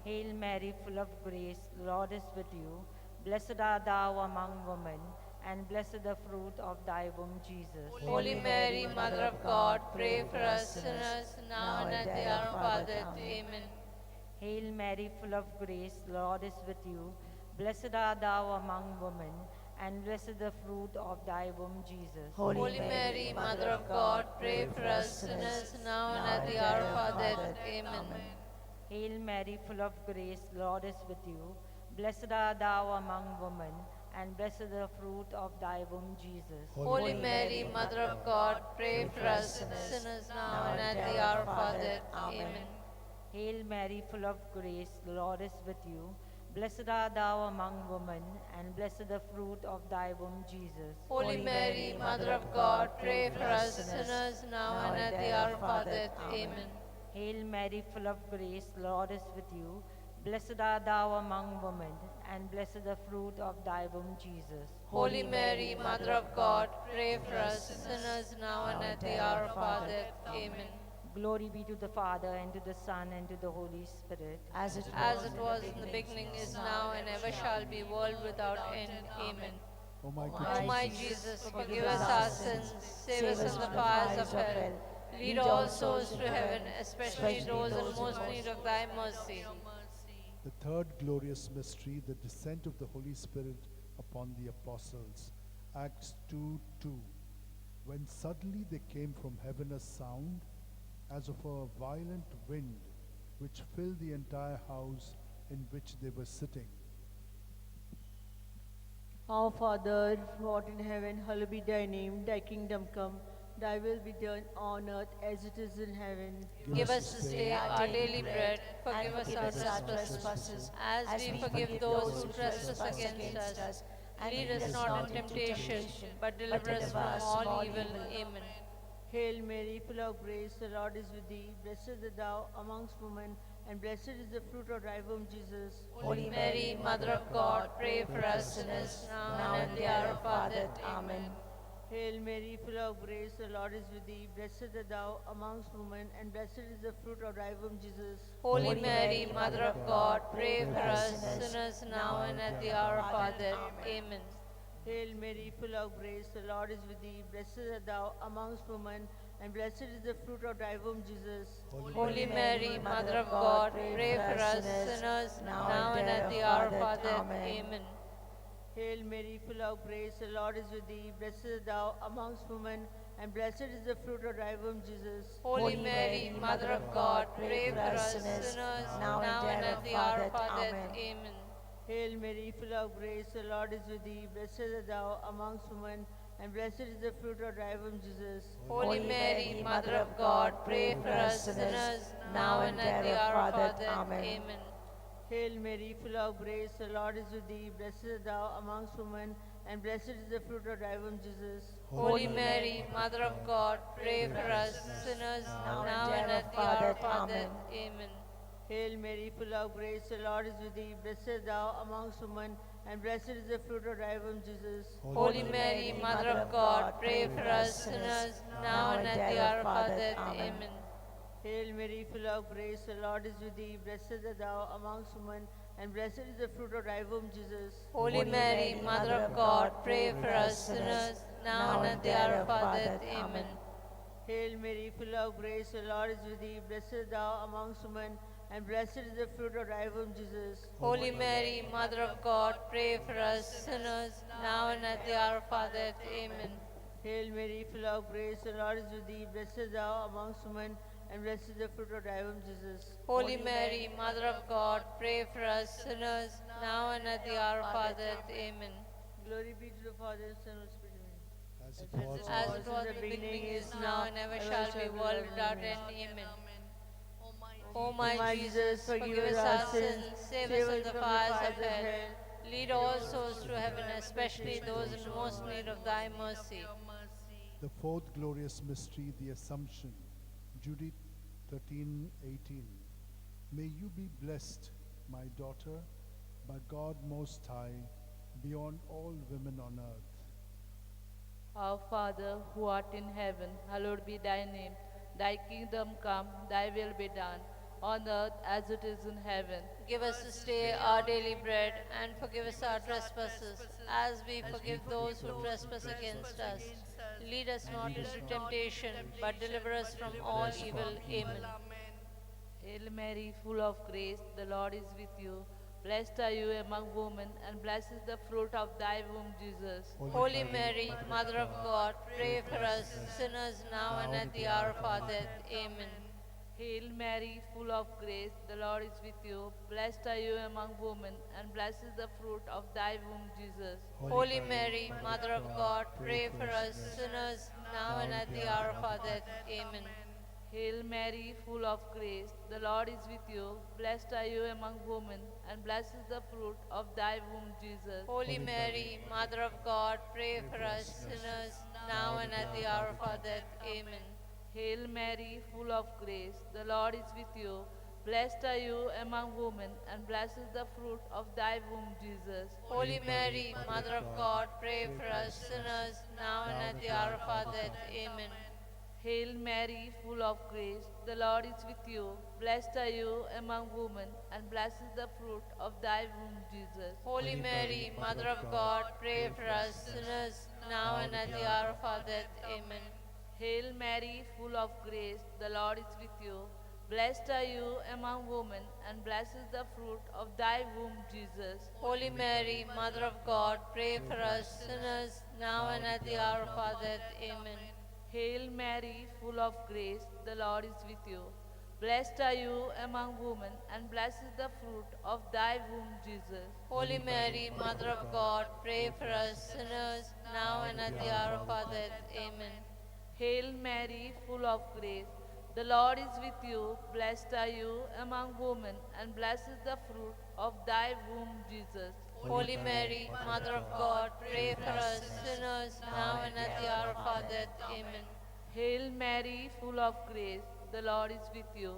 Hail Mary, full of grace, the Lord is with you. Blessed art thou among women, and blessed the fruit of thy womb, Jesus. Holy Mary, Mother of God, pray for us sinners now and at the hour of our death. Amen. Hail Mary, full of grace, the Lord is with you. Blessed art thou among women, and blessed the fruit of thy womb, Jesus. Holy Mary, Mother of God, pray for us sinners now and at the hour of our death. Amen. Hail Mary, full of grace, the Lord is with you. Blessed art thou among women, and blessed the fruit of thy womb, Jesus. Holy Mary, Mother of God, pray for us sinners now and at the hour of our death. Amen. Hail Mary, full of grace, the Lord is with you. Blessed art thou among women, and blessed the fruit of thy womb, Jesus. Holy Mary, Mother of God, pray for us sinners now and at the hour of our death. Amen. Hail Mary, full of grace, the Lord is with you. Blessed art thou among women, and blessed the fruit of thy womb, Jesus. Holy Mary, Mother of God, pray for us sinners now and at the hour of our death. Amen. Glory be to the Father, and to the Son, and to the Holy Spirit. As it was in the beginning, is now, and ever shall be, world without end. Amen. O my good O my Jesus, forgive us our sins, save us from the fires of hell. Lead all souls to heaven, especially those in most need of thy mercy. The third glorious mystery, the descent of the Holy Spirit upon the apostles. Acts 2:2. When suddenly there came from heaven a sound as of a violent wind, which filled the entire house in which they were sitting. Our Father, who art in heaven, hallowed be thy name. Thy kingdom come, thy will be done on earth as it is in heaven. Give us this day our daily bread. Forgive us our trespasses, as we forgive those who trespass against us. Lead us not into temptation, but deliver us from all evil. Amen. Hail Mary, full of grace, the Lord is with thee. Blessed art thou amongst women, and blessed is the fruit of thy womb, Jesus. Holy Mary, Mother of God, pray for us sinners, now and at the hour of our death. Amen. Hail Mary, full of grace, the Lord is with thee. Blessed art thou amongst women, and blessed is the fruit of thy womb, Jesus. Holy Mary, Mother of God, pray for us sinners, now and at the hour of our death. Amen. Hail Mary, full of grace, the Lord is with thee. Blessed art thou amongst women, and blessed is the fruit of thy womb, Jesus. Holy Mary, Mother of God, pray for us sinners, now and at the hour of our death. Amen. Hail Mary, full of grace, the Lord is with thee. Blessed art thou amongst women, and blessed is the fruit of thy womb, Jesus. Holy Mary, Mother of God, pray for us sinners, now and at the hour of our death. Amen. Hail Mary, full of grace, the Lord is with thee. Blessed art thou amongst women, and blessed is the fruit of thy womb, Jesus. Holy Mary, Mother of God, pray for us sinners, now and at the hour of our death. Amen. Hail Mary, full of grace, the Lord is with thee. Blessed art thou amongst women, and blessed is the fruit of thy womb, Jesus. Holy Mary, Mother of God, pray for us sinners, now and at the hour of our death. Amen. Hail Mary, full of grace, the Lord is with thee. Blessed art thou amongst women, and blessed is the fruit of thy womb, Jesus. Holy Mary, Mother of God, pray for us sinners, now and at the hour of our death. Amen. Hail Mary, full of grace, the Lord is with thee. Blessed art thou amongst women, and blessed is the fruit of thy womb, Jesus. Holy Mary, Mother of God, pray for us sinners, now and at the hour of our death. Amen. Hail Mary, full of grace, the Lord is with thee. Blessed art thou amongst women, and blessed is the fruit of thy womb, Jesus. Holy Mary, Mother of God, pray for us sinners, now and at the hour of our death. Amen. Hail Mary, full of grace, the Lord is with thee. Blessed art thou amongst women, and blessed is the fruit of thy womb, Jesus. Holy Mary, Mother of God, pray for us sinners, now and at the hour of our death. Amen. Glory be to the Father, and Son, and Holy Spirit. As it was in the beginning, is now, and ever shall be, world without end. Amen. O my Jesus, forgive us our sins, save us from the fires of hell. Lead all souls to heaven, especially those in most need of thy mercy. The fourth glorious mystery, the Assumption. Judith 13:18. May you be blessed, my daughter, by God Most High, beyond all women on earth. Our Father, who art in heaven, hallowed be thy name. Thy kingdom come, thy will be done, on earth as it is in heaven. Give us this day our daily bread, and forgive us our trespasses, as we forgive those who trespass against us. Lead us not into temptation, but deliver us from all evil. Amen. Hail Mary, full of grace, the Lord is with you. Blessed are you among women, and blessed is the fruit of thy womb, Jesus. Holy Mary, Mother of God, pray for us sinners now and at the hour of our death. Amen. Hail Mary, full of grace, the Lord is with you. Blessed are you among women, and blessed is the fruit of thy womb, Jesus. Holy Mary, Mother of God, pray for us sinners now and at the hour of our death. Amen. Hail Mary, full of grace, the Lord is with you. Blessed are you among women, and blessed is the fruit of thy womb, Jesus. Holy Mary, Mother of God, pray for us sinners now and at the hour of our death. Amen. Hail Mary, full of grace, the Lord is with you. Blessed are you among women, and blessed is the fruit of thy womb, Jesus. Holy Mary, Mother of God, pray for us sinners, now and at the hour of our death. Amen. Hail Mary, full of grace, the Lord is with you. Blessed are you among women, and blessed is the fruit of thy womb, Jesus. Holy Mary, Mother of God, pray for us sinners, now and at the hour of our death. Amen. Hail Mary, full of grace, the Lord is with you. Blessed are you among women, and blessed is the fruit of thy womb, Jesus. Holy Mary, Mother of God, pray for us sinners, now and at the hour of our death. Amen. Hail Mary, full of grace, the Lord is with you. Blessed are you among women, and blessed is the fruit of thy womb, Jesus. Holy Mary, Mother of God, pray for us sinners, now and at the hour of our death. Amen. Hail Mary, full of grace, the Lord is with you. Blessed are you among women, and blessed is the fruit of thy womb, Jesus. Holy Mary, Mother of God, pray for us sinners, now and at the hour of our death. Amen. Hail Mary, full of grace, the Lord is with you.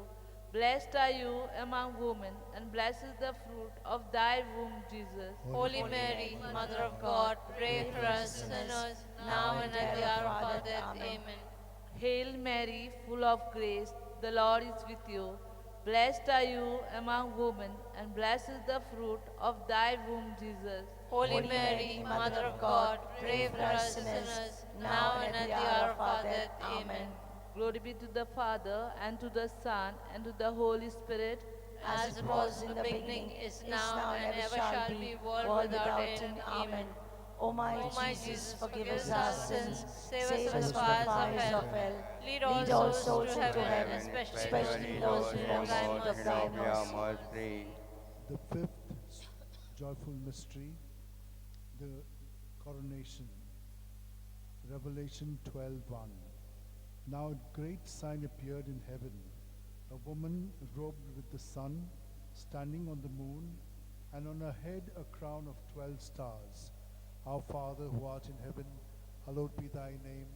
Blessed are you among women, and blessed is the fruit of thy womb, Jesus. Holy Mary, Mother of God, pray for us sinners, now and at the hour of our death. Amen. Hail Mary, full of grace, the Lord is with you. Blessed are you among women, and blessed is the fruit of thy womb, Jesus. Holy Mary, Mother of God, pray for us sinners, now and at the hour of our death. Amen. Glory be to the Father, and to the Son, and to the Holy Spirit. As it was in the beginning, is now, and ever shall be, world without end. Amen. O my Jesus, forgive us our sins, save us from the fires of hell. Lead all souls into heaven, especially those who most need of thy mercy. The fifth joyful mystery, the coronation. Revelation 12:1. Now a great sign appeared in heaven, a woman robed with the sun, standing on the moon, and on her head a crown of 12 stars. Our Father, who art in heaven, hallowed be thy name.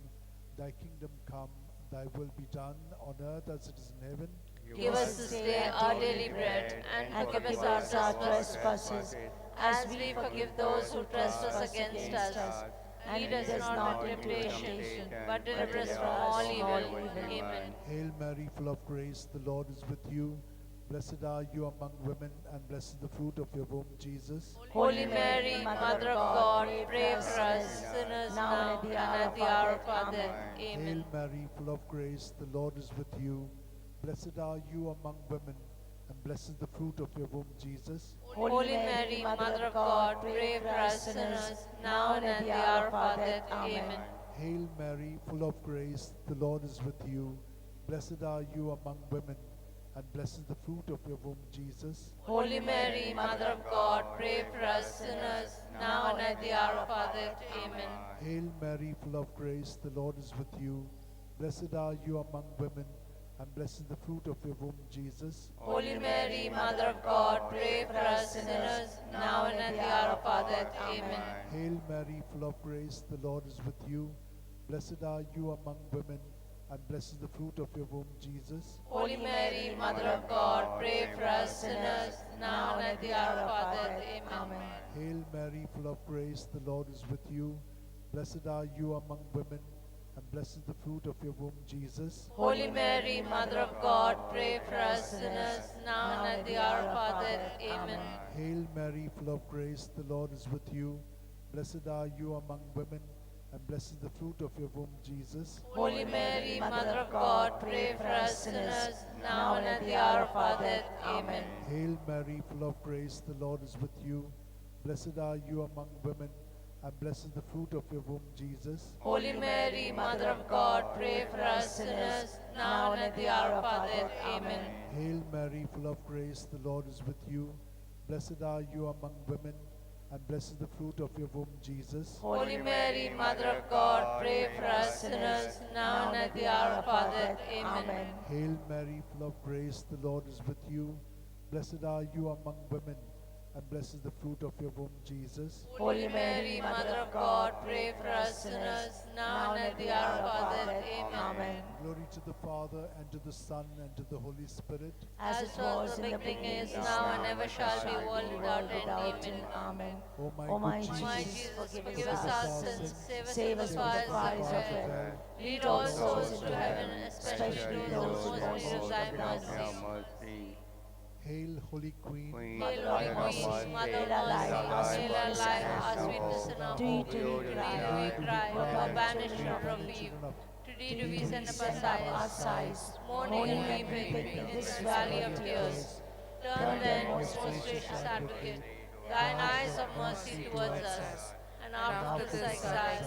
Thy kingdom come, thy will be done, on earth as it is in heaven. Give us this day our daily bread, and forgive us our trespasses, as we forgive those who trespass against us. And lead us not into temptation, but deliver us from all evil. Amen. Hail Mary, full of grace, the Lord is with you. Blessed are you among women, and blessed is the fruit of your womb, Jesus. Holy Mary, Mother of God, pray for us sinners, now and at the hour of our death. Amen. Hail Mary, full of grace, the Lord is with you. Blessed are you among women, and blessed is the fruit of your womb, Jesus. Holy Mary, Mother of God, pray for us sinners, now and at the hour of our death. Amen. Hail Mary, full of grace, the Lord is with you. Blessed are you among women, and blessed is the fruit of your womb, Jesus. Holy Mary, Mother of God, pray for us sinners, now and at the hour of our death. Amen. Hail Mary, full of grace, the Lord is with you. Blessed are you among women, and blessed is the fruit of your womb, Jesus. Holy Mary, Mother of God, pray for us sinners, now and at the hour of our death. Amen. Hail Mary, full of grace, the Lord is with you. Blessed are you among women, and blessed is the fruit of your womb, Jesus. Holy Mary, Mother of God, pray for us sinners, now and at the hour of our death. Amen. Hail Mary, full of grace, the Lord is with you. Blessed are you among women, and blessed is the fruit of your womb, Jesus. Holy Mary, Mother of God, pray for us sinners, now and at the hour of our death. Amen. Hail Mary, full of grace, the Lord is with you. Blessed are you among women, and blessed is the fruit of your womb, Jesus. Holy Mary, Mother of God, pray for us sinners, now and at the hour of our death. Amen. Hail Mary, full of grace, the Lord is with you. Blessed are you among women, and blessed is the fruit of your womb, Jesus. Holy Mary, Mother of God, pray for us sinners, now and at the hour of our death. Amen. Hail Mary, full of grace, the Lord is with you. Blessed are you among women, and blessed is the fruit of your womb, Jesus. Holy Mary, Mother of God, pray for us sinners, now and at the hour of our death. Amen. Hail Mary, full of grace, the Lord is with you. Blessed are you among women, and blessed is the fruit of your womb, Jesus. Holy Mary, Mother of God, pray for us sinners, now and at the hour of our death. Amen. Glory to the Father, and to the Son, and to the Holy Spirit. As it was in the beginning, is now, and ever shall be, world without end. Amen. O my good Jesus, forgive us our sins, save us from the fires of hell. Lead all souls to heaven, especially those who most need of thy mercy. Hail, Holy Queen, Hail, Holy Queen, Mother of mercy, hail our life, our sweetness and our hope. To thee we cry, O banished children of Eve. To thee do we send up our sighs, mourning and weeping in this valley of tears. Turn then, most gracious Advocate, thine eyes of mercy towards us, and after this exile,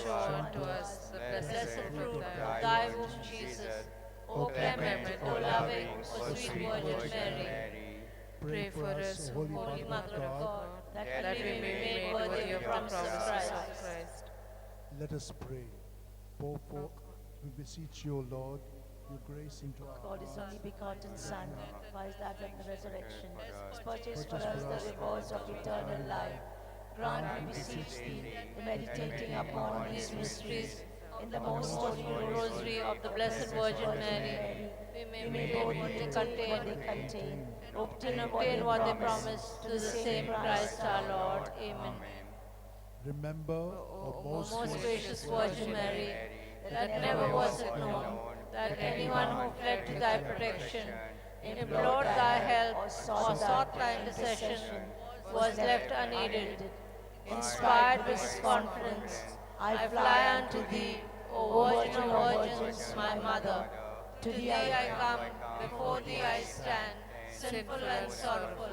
show unto us the blessed fruit of thy womb, Jesus. O clement, O loving, O sweet Virgin Mary, pray for us, Holy Holy Mother Mother of of God. God, that we may be made worthy of the promises of Christ. Let us pray. Pour forth, we beseech you, O Lord, your grace into our God, his hearts. only begotten Son, by his life and resurrection, has purchased for us the rewards of eternal life. Grant, we beseech thee, the meditating upon these mysteries in the most holy Rosary of the Blessed Virgin Mary, we may both both what contain they contain, and obtain what they promise, through the same Christ our Lord. Amen. Remember, O most Most gracious Virgin Mary, that never was it known that anyone who fled to thy protection, implored thy help, or sought thy intercession, was left unaided. Inspired with this confidence, I fly unto thee, O Virgin of Virgins, my Mother. To thee I come, before thee I stand, sinful and sorrowful.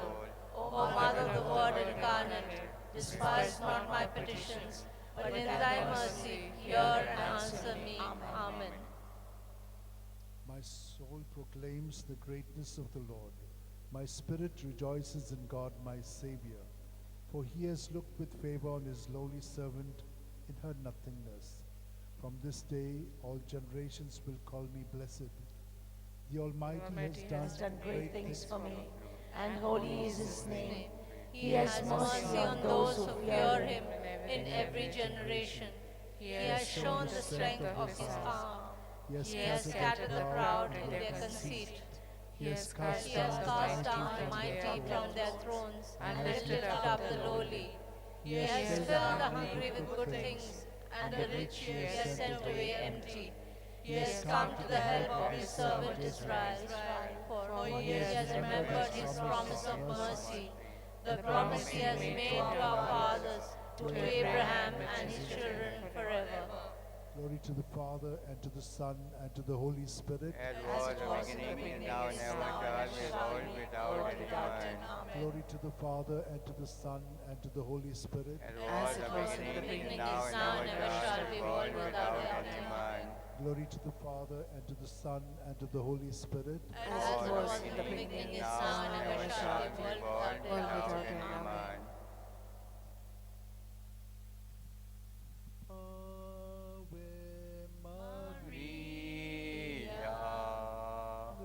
O Mother of the Word incarnate, despise not my petitions, but in thy mercy hear and answer me. Amen. My soul proclaims the greatness of the Lord. My spirit rejoices in God my Savior, for he has looked with favor on his lowly servant in her nothingness. From this day all generations will call me blessed. The Almighty has done great things for me, and holy is his name. He has mercy on those who fear him in every generation. He has shown the strength of his arm. He He has scattered the proud in their conceit. He has cast He has down cast the down the mighty mighty from their thrones and lifted up the lowly. He has filled the hungry with good things, and the rich he has sent away empty. He has come to the help of his servant Israel, for he has remembered his promise of mercy, the promise he has made to our fathers, to Abraham and his children forever. Glory to the Father, and to the Son, and to the Holy Spirit. As was in the beginning, is now, and ever shall be, world without end. Amen. Glory to the Father, and to the Son, and to the Holy Spirit. As was in the beginning, is now, and ever shall be, world without end. Amen. Glory to the Father, and to the Son, and to the Holy Spirit. As it was in the beginning, is now, and ever shall be, world without end. Amen. Ave Maria,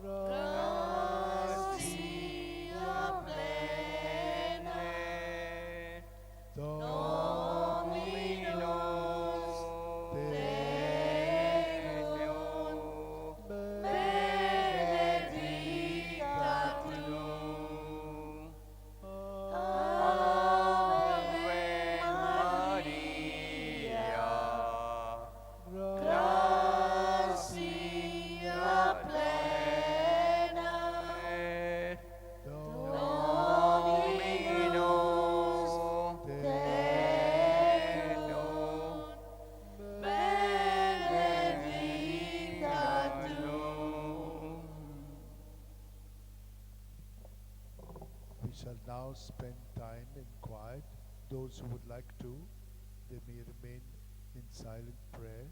Gratia plena, Dominus tecum, benedicta tu. Ave Maria, Gratia plena, Dominus tecum, benedicta tu. We shall now spend time in quiet. Those who would like to, they may remain in silent prayer.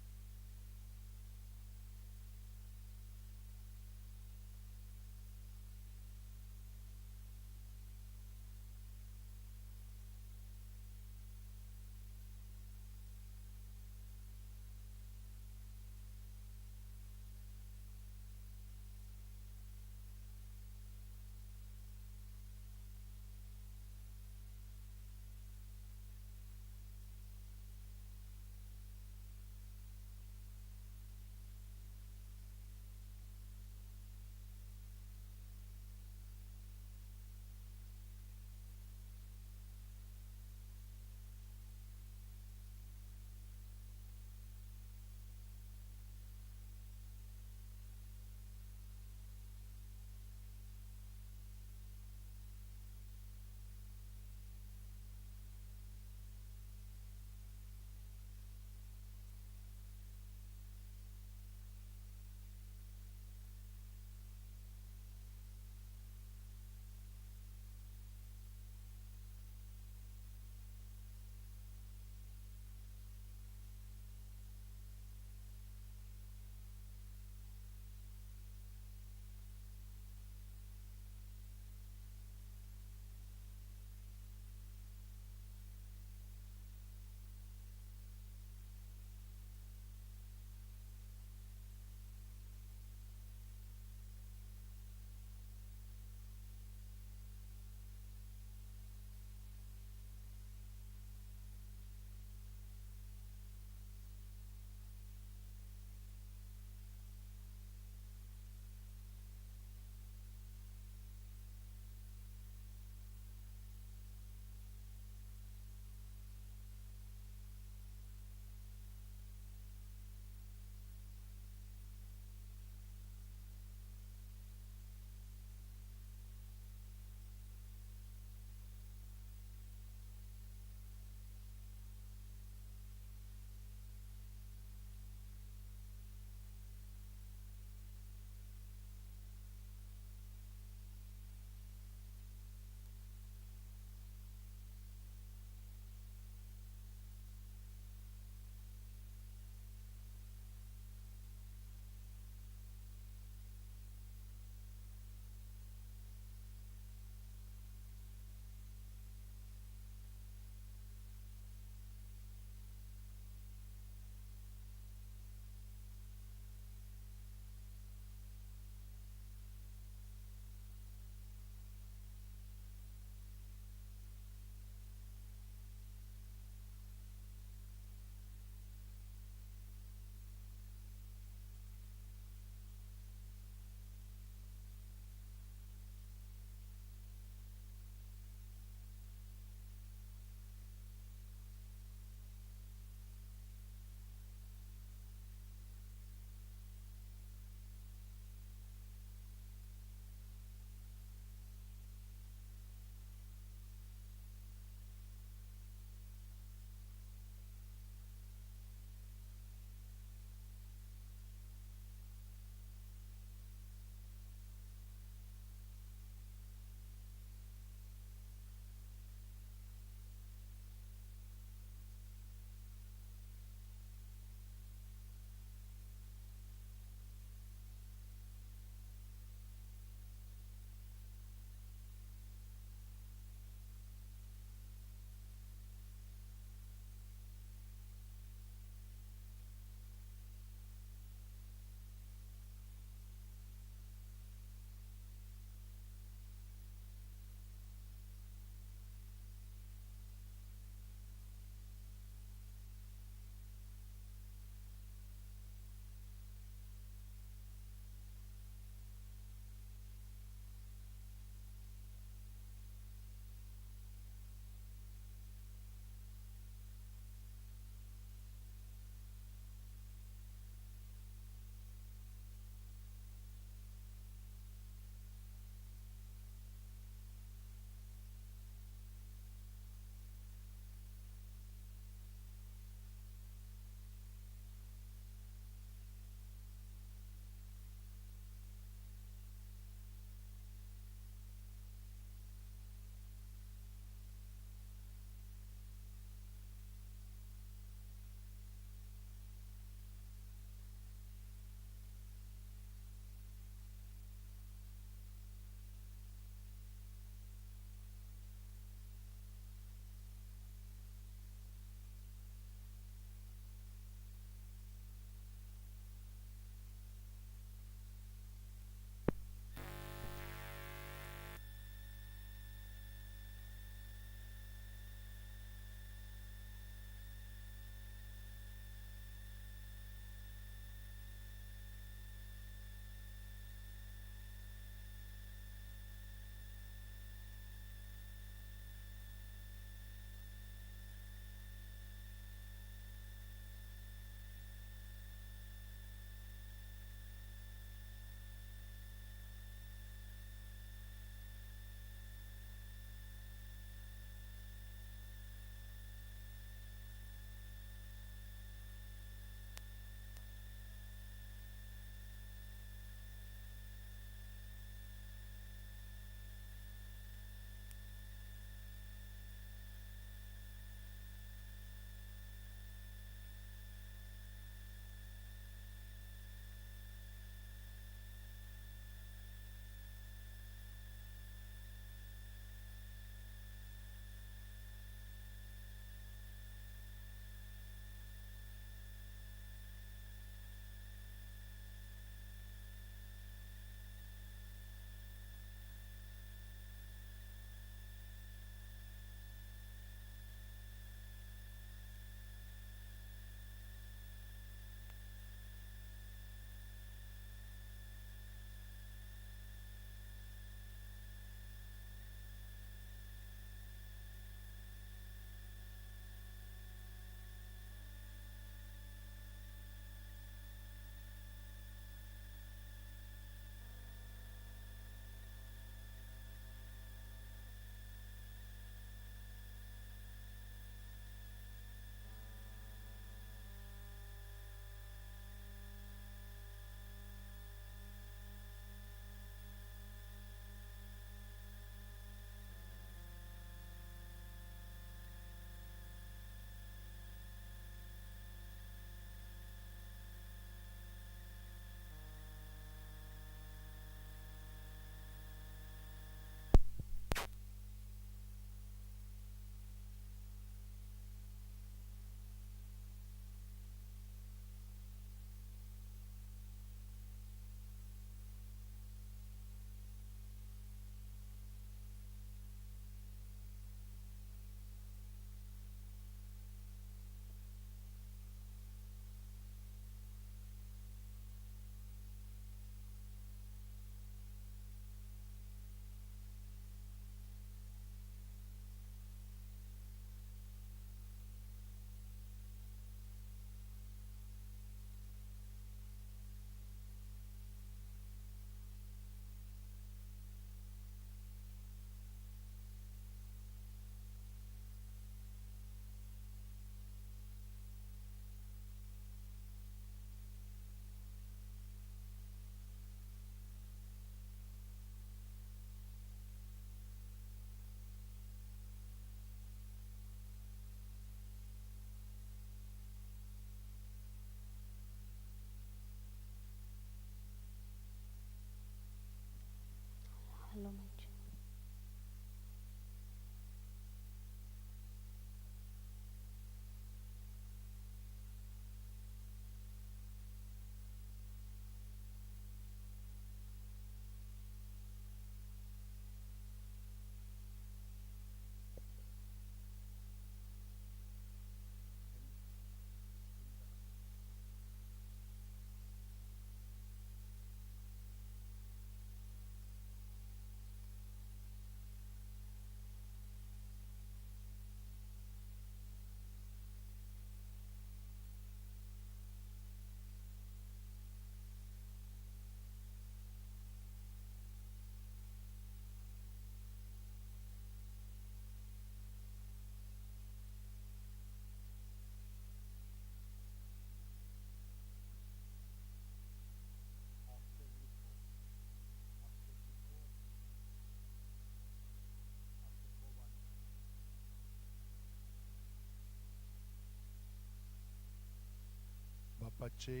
बापाचे,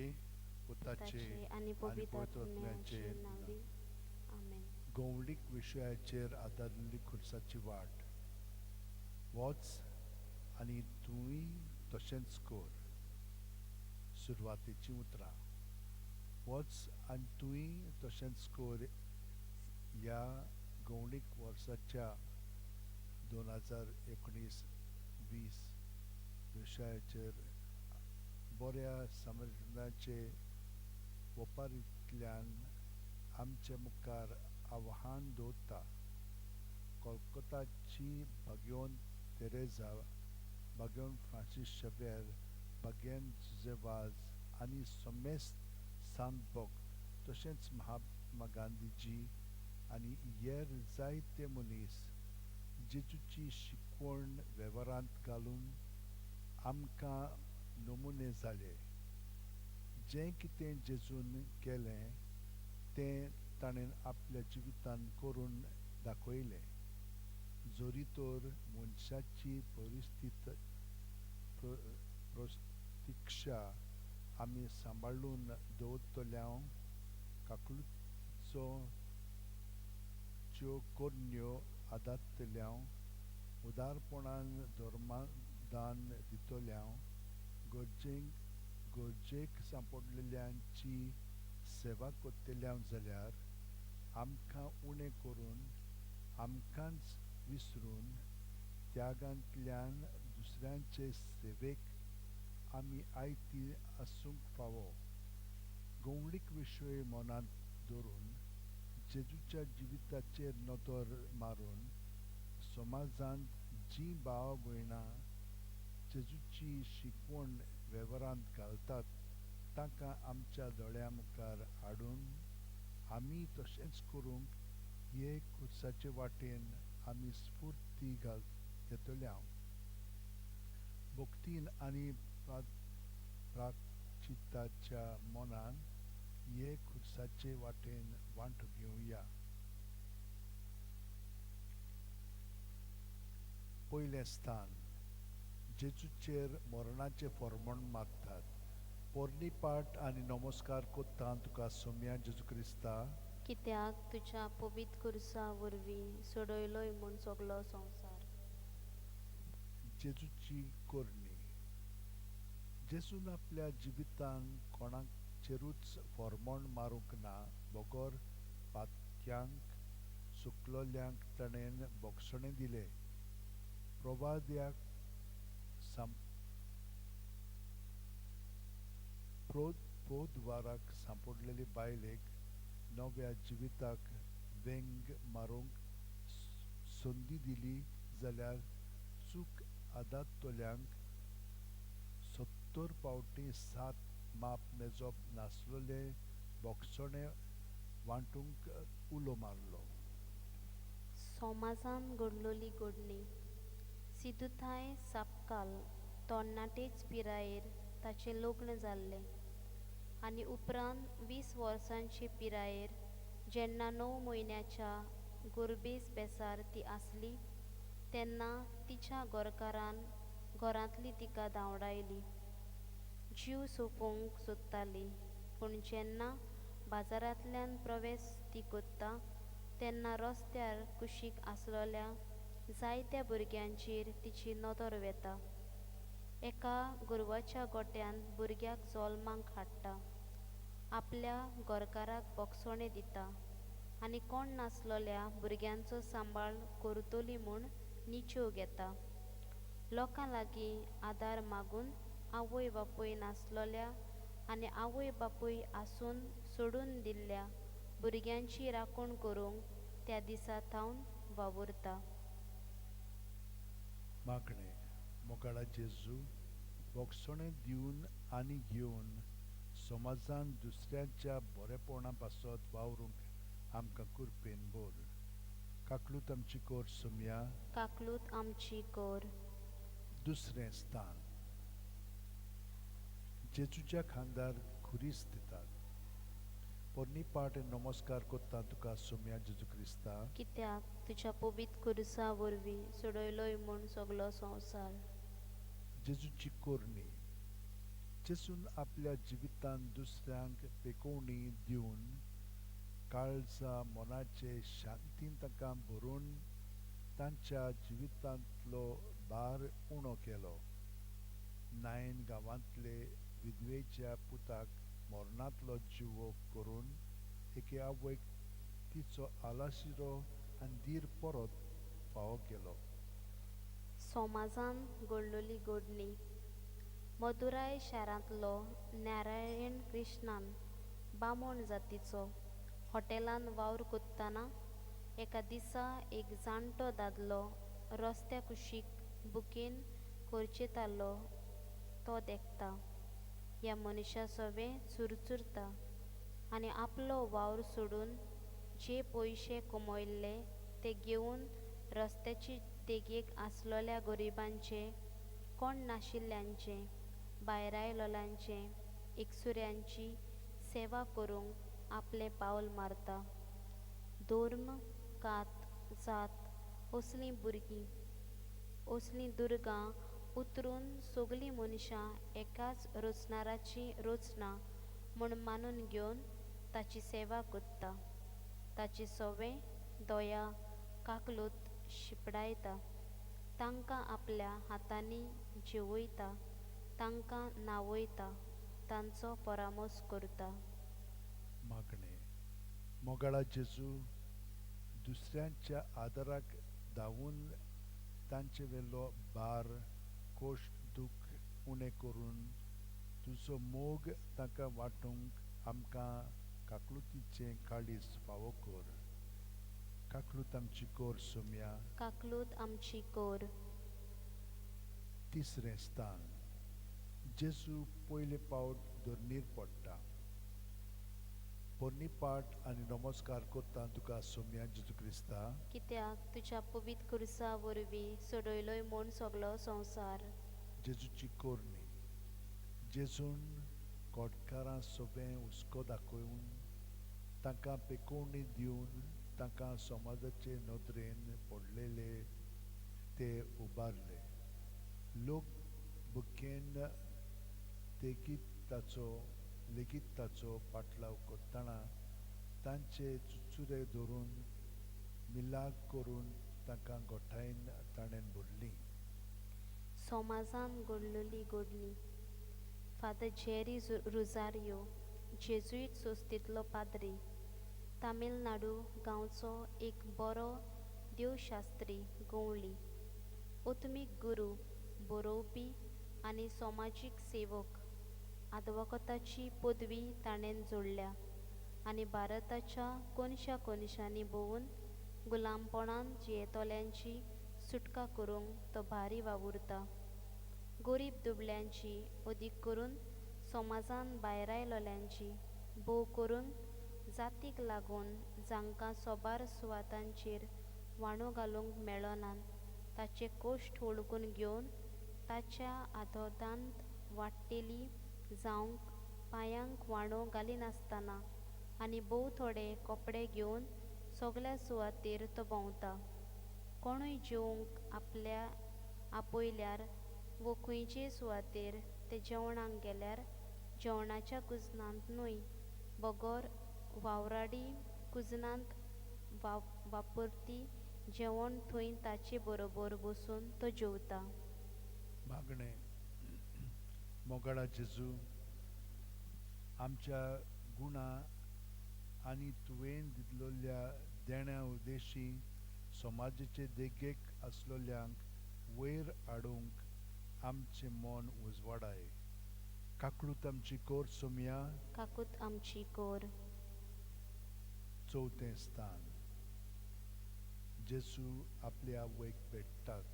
पुताचे आनी पवित्र आत्म्याचे नांवी, आमेन. गौणीक विशयाचेर आदारिल्ली खुर्साची वाट. वच आनी तूंय तशेंच कर. सुरवातेचीं उतरां. वच आनी तूंय तशेंच कर ह्या गौणीक वर्साच्या 2019-20 विशयाचेर बऱ्या समर्थनाचे वपारींतल्यान आमचे मुखार आव्हान दवरता. कोलकाताची भाग्योन तेरेझा, भाग्योन फ्रांसीस शेवेर, भाग्यन जुझे वाज आनी समेस्त सांत भक्त तशेंच महात्मा गांधीजी आनी हेर जायते मनीस जेजूची शिकवण वेव्हारांत घालून आमकां नमुने जाले. जें कितें जेजून केलें तें ताणें आपल्या जिवितान करून दाखयलें. जरी तर मनशाची परिस्थिती प्रतिक्षा आमी सांबाळून दवरतल्या काकलूचो च्यो करण्यो आदारतल्या उदारपणान धर्मदान दितल्या गरजेक सांपडलेल्यांची सेवा करतल्या जाल्यार आमकां उणें करून आमकांच विसरून त्यागांतल्यान दुसऱ्यांचे सेवेक आमी आयती आसूंक फावो. गौणीक विशय मनांत दवरून जेजूच्या जिविताचेर नदर मारून समाजांत जीं भाव भयणां जेजूची शिकवण वेव्हारांत घालतात तांकां आमच्या दोळ्यां मुखार हाडून आमी तशेंच करूंक हे खुर्साचे वाटेन आमी स्फूर्ती घेतल्या. भक्तीन आनी प्राचिताच्या मनान हे खुर्साचे वाटेन वांटो घेवया. पयलें स्थान जेजूचेर मरणाचें फॉर्मण मारतात. पोरणी पाट आनी नमस्कार कोत्ता तुका सोम्या जेजू क्रिस्ता, कित्याक तुज्या पवित्र खुर्सा वरवीं सोडयलोय म्हूण सगलो संवसार. जेजूची करणी. जेजून आपल्या जिवितान कोणाचेरूच फॉर्मण मारूंक ना, बगर पातक्यांक सुकलोल्यांक ताणें बोगसणें दिलें. प्रवाद्याक पोद्वाराक सांपडलेले बायलेक नव्या जिविताक वेंग मारूंक संदी दिली जाल्यार चूक आदारतल्यांक 70 फावटीं 7 माप मेजप नासलेले बोगसणें वांटूंक उलो मारलो. समाजान घडलोली घडणी. सिद्धुथाय सापकाल तरणाटेच पिरायेर ताचें लग्न जाल्लें आनी उपरांत 20 वर्सांचे पिरायेर जेन्ना 9 म्हयन्याच्या गोरबेस बेसार ती आसली तेन्ना तिच्या घरकारान घरांतली तिका धांवडायली. जीव सोंपोवंक सोदताली, पूण जेन्ना बाजारांतल्यान प्रवेश ती करता तेन्ना रस्त्यार कुशीक आसलेल्या जायत्या भुरग्यांचेर तिची नदर वेता. एका गोरवाच्या गोट्यान भुरग्याक जल्माक हाडटा, आपल्या घरकाराक बोगसणें दिता आनी कोण नासलेल्या भुरग्यांचो सांबाळ करतली म्हूण निचेव घेता. लोकां लागीं आदार मागून आवय बापूय नासलेल्या आनी आवय बापूय आसून सोडून दिल्ल्या भुरग्यांची राखण करूंक त्या दिसा थावन वावुरता. मागणें. मोगाळा जेजू, बोगसणें दिवन आनी घेवन समाजान दुसऱ्यांच्या बरेपणा पासत वावरूंक आमकां कृपेन भर. काकलूत आमची कोर सोमया, काकलूत आमची कोर. दुसरें स्थान जेजूच्या खांदार खुरीस दितात. पोरणी पाट नमस्कार कोत्ता तुका सोम्या जेजू क्रिस्ता, कित्याक तुज्या पवित्र खुर्सा वरवीं सोडयलोय म्हूण सगलो संवसार. जेजूची करणी. जेजून आपल्या जिवितान दुसऱ्यांक पेकोवणी दिवन काळजा मनाचे शांतीन तांकां भरून तांच्या जिवितांतलो भार उणो केलो. नायन गांवांतले विधवेच्या पुताक मरणांतलो जिवो करून एके आवयक तिचो आलाशिरो आनी धीर परत फावो केलो. समाजान घडलोली घडणी. मदुराय शारांतलो नारायण कृष्णान बामण जातीचो हॉटेलान वावर कोत्ताना एका दिसा एक जाणटो दादलो रस्त्या कुशीक बुकेन कोरचेतालो तो देखता. ह्या मनशा सवें चुरचुरता आनी आपलो वावर सोडून जे पयशे कमयल्ले ते घेवन रस्त्याची देगेक आसलेल्या गरिबांचे, कोण नाशिल्ल्यांचे, भायर आयलोल्यांचे, एकसुऱ्यांची सेवा करूंक आपलें पावल मारता. धर्म, कात, जात असलीं भुरगीं असलीं दुर्गां उतरून सगलीं मनशां एकाच रचणाराची रचना म्हूण मानून घेवन ताची सेवा करता. ताची सवें दया काकलूत शिंपडायता. तांकां आपल्या हातांनी जेवयता, तांकां न्हावयता, तांचो परामर्श करता. मागणें. मोगाळा जेजू, दुसऱ्यांच्या आदाराक धांवून तांचे वेलो भार, कोश्ट, दूख उणें करून तुजो मोग तांकां वांटूंक आमकां काकलुतीचें काळीज फावो कर. काकलूत आमची कोर सोम्या. काकलूत आमची कोर. तिसरें स्थान. जेजू पयले पावट धरणीर पडटा. पोरणी पाट आनी नमस्कार करता तुका सोम्या जेजू क्रिस्ता, कित्याक तुज्या पवित्र खुर्सा वरवीं सोडयलोय म्हूण सगलो संवसार. जेजूची कोरणी. जेजून कोटकारां सोबें हुस्को दाखोवन तांकां पेकोवणी दिवन तांकां समाजाचे नदरेन पडलेले ते उबारले. लोक बुकेन तेगीत ताचो लेगीत ताचो पाटलाव करतना तांचे चुचुरे धरून मिलाग करून तांकां गोठायन ताणें भरली. समाजान घडलोली घडणी. फादर जेरी रुजारियो, जेजुईट संस्थेंतलो पाद्री, तामिळनाडू गांवचो एक बरो देवशास्त्री गवळी, आत्मीक गुरू, बरोवपी आनी समाजीक सेवक. आदवोगादाची पदवी ताणें जोडल्या आनी भारताच्या कोनशा कोनशांनी भोंवून गुलामपणान जियेतल्यांची सुटका करूंक तो भारी वावुरता. गरीब दुबळ्यांची, अदीक करून समाजान भायर आयलोल्यांची, भोव करून जातीक लागून जांकां सोबार सुवातांचेर व्हाणो घालूंक मेळनात ताचे कश्ट वळखून घेवन ताच्या आदोदांत वाडटेली जावंक पांयांक व्हाणो घालिनासतना आनी भोव थोडे कपडे घेवन सगल्या सुवातेर तो भोंवता. कोणूय जेवंक आपल्या आपयल्यार वो खंयचेय सुवातेर ते जेवणाक गेल्यार जेवणाच्या कुजनांत न्हय बगर वावराडी कुजनांत वापरती जेवण थंय ताचे बरोबर बसून तो जेवता. मागणें. मोगाळा जेजू, आमच्या गुणा आनी तुवें दिल्लोल्या देण्या उद्देशी समाजाचे देगेक आसलोल्यांक वयर हाडूंक आमचें मन उजवाडाय. काकलूत आमची कोर सोम्या. काकूत आमची कोर. चवथें स्थान. जेजू आपल्या आवयक भेटतात.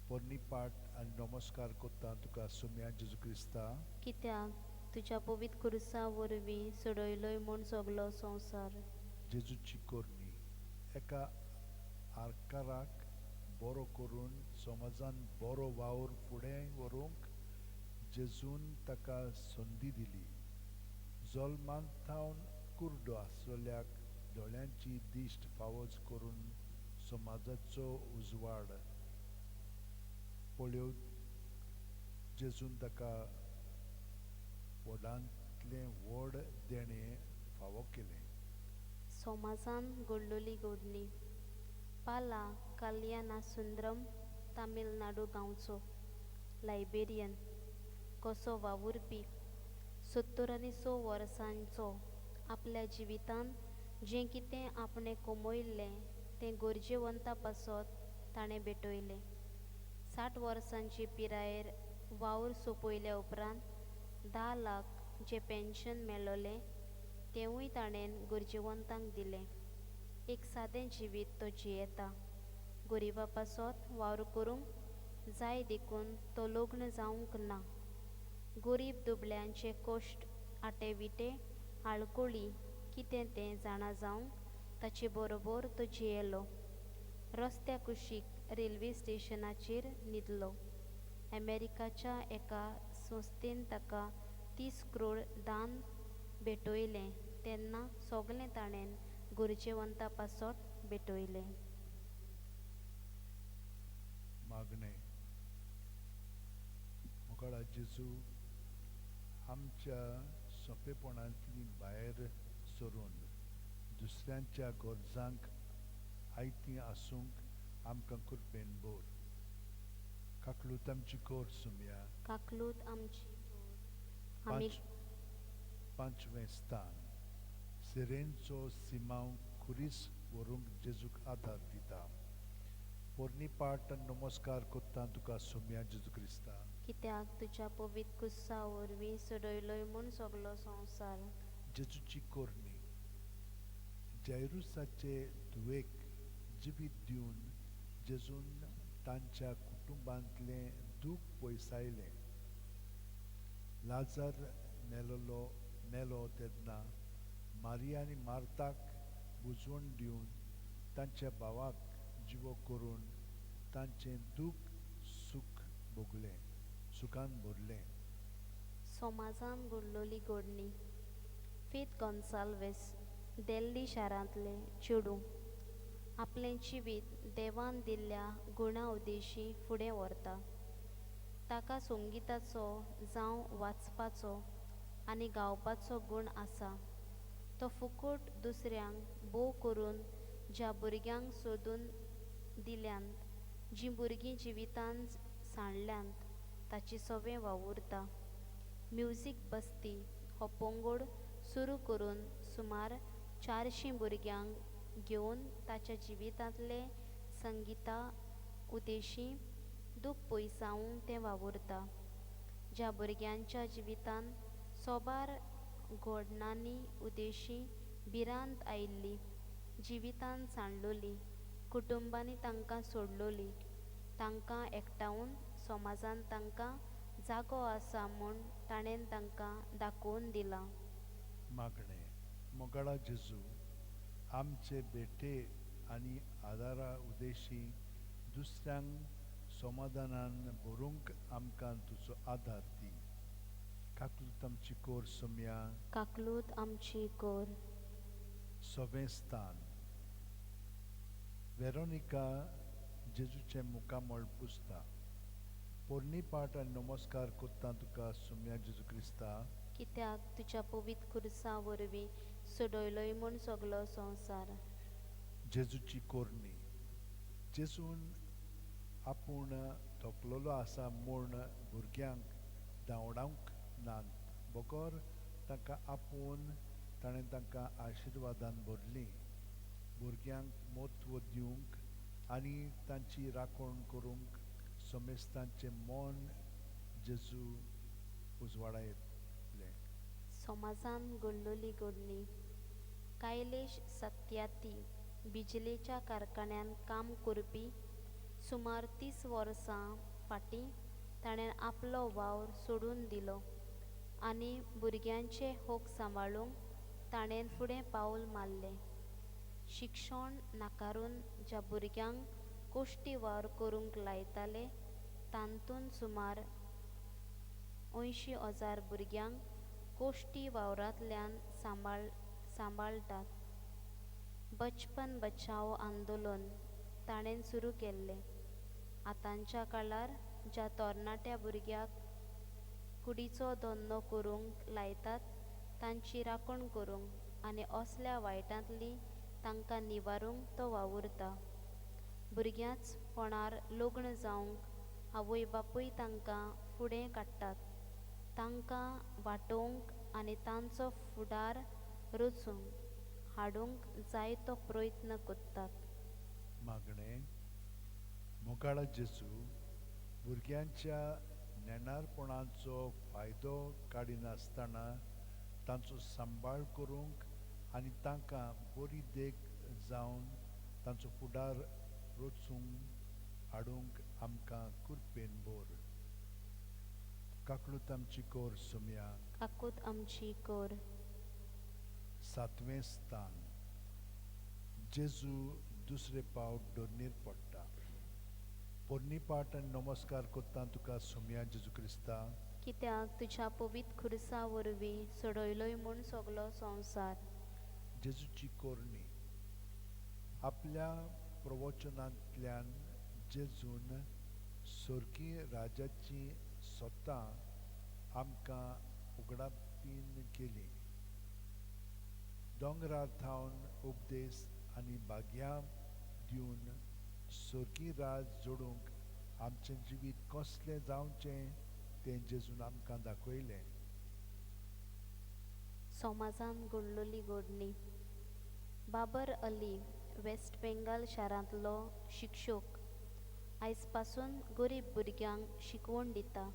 पोरणी पाट आनी नमस्कार करता तुका सोम्या जेजू क्रिस्ता, कित्याक तुज्या पवित्र खुर्सा वरवीं सोडयलोय म्हूण सगलो संवसार. जेजूची कोरणी. एका आरकाराक बरो करून समाजान बरो वावर फुडें व्हरूंक जेजून ताका संदी दिली. जल्मांत थावन कुर्डो आसलेल्याक दोळ्यांची दिश्ट फावज करून समाजाचो उजवाड पळोवन जेजून ताका व्हडांतलें व्हड देणें फावो केलें. समाजान घडलोली घडणी. पाला कल्याणा सुंदरम तामिळनाडू गांवचो लायबेरियन कसो वावुरपी 76 वर्सांचो आपल्या जिवितांत जें कितें आपणें कमयल्लें तें गरजेवंता पासत ताणें भेटयलें. 60 वर्सांचे पिरायेर वावर सोंपयल्या उपरांत 10 लाख जें पेन्शन मेळोलें तेंवूय ताणें गरजेवंतांक दिलें. एक सादें जिवीत तो जियेता. गरिबा पासत वावर करूंक जाय देखून तो लग्न जावंक ना. गरीब दुबळ्यांचे कश्ट आटे विटे आळकोळी कितें तें जाणा जावंक ताचे बरोबर तो जियेलो. रस्त्या कुशीक रेल्वे स्टेशनाचेर न्हिदलो. अमेरिकाच्या एका संस्थेन ताका 30 करोड दान भेटयलें तेन्ना सगळें ताणें गरजेवंता पासत भेटयलें. मागणें. मोगाळा जेजू, आमच्या सोंपेपणांतली भायर सरून दुसऱ्यांच्या गरजांक आयतीं आसूंक आमकां कृपेन भर. काकलूत आमची कोर सुमया. काकलूत आमची आमी. पांचवें स्थान. सिरेनचो सिमांव खुरीस व्हरूंक जेजूक आदार दिता. पोरणी पाट नमस्कार कोत्ता तुका सोम्या जेजू क्रिस्ता, कित्याक तुज्या पवित्र कुस्सा वरवीं सोडयलोय म्हूण सगलो संवसार. जेजूची कोरणी. जैरुसाचे धुवेक जिवीत दिवन जेजून तांच्या कुटुंबांतलें दूख पयसायलें. लाजार मेलो तेन्ना मारिया आनी मार्ताक बुजवण दिवन तांच्या भावाक जिवो करून तांचें दूख सूख भोगलें, सुखान भरलें. समाजान घडलोली घडणी. फेथ गोन्साल्वीस दिल्ली शारांतलें चेडूं आपलें जिवीत देवान दिल्ल्या गुणा उद्देशी फुडें व्हरता. ताका संगिताचो जावं वाचपाचो आनी गावपाचो गूण आसा. तो फुकट दुसऱ्यांक भोव करून ज्या भुरग्यांक सोदून दिल्यांत, जीं भुरगीं जिवितान सांडल्यांत ताची सवें वावुरता. म्युजीक बस्ती हो पंगड सुरू करून सुमार 400 भुरग्यांक घेवन ताच्या जिवितांतले संगिता उद्देशी दूख पयसावंक तें वावुरता. ज्या भुरग्यांच्या जिवितांत सोबार घडणांनी उद्देशी भिरांत आयिल्ली, जिवितान सांडलोली, कुटुंबांनी तांकां सोडलोली, तांकां एकठावन समाजान तांकां जागो आसा म्हूण ताणें तांकां दाखोवन दिलां. मागणें. मोगाळा जेजू, आमचे भेटे आनी आदारा उद्देशी दुसऱ्यांक समाधानान भरूंक आमकां तुजो आदार दी. काकलूत आमची कोर सोम्या. काकलूत आमची कोर. सवें स्थान. वेरोनिका जेजूचें मुखामळ पुसता. पोरणी पाट आनी नमस्कार कोत्ता तुका सोम्या जेजू क्रिस्ता, कित्याक तुज्या पवित्र खुर्सा वरवीं सोडयलोय म्हूण सगलो संवसार. जेजूची कोरणी. जेजून आपूण थकलोलो आसा म्हूण भुरग्यांक धांवडावंक नात, बगर तांकां आपोवन ताणें तांकां आशिर्वादान भरलीं. भुरग्यांक म्हत्व दिवंक आनी तांची राखण करूंक समेस्तांचें मन जेजू उजवाडायतलें. समाजान घडलोली घडणी. कायलेश सत्याती बिजलेच्या कारखान्यांत काम करपी सुमार 30 वर्सां फाटीं ताणें आपलो वावर सोडून दिलो आनी भुरग्यांचे हक सांबाळूंक ताणें फुडें पावल मारलें. शिक्षण नाकारून ज्या भुरग्यांक कोश्टी वावर करूंक लायताले तातूंत सुमार 80,000 भुरग्यांक कोश्टी वावरांतल्यान सांबाळटात. बचपन बचाओ आंदोलन ताणें सुरू केल्लें. आतांच्या काळार ज्या तरणाट्या भुरग्याक कुडीचो धंदो करूंक लायतात तांची राखण करूंक आनी असल्या वायटांतली तांकां निवारूंक तो वावुरता. भुरग्यांच पणार लग्न जावंक आवय बापूय तांकां फुडें काडटात, तांकां वाटोवंक आनी तांचो फुडार रचूंक हाडूंक जायतो प्रयत्न करतात. मागणें. मोगाळा जेजू, भुरग्यांच्या नेणारपणाचो फायदो काडिनासतना तांचो सांबाळ करूंक आनी तांकां बरी देख जावन तांचो फुडार रचूंक हाडूंक आमकां कृपेन भर. काकूत आमची कोर सोम्या. काकूत आमची कोर. सातवें स्थान. जेजू दुसरे पावट दोर्नीर पडटा. पोरणी पाट आनी नमस्कार करता तुका सोम्या जेजू क्रिस्ता, कित्याक तुज्या पवित्र खुर्सा वरवीं सोडयलोय म्हूण सगलो संवसार. जेजूची कोरणी. आपल्या प्रवचनांतल्यान जेजून सोर्की राजाची सत्ता आमकां उगडापीन केली. दोंगरार थावन उपदेश आनी भाग्यां दिवन सोर्की राज जोडूंक आमचें जिवीत कसलें जावचें तें जेजून आमकां दाखयलें. समाजान घडलोली घडणी. बाबर अली वेस्ट बेंगाल शारांतलो शिक्षक आयज पासून गरीब भुरग्यांक शिकवण दिता.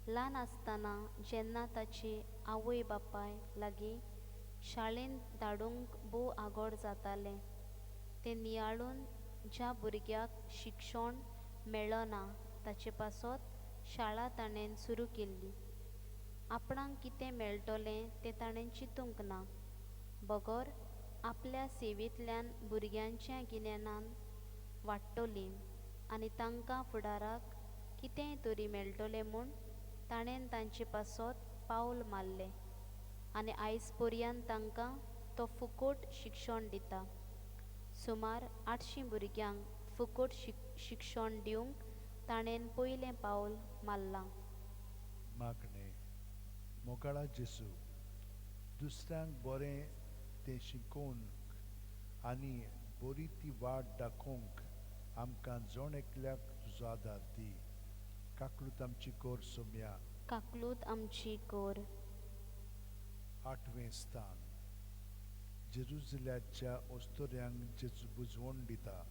ल्हान आसतना जेन्ना ताची आवय बापाय लागीं शाळेंत धाडूंक भोव आगोड जातालें, तें नियाळून ज्या भुरग्याक शिक्षण मेळना ताचे पासत शाळा ताणें सुरू केल्ली. आपणाक कितें मेळटलें तें ताणें चिंतूंक ना, बगर आपल्या सेवेंतल्यान भुरग्यांच्या गिन्यानान वाडटलीं आनी तांकां फुडाराक कितेंय तरी मेळटलें म्हूण ताणें तांचे पासत पावल मारलें आनी आयज पर्यंत तांकां तो फुकट शिक्षण दिता. सुमार 800 भुरग्यांक फुकट शिक्षण दिवंक ताणें पयलें पावल मारलां. मागणें. मोगाळा जेजू, दुसऱ्यांक बरें तें शिकोवंक आनी बरी ती वाट दाखोवंक आमकां जण एकल्याक तुजो आदार दी. काकूत आमची कोर सोम्या. काकूत आमची कोर. आठवें स्थान. जेरुजल्याच्या ओस्तोऱ्यांक जेजू बुजवण दिता.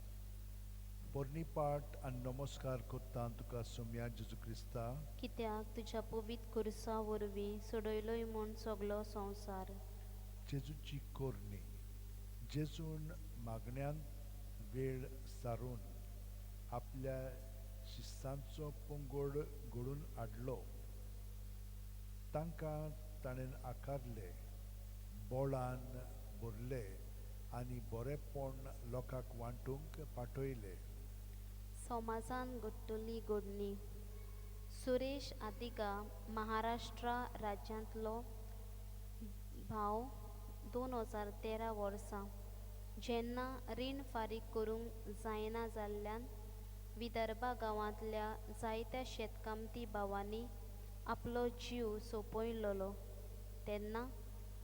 पोरणी पाट आनी नमस्कार करता तुका सोम्या जेजू क्रिस्ता, कित्याक तुज्या पवित्र खुर्सा वरवीं सोडयलोय म्हूण सगलो संवसार. जेजूची कोरणी. जेजून मागण्यांत वेळ सारून आपल्या शिस्तांचो पंगड घडून हाडलो. तांकां ताणें आकारले, बोळान भरले आनी बरेपण लोकांक वांटूंक पाठयले. समाजान घडटली घडणी. सुरेश आदिगा महाराष्ट्र राज्यांतलो भाव 2013 वर्सां जेन्ना रीण फारीक करूंक जायना जाल्ल्यान विदर्भा गांवांतल्या जायत्या शेतकामती भावांनी आपलो जीव सोंपयलेलो तेन्ना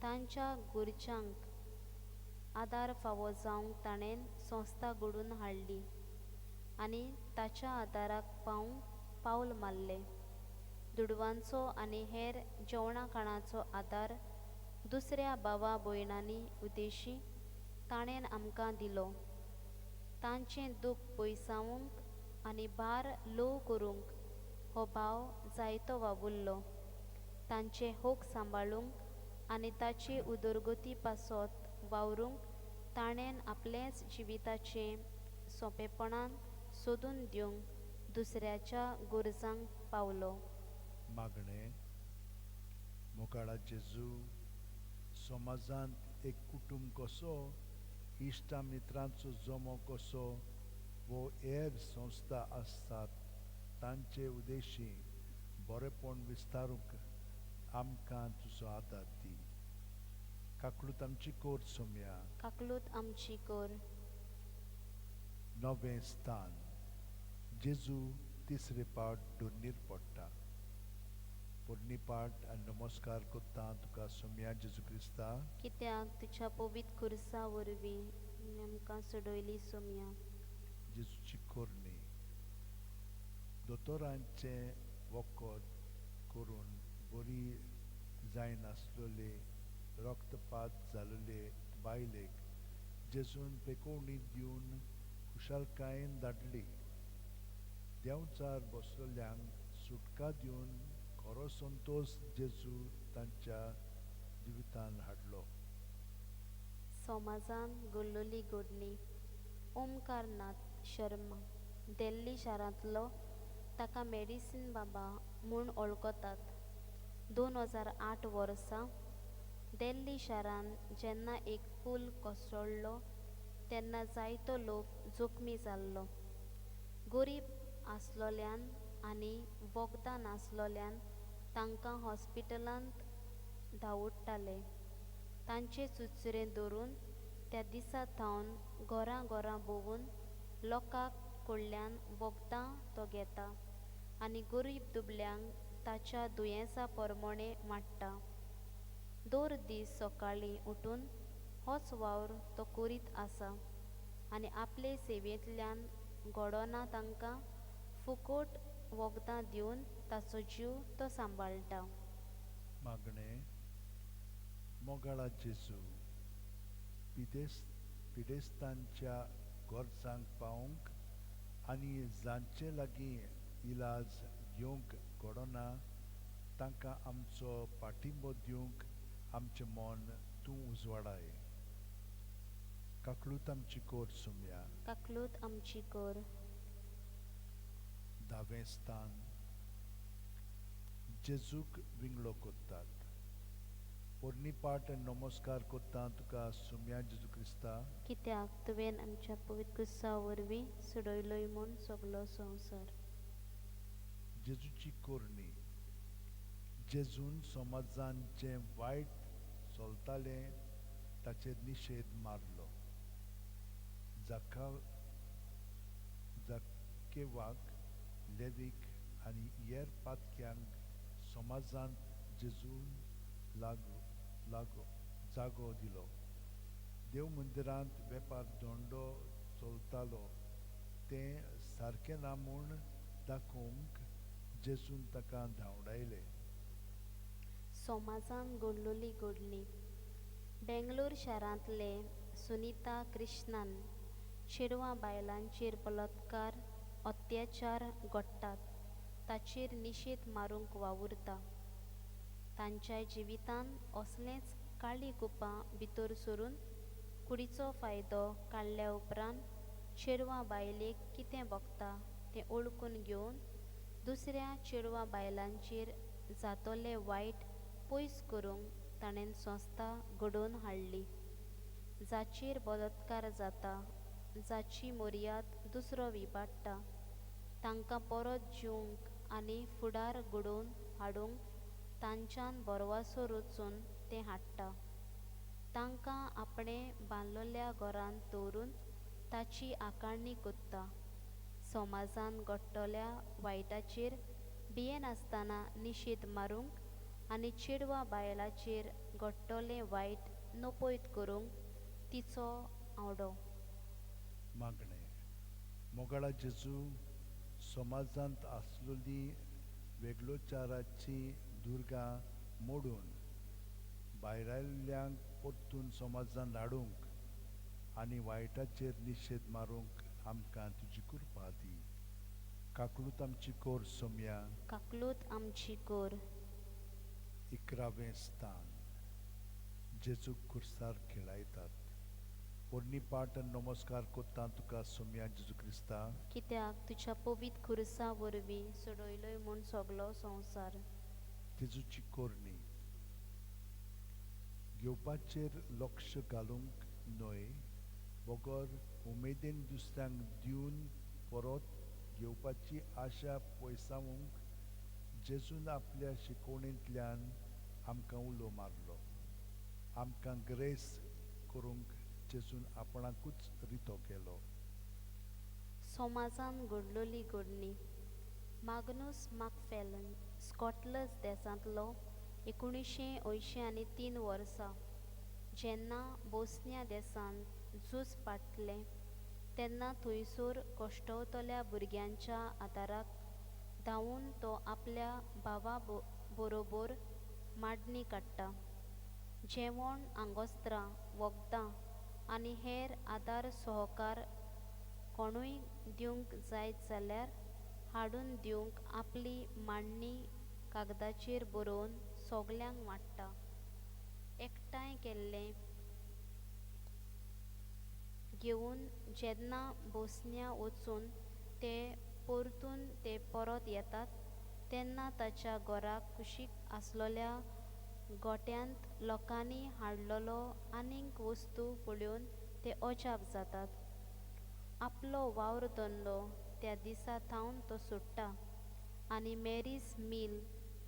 तांच्या गरजांक आदार फावो जावंक ताणें संस्था घडोवन हाडली आनी ताच्या आदाराक पावंक पावल मारलें. दुडवांचो आनी हेर जेवणा खाणाचो आदार दुसऱ्या भावा भयणांनी उद्देशी ताणें आमकां दिलो. तांचें दूख पयसावंक आनी भार ल्हव करूंक हो भाव जायतो वावुरलो. तांचे हक सांबाळूंक आनी ताचे उदरगती पासत वावरूंक ताणें आपलेंच जिविताचें सोंपेपणान सोदून दिवंक दुसऱ्याच्या गरजांक पावलो. मागणें. मोगाळा जेजू, समाजांत एक कुटुंब कसो, इश्टा मित्रांचो जमो कसो वो हेर संस्था आसतात तांचे उद्देशी बरेपण विस्तारूंक आमकां तुजो आदार दी. काकूत आमची कोर सोम्या. काकूत आमची कोर. नवें स्थान. जेजू तिसरे पावट दोर्नीर पडटा. पोरणी पाठ आनी नमस्कार कोत्ता तुका सोम्या जेजू क्रिस्ता, कित्याक तुज्या पवित्र खुर्सा वरवीं आमकां सोडयली सोम्या. जेजूची कोरणी. दोतोरांचें वखद करून बरी जायनासलेले रक्तपात जाल्ले बायलेक जेजून पेकोवणी दिवन खुशालकायेन धाडली. देंवचार बसलेल्यांक सुटका दिवन खरो संतोश जेजू तांच्या जिवितान हाडलो. समाजान घडलोली घडणी. ओमकारनाथ शर्मा दिल्ली शारांतलो, ताका मेडिसीन बाबा म्हूण वळखतात. 2008 वर्सा दिल्ली शारांत जेन्ना एक पूल कोसळ्ळो तेन्ना जायतो लोक जखमी जाल्लो. गरीब आसलोल्यान आनी वखदां नासलोल्यान तांकां हॉस्पिटलांत धांवडटाले. तांचे चुचरे धरून त्या दिसा थावन घरां घरां भोंवून लोकांक कडल्यान वखदां तो घेता आनी गरीब दुबल्यांक ताच्या दुयेंसा प्रमाणें वांट्टा. दर दीस सकाळीं उठून होच वावर तो करीत आसा आनी आपले सेवेंतल्यान घडोना तांकां फुकट वखदां दिवन ताचो जीव तो सांबाळटा. मागणें. मोगाळा जेजू, पिडेस्तांच्या गरजांक पावोवंक आनी जांचे लागीं इलाज घेवंक घडना तांकां आमचो पाठिंबो दिवंक आमचें मन तूं उजवाडाय. काकलूत आमची कोर सोम्या. काकलूत आमची कर. धावें स्थान. जेजूक विंगळो कोत्तात. पोरणी पाठ आनी नमस्कार कोत्ता तुका सोम्या जेजू क्रिस्ता, कित्याक तुवें आमच्या पवित्र क्रिस्ता वरवीं सोडयलोय म्हूण सगलो संवसार. जेजूची कोरणी. जेजून समाजान जें वायट चलतालें ताचेर निशेध मारलो. जाकेवाक, लेवीक आनी हेर पातक्यांक समाजांत जेजून लागो जागो दिलो. देव मंदिरांत वेपार धंदो चलतालो तें सारकें ना म्हूण दाखोवंक जेजून ताका धांवडायले. समाजान घडलोली घडणी. बेंगलोर शारांतले सुनिता कृष्णन चेडवां बायलांचेर बलात्कार अत्याचार घडटात ताचेर निशेध मारूंक वावुरता. तांच्या जिवितांत असलेंच काळी कुपां भितर सरून कुडीचो फायदो काडल्या उपरांत चेडवां बायलेक कितें भोगता तें वळखून घेवन दुसऱ्या चेडवां बायलांचेर जातलें वायट पयस करूंक ताणें संस्था घडोवन हाडली. जाचेर बलात्कार जाता, जाची मर्याद दुसरो विबाडटा तांकां परत जिवंक आनी फुडार घडोवन हाडूंक तांच्यान भरवासो रचून तें हाडटा. तांकां आपणें बांदलोल्या घरांत दवरून ताची आकारणी कोत्ता. समाजान घडटल्या वायटाचेर भियेनासतना निशेध मारूंक आनी चेडवां बायलांचेर घडटलें वायट नपयत करूंक तिचो आवडो. मागणें. मोगाळा जेजू, समाजांत आसलेली वेगळोचाराची दुर्गां मोडून भायरायल्ल्यांक परतून समाजान हाडूंक आनी वायटाचेर निशेध मारूंक आमकां तुजी कृपा दी. काकलूत आमची कोर सोम्या. काकलूत आमची कोर. 11वें स्थान. जेजूक खुर्सार खेळायतात. पोरणी पाठ आनी नमस्कार कोत्ता तुका सोम्या जेजू क्रिस्ता, कित्याक तुज्या पवित्र खुर्सा वरवीं सोडयलोय म्हूण सगलो संवसार. जेजूची कोरणी. घेवपाचेर लक्ष घालूंक न्हय बगर उमेदीन दुसऱ्यांक दिवन परत घेवपाची आशा पयसावंक जेजून आपल्या शिकवणेंतल्यान आमकां उलो मारलो. आमकां ग्रेस करूंक जेजून आपणाकूच रितो केलो. समाजान घडलोली घडणी. मागनूस माकफेलन स्कॉटलस देसांतलो 1983 वर्सा जेन्ना बोस्निया देसांत झूज पाटलें तेन्ना थंयसर कश्टवतल्या भुरग्यांच्या आदाराक धांवून तो आपल्या भावा बरोबर मांडणी काडटा. जेवण, आंगोस्त्रां, वखदां आनी हेर आदार सहकार कोणूय दिवंक जायत जाल्यार हाडून दिवंक आपली मांडणी कागदाचेर बरोवन सगल्यांक वांट्टा. एकठांय केल्लें घेवन जेन्ना बोस्निया वचून ते परतून ते परत येतात तेन्ना ताच्या घराक कुशीक आसलेल्या गोट्यांत लोकांनी हाडलेलो आनीक वस्तू पळोवन ते अजाप जातात. आपलो वावर धंदो त्या दिसा थावन तो सोडटा आनी मॅरीज मील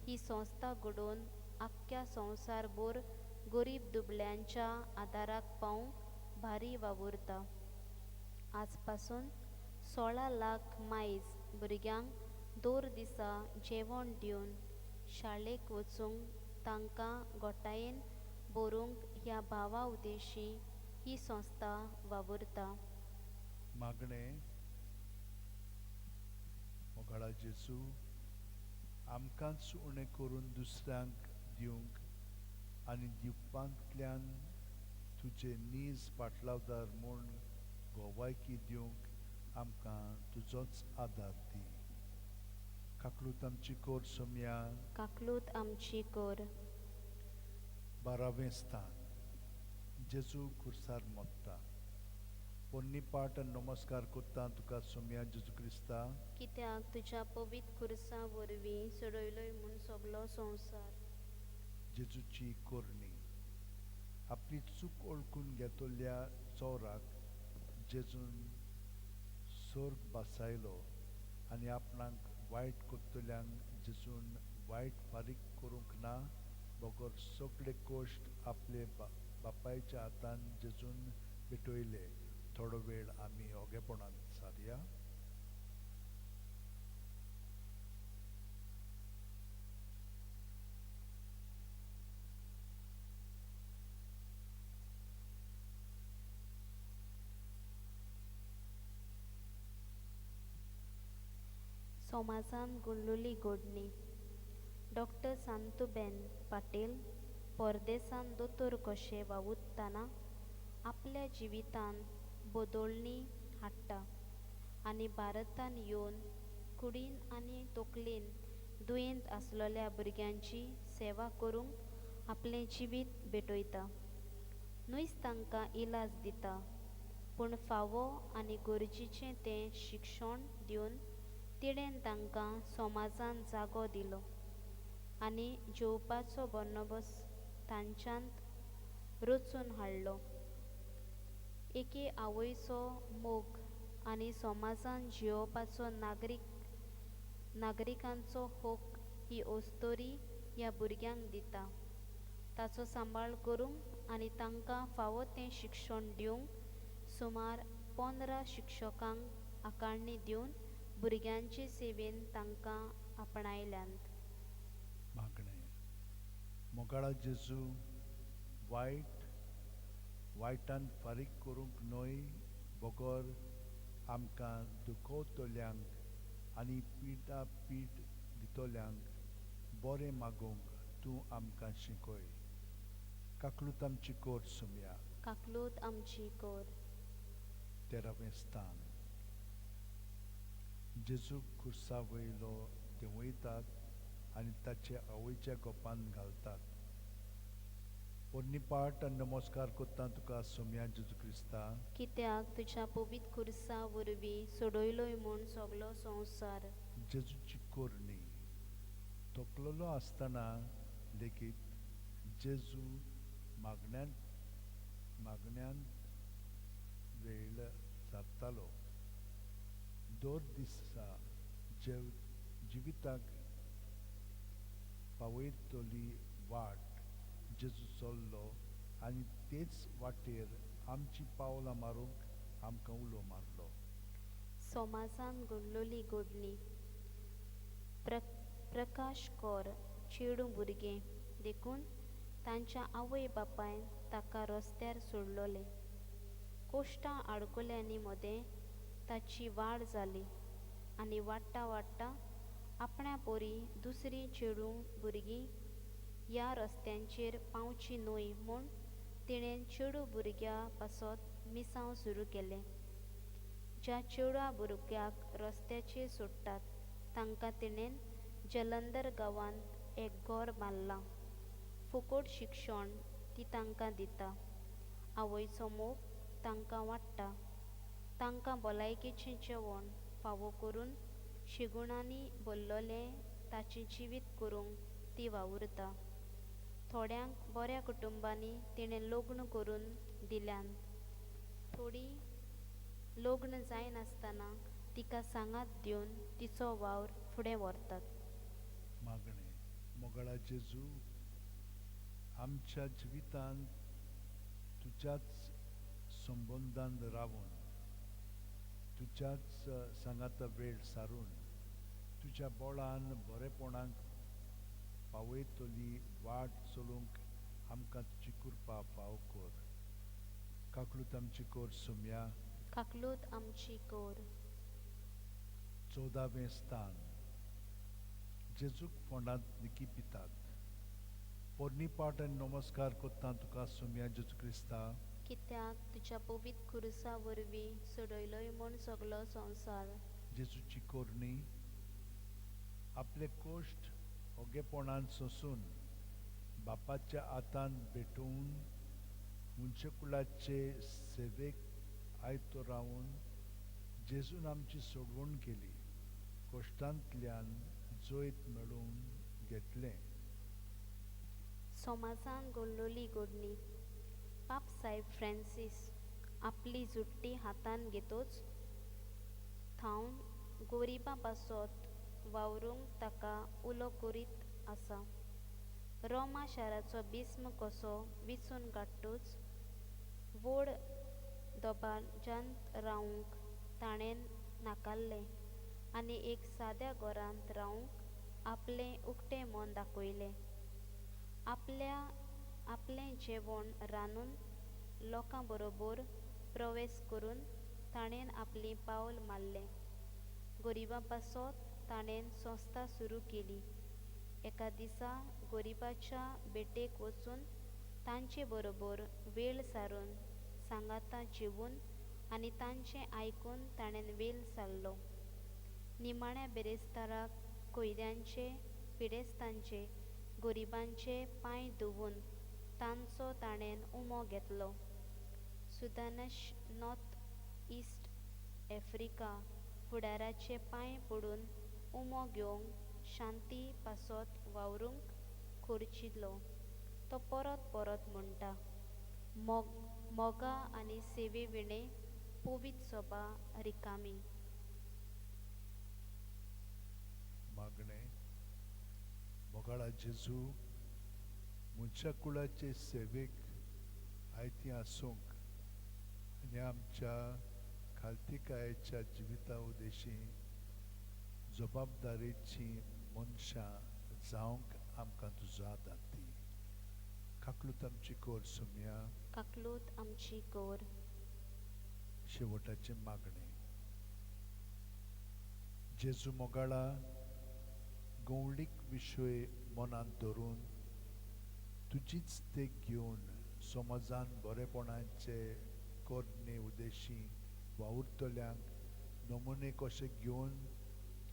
ही संस्था घडोवन आख्ख्या संवसारभर गरीब दुबळ्यांच्या आदाराक पावूंक भारी वावुरता. आज पासून 16 लाख मायज भुरग्यांक दर दिसा जेवण दिवन शाळेक वचूंक तांकां घोटायेन बरोवंक ह्या भावा उद्देशी ही संस्था वावुरता. मागणें मोगाळा जेजू, आमकांच उणें करून दुसऱ्यांक दिवंक आनी दिवपांतल्यान तुजे नीज पाटलावदार म्हूण गोवायकी दिवंक आमकां तुजोच आदार दी. काकलूत आमची कोर सोमया, काकलूत आमची कोर. 12वें स्थान. जेजू खुर्सार मोत्ता. पोन्नी पाट आनी नमस्कार कोत्ता तुका सोमया जेजू क्रिस्ता, कित्याक तुज्या पवित्र खुर्सा वरवीं सोडयलोय म्हूण सगलो संवसार. जेजूची कोरणी. आपली चूक ओळखून घेतल्या चोराक जेजून सोर्ग बासायलो आनी आपणाक वायट कोत्तल्यांक जेजून वायट फारीक करूंक ना बगर सगळे कोश्ट आपले बापायच्या हातान जेजून भेटयले. थोडो वेळ आमी ओगेपणांत सारया. समाजान गुंडलुली गोडणी. डॉक्टर सांतुबेन पाटील परदेसान दोतोर कशें वावुरतना आपल्या जिवितांत बदोळणी हाडटा आनी भारतान येवन कुडीन आनी तकलेन दुयेंत आसलेल्या भुरग्यांची सेवा करूंक आपलें जिवीत भेटयता. न्हूच तांकां इलाज दिता पूण फावो आनी गरजेचें तें शिक्षण दिवन तिणें तांकां समाजान जागो दिलो आनी जेवपाचो बंदोबस्त तांच्यांत रचून हाडलो. एके आवयचो मोग आनी समाजान जियोवपाचो नागरिकांचो हक ही अस्तोरी ह्या भुरग्यांक दिता. ताचो सांबाळ करूंक आनी तांकां फावो तें शिक्षण दिवंक सुमार 15 शिक्षकांक आकारणी दिवन भुरग्यांचे सेवेन तांकां आपणायल्यांत. मागणें. मोगाळा जेजू, वायट वायटान फारीक करूंक न्हय बगर आमकां दुखवतल्यांक आनी पिडा पीड दितल्यांक बरें मागूंक तूं आमकां शिकय. काकलूत आमची कोर सोमया, काकलूत आमची कोर. 13वें स्थान. जेजू खुर्सा वयलो देंवयतात आनी ताचे आवयच्या गोपान घालतात. पोन्नी पाट आनी नमस्कार कोत्ता तुका सोमया जेजू क्रिस्ता, कित्याक तुज्या पवित्र खुर्सा वरवीं सोडयलोय म्हूण सगलो संवसार. जेजूची कोरणी. तकलेलो आसतना लेगीत जेजू मागण्यांत वेळ सारतालो. दर दिसा जिविताक पावयतली वाट जेजू चल्लो आनी तेच वाटेर आमची पावलां मारूंक आमकां उलो मारलो. समाजान घडलोली घडणी. प्रकाश कौर चेडूं भुरगें देखून तांच्या आवय बापायन ताका रस्त्यार सोडलोलें. कोश्टां आडकुल्यांनी मदें ताची वाड जाली आनी वाडटा वाडटा आपण्या परी दुसरीं चेडूं भुरगीं ह्या रस्त्यांचेर पावचीं न्हय म्हूण तिणें चेडूं भुरग्यां पासत मिसांव सुरू केलें. ज्या चेडवा भुरग्याक रस्त्याचेर सोडटात तांकां तिणें जलंधर गांवांत एक घर बांदलां. फुकट शिक्षण ती तांकां दिता. आवयचो मोग तांकां वाडटा. तांकां भलायकेचें जेवण फावो करून शिगुणांनी भरलेलें ताचें जिवीत करूंक ती वावुरता. थोड्यांक बऱ्या कुटुंबांनी तिणें लग्न करून दिल्यांत. थोडीं लग्न जायनासतना तिका सांगात दिवन तिचो वावर फुडें व्हरतात. मागणें. मोगाळा जेजू, आमच्या जिवितांत तुज्याच संबंदान रावून, तुज्याच सांगाता वेळ सारून, तुज्या बोळान बरेपणाक पावयतली वाट चलूंक आमकां तुजी कृपा फाव कर. काकलूत आमची कोर सुमया. काकलूत आमची कोर. 14वें स्थान. जेजूक फोंडांत निकी पितात. पोरणी पाट आनी नमस्कार कोत्ता तुका सुमया जेजू क्रिस्ता, कित्याक तुज्या पवित्र खुरसा वरवीं सोडयलोय म्हूण सगलो संवसार. जेजूची कोरणी. आपले कोश्ट ओगेपणान सोंसून बापाच्या हातान भेटोवन मनशाकुळाचे सेवेक आयतो रावन जेजून आमची सोडवण केली. कोश्टांतल्यान जैत मेळोवन घेतलें. समाजान घडलोली घडणी. पाप साहेब फ्रांसीस आपली जुट्टी हातान घेतोच थावन गोरिबां पासत वावरूंक ताका उलो करीत आसा. रोमा शाराचो बिस्म कसो विचून काडटूच व्हड दबाज्यांत रावंक ताणें नाकारलें आनी एक साद्या घरांत रावंक आपलें उक्तें मन दाखयलें. आपलें जेवण रांदून लोकां बरोबर प्रवेस करून ताणें आपलीं पावल मारलें. गरिबां पासत ताणें संस्था सुरू केली. एका दिसा गरिबाच्या भेटेक वचून तांचे बरोबर वेळ सारून सांगाता जेवून आनी तांचें आयकून ताणें वेळ सारलो. निमाण्या बिरेस्ताराक कैद्यांचे, पिडेस्तांचे, गरिबांचे पांय धुवून तांचो ताणें उमो घेतलो. सुदानश नॉर्थ ईस्ट आफ्रिका फुडाराचे पांय पडून उमो घेवंक शांती पासत वावरूंक खोर्चिल्लो. तो परत परत म्हणटा, मोगा आनी सेवे विणें पवित्र सभा रिकामी. मागणें. मोगाळा जेजू, मनशाकुळाचे सेवेक आयती आसूंक आनी आमच्या खालतीकायेच्या जिविता उदेशी जबाबदारेची मनशां जावंक आमकां तुजो आदार दी. काकलूत आमची कोर सुमया. काकलूत आमची कोर. शेवटाचें मागणें. जेजू मोगाळा, गवळीक विशय मनांत धरून तुजीच देख घेवन समाजान बरेपणाचे करणे उदेशी वावुरतल्यांक नमुने कशे घेवन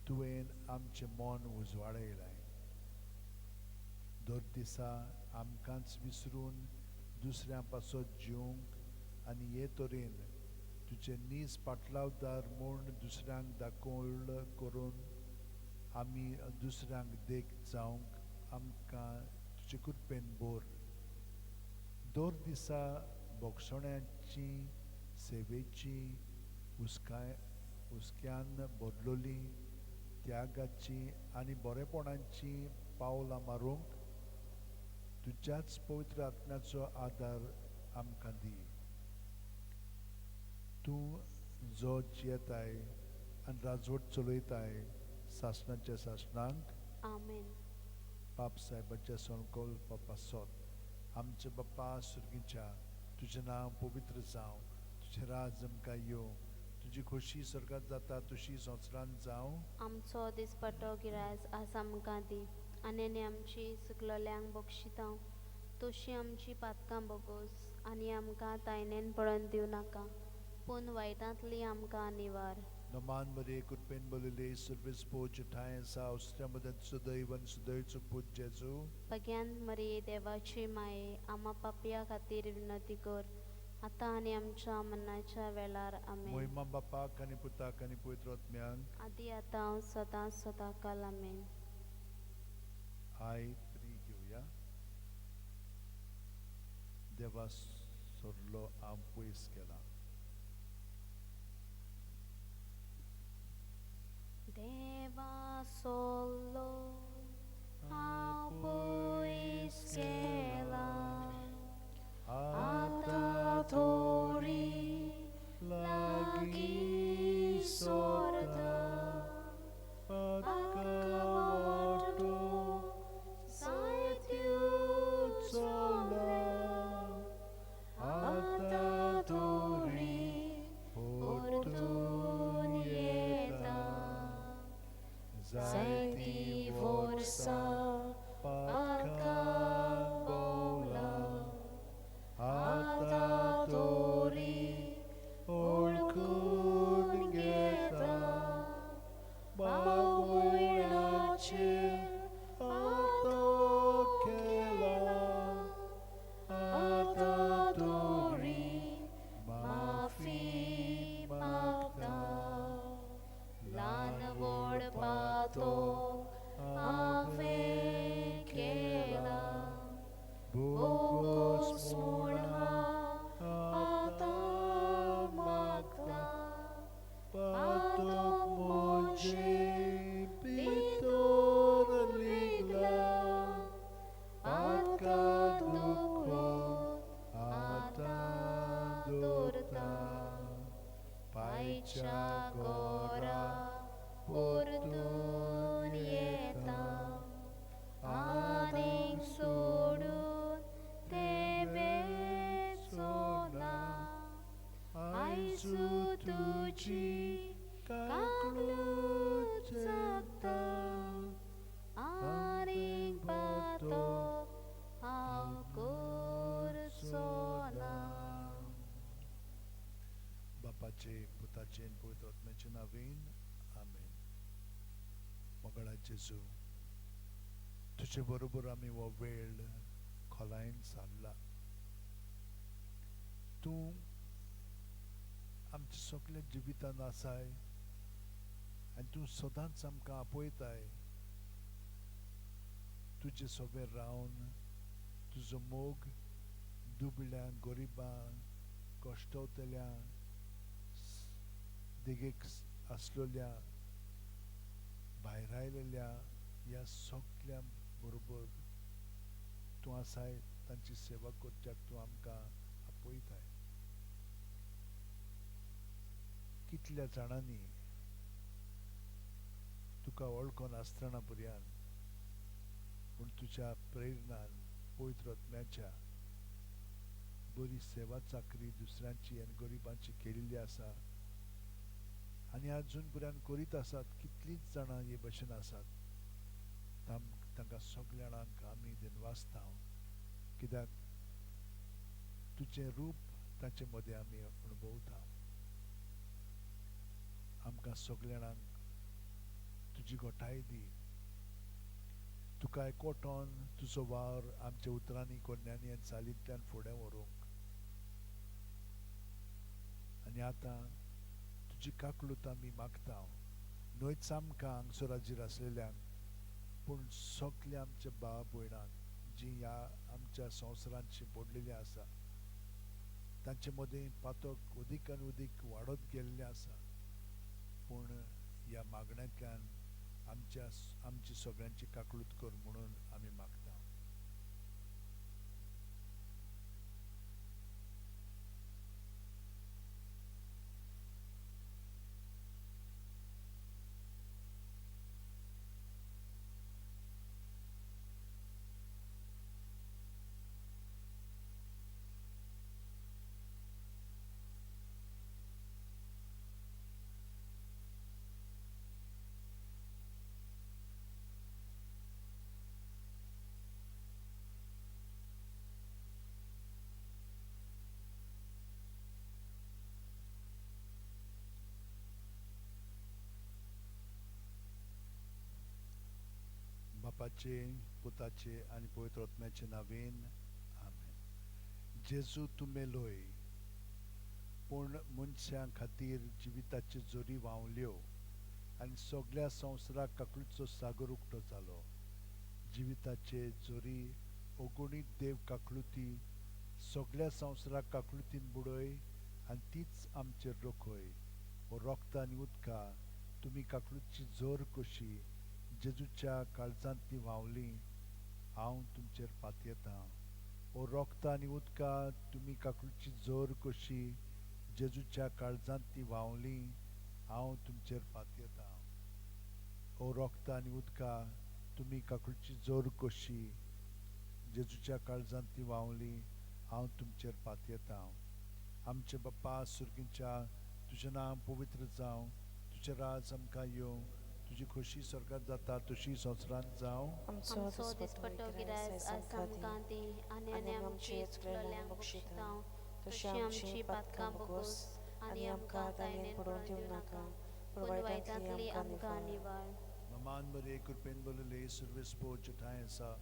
तुवें आमचें मन उजवाडयलें. दर दिसा आमकांच विसरून दुसऱ्यां पासत जिवंक आनी हे तरेन तुजे नीज पाटलावदार म्हूण दुसऱ्यांक दाखोवळ करून आमी दुसऱ्यांक देख जावंक आमकां तुजे कृपेन भर. दर दिसा भोगसण्याची सेवेची हुस्क्यान भरलोली त्यागाची आनी बरेपणाची पावलां मारूंक तुज्याच पवित्र आत्म्याचो आदार आमकां दी. तूं जो जियेताय आनी राजवट चलयताय सासणाच्या सासणांक. आमेन. बाप साहेबाच्या संकल्पा पासत आमचे बाप्पा सुर्गीच्या, तुजें नांव पवित्र जावं, तुजें राज आमकां येवं, तुजी खोशी स्वर्गात जाता तशी संवसारांत जावं. आमचो दिसपट्टो गिरास आज आमकां दी आनी आनी आमची चुकलोल्यांक बक्षितांव तशी आमची पातकां बोगोस आनी आमकां तायनेन पडोन दिवं नाका पूण वायटांतली आमकां निवार. नमान मरे कृपेन बोलिले सर्वेस पोच ठांय आसा उसऱ्या मदत सुदैव आनी सुदैवचो पूत जेजू. भग्यान मरये देवाची माये आमा पापया खातीर विनंती कर आतां आनी आमच्या मरणाच्या वेळार. आमेन. मोहिमा बापाक आनी पुताक आनी पवित्र आत्म्यांक, आदी आतां सदां सदां काल. आमेन. I three घेवया. देवा सोडलो हांव पयस गेला. देवा सोल्लो हांव पयस गेला, आतां थोडी लागीं सोरता, म्हाका वाटो जायत्यो चल्ला, आतां थोडी परतून येता, जायतीं वर्सां पातकां भोंवला, आतां तोरी ओळखून घेता, बावयणाचेर आतां केला, आतां तोरी माफी मागता, ल्हान व्हड पातक हांवें केला, बोगोस म्हूण हांव आतां मागता, पातक म्हजे भितर लिगला, पातका दुख्ख आतां दवरता, पायच्या गोरा परतून येता, आनीक सोडून ते वेचो ना, आयजू तुजी काकलूत जगता, आनीक पातक हांव करचो ना. बापाचे पुताचे आनी पवित्र आत्म्याचे नांवेन आमेन. मोगाळा जेजू, तुजे बरोबर आमी हो वेळ खोलायेन सारला. तूं आमच्या सगल्या जिवितान आसाय आनी तूं सदांच आमकां आपयताय. तुजे सोबेर रावन तुजो मोग दुबळ्यांक, गरिबांक, कश्टवतल्यांक, देगेक आसलेल्या, भायर आयलेल्या ह्या सगल्या बरोबर तूं आसाय. तांची सेवा करच्याक तूं आमकां आपयताय. कितल्या जाणांनी तुका वळखून आसतना पर्यान पूण तुज्या प्रेरणान पवित्र आत्म्याच्या बरी सेवा चाकरी दुसऱ्यांची आनी गरिबांची केल्ली आसा आनी आजून पर्यंत करीत आसात. कितलींच जाणां हे भशेन आसात. तांकां सगल्या जाणांक आमी दिनवासता, कित्याक तुजें रूप तांचे मदें आमी अणभवता. आमकां सगल्या जाणांक तुजी गोठाय दी. तुका एकवटोन तुजो वावर आमच्या उतरांनी, कोन्यांनी आनी चालींतल्यान फुडें व्हरूंक. आनी आतां तुजी काकलूत आमी मागता, न्हयच आमकां हांगसर हाजीर आसलेल्यांक, पूण सगल्या आमच्या भाव भयणांक जीं ह्या आमच्या संवसारांत शिंपडलेलीं आसा, तांचे मदीं पातक अदीक आनी अदीक वाडत गेल्लें आसा. पूण ह्या मागण्यांतल्यान आमच्या आमची सगळ्यांची काकलूत कर म्हणून आमी मागता. बापाचे, पुताचे आनी पवित्र आत्म्याचे नांवेन आमेन. जेजू तूं मेलोय, पूण मनशां खातीर जिविताच्यो जोरी व्हांवल्यो आनी सगळ्या संवसाराक काकळूचो सागर उक्तो जालो. जिविताचे जोरी अगणीत देव काकळुती सगळ्या संवसाराक काकळुतीन बुडय आनी तीच आमचेर रोखय. हो रोगता आनी उदका तुमी काकळूची जोर कशी जेजूच्या काळजांतली व्हांवली, हांव तुमचेर पातयेतां. हो रोगता आनी उदका तुमी काकळूची जोर कशी जेजूच्या काळजांतली व्हांवली, हांव तुमचेर पातयेतां. हो रोगता आनी उदका तुमी काकळूची जोर कशी जेजूच्या काळजांतली व्हांवली, हांव तुमचेर पातयेतां. आमचे बाप्पा सुर्गींच्या, तुजें नांव पवित्र जावं, तुजें राज आमकां येवं, तुजी खोशी स्वर्गांत जाता तशी संवसारांत जावं. आमचो दिसपट्टो गिरायस आज आमकां दी आनी आनी आमची चुकलेल्यांक बक्षितां तशी आमची पातकां बोगोस आनी आमकां तायनेन पडोवन दिवं नाका, पूण वायटांतली आमकां निवाळ. ममान मरिये कृपेन भरलेले, सुर्वेस ठांय आसा,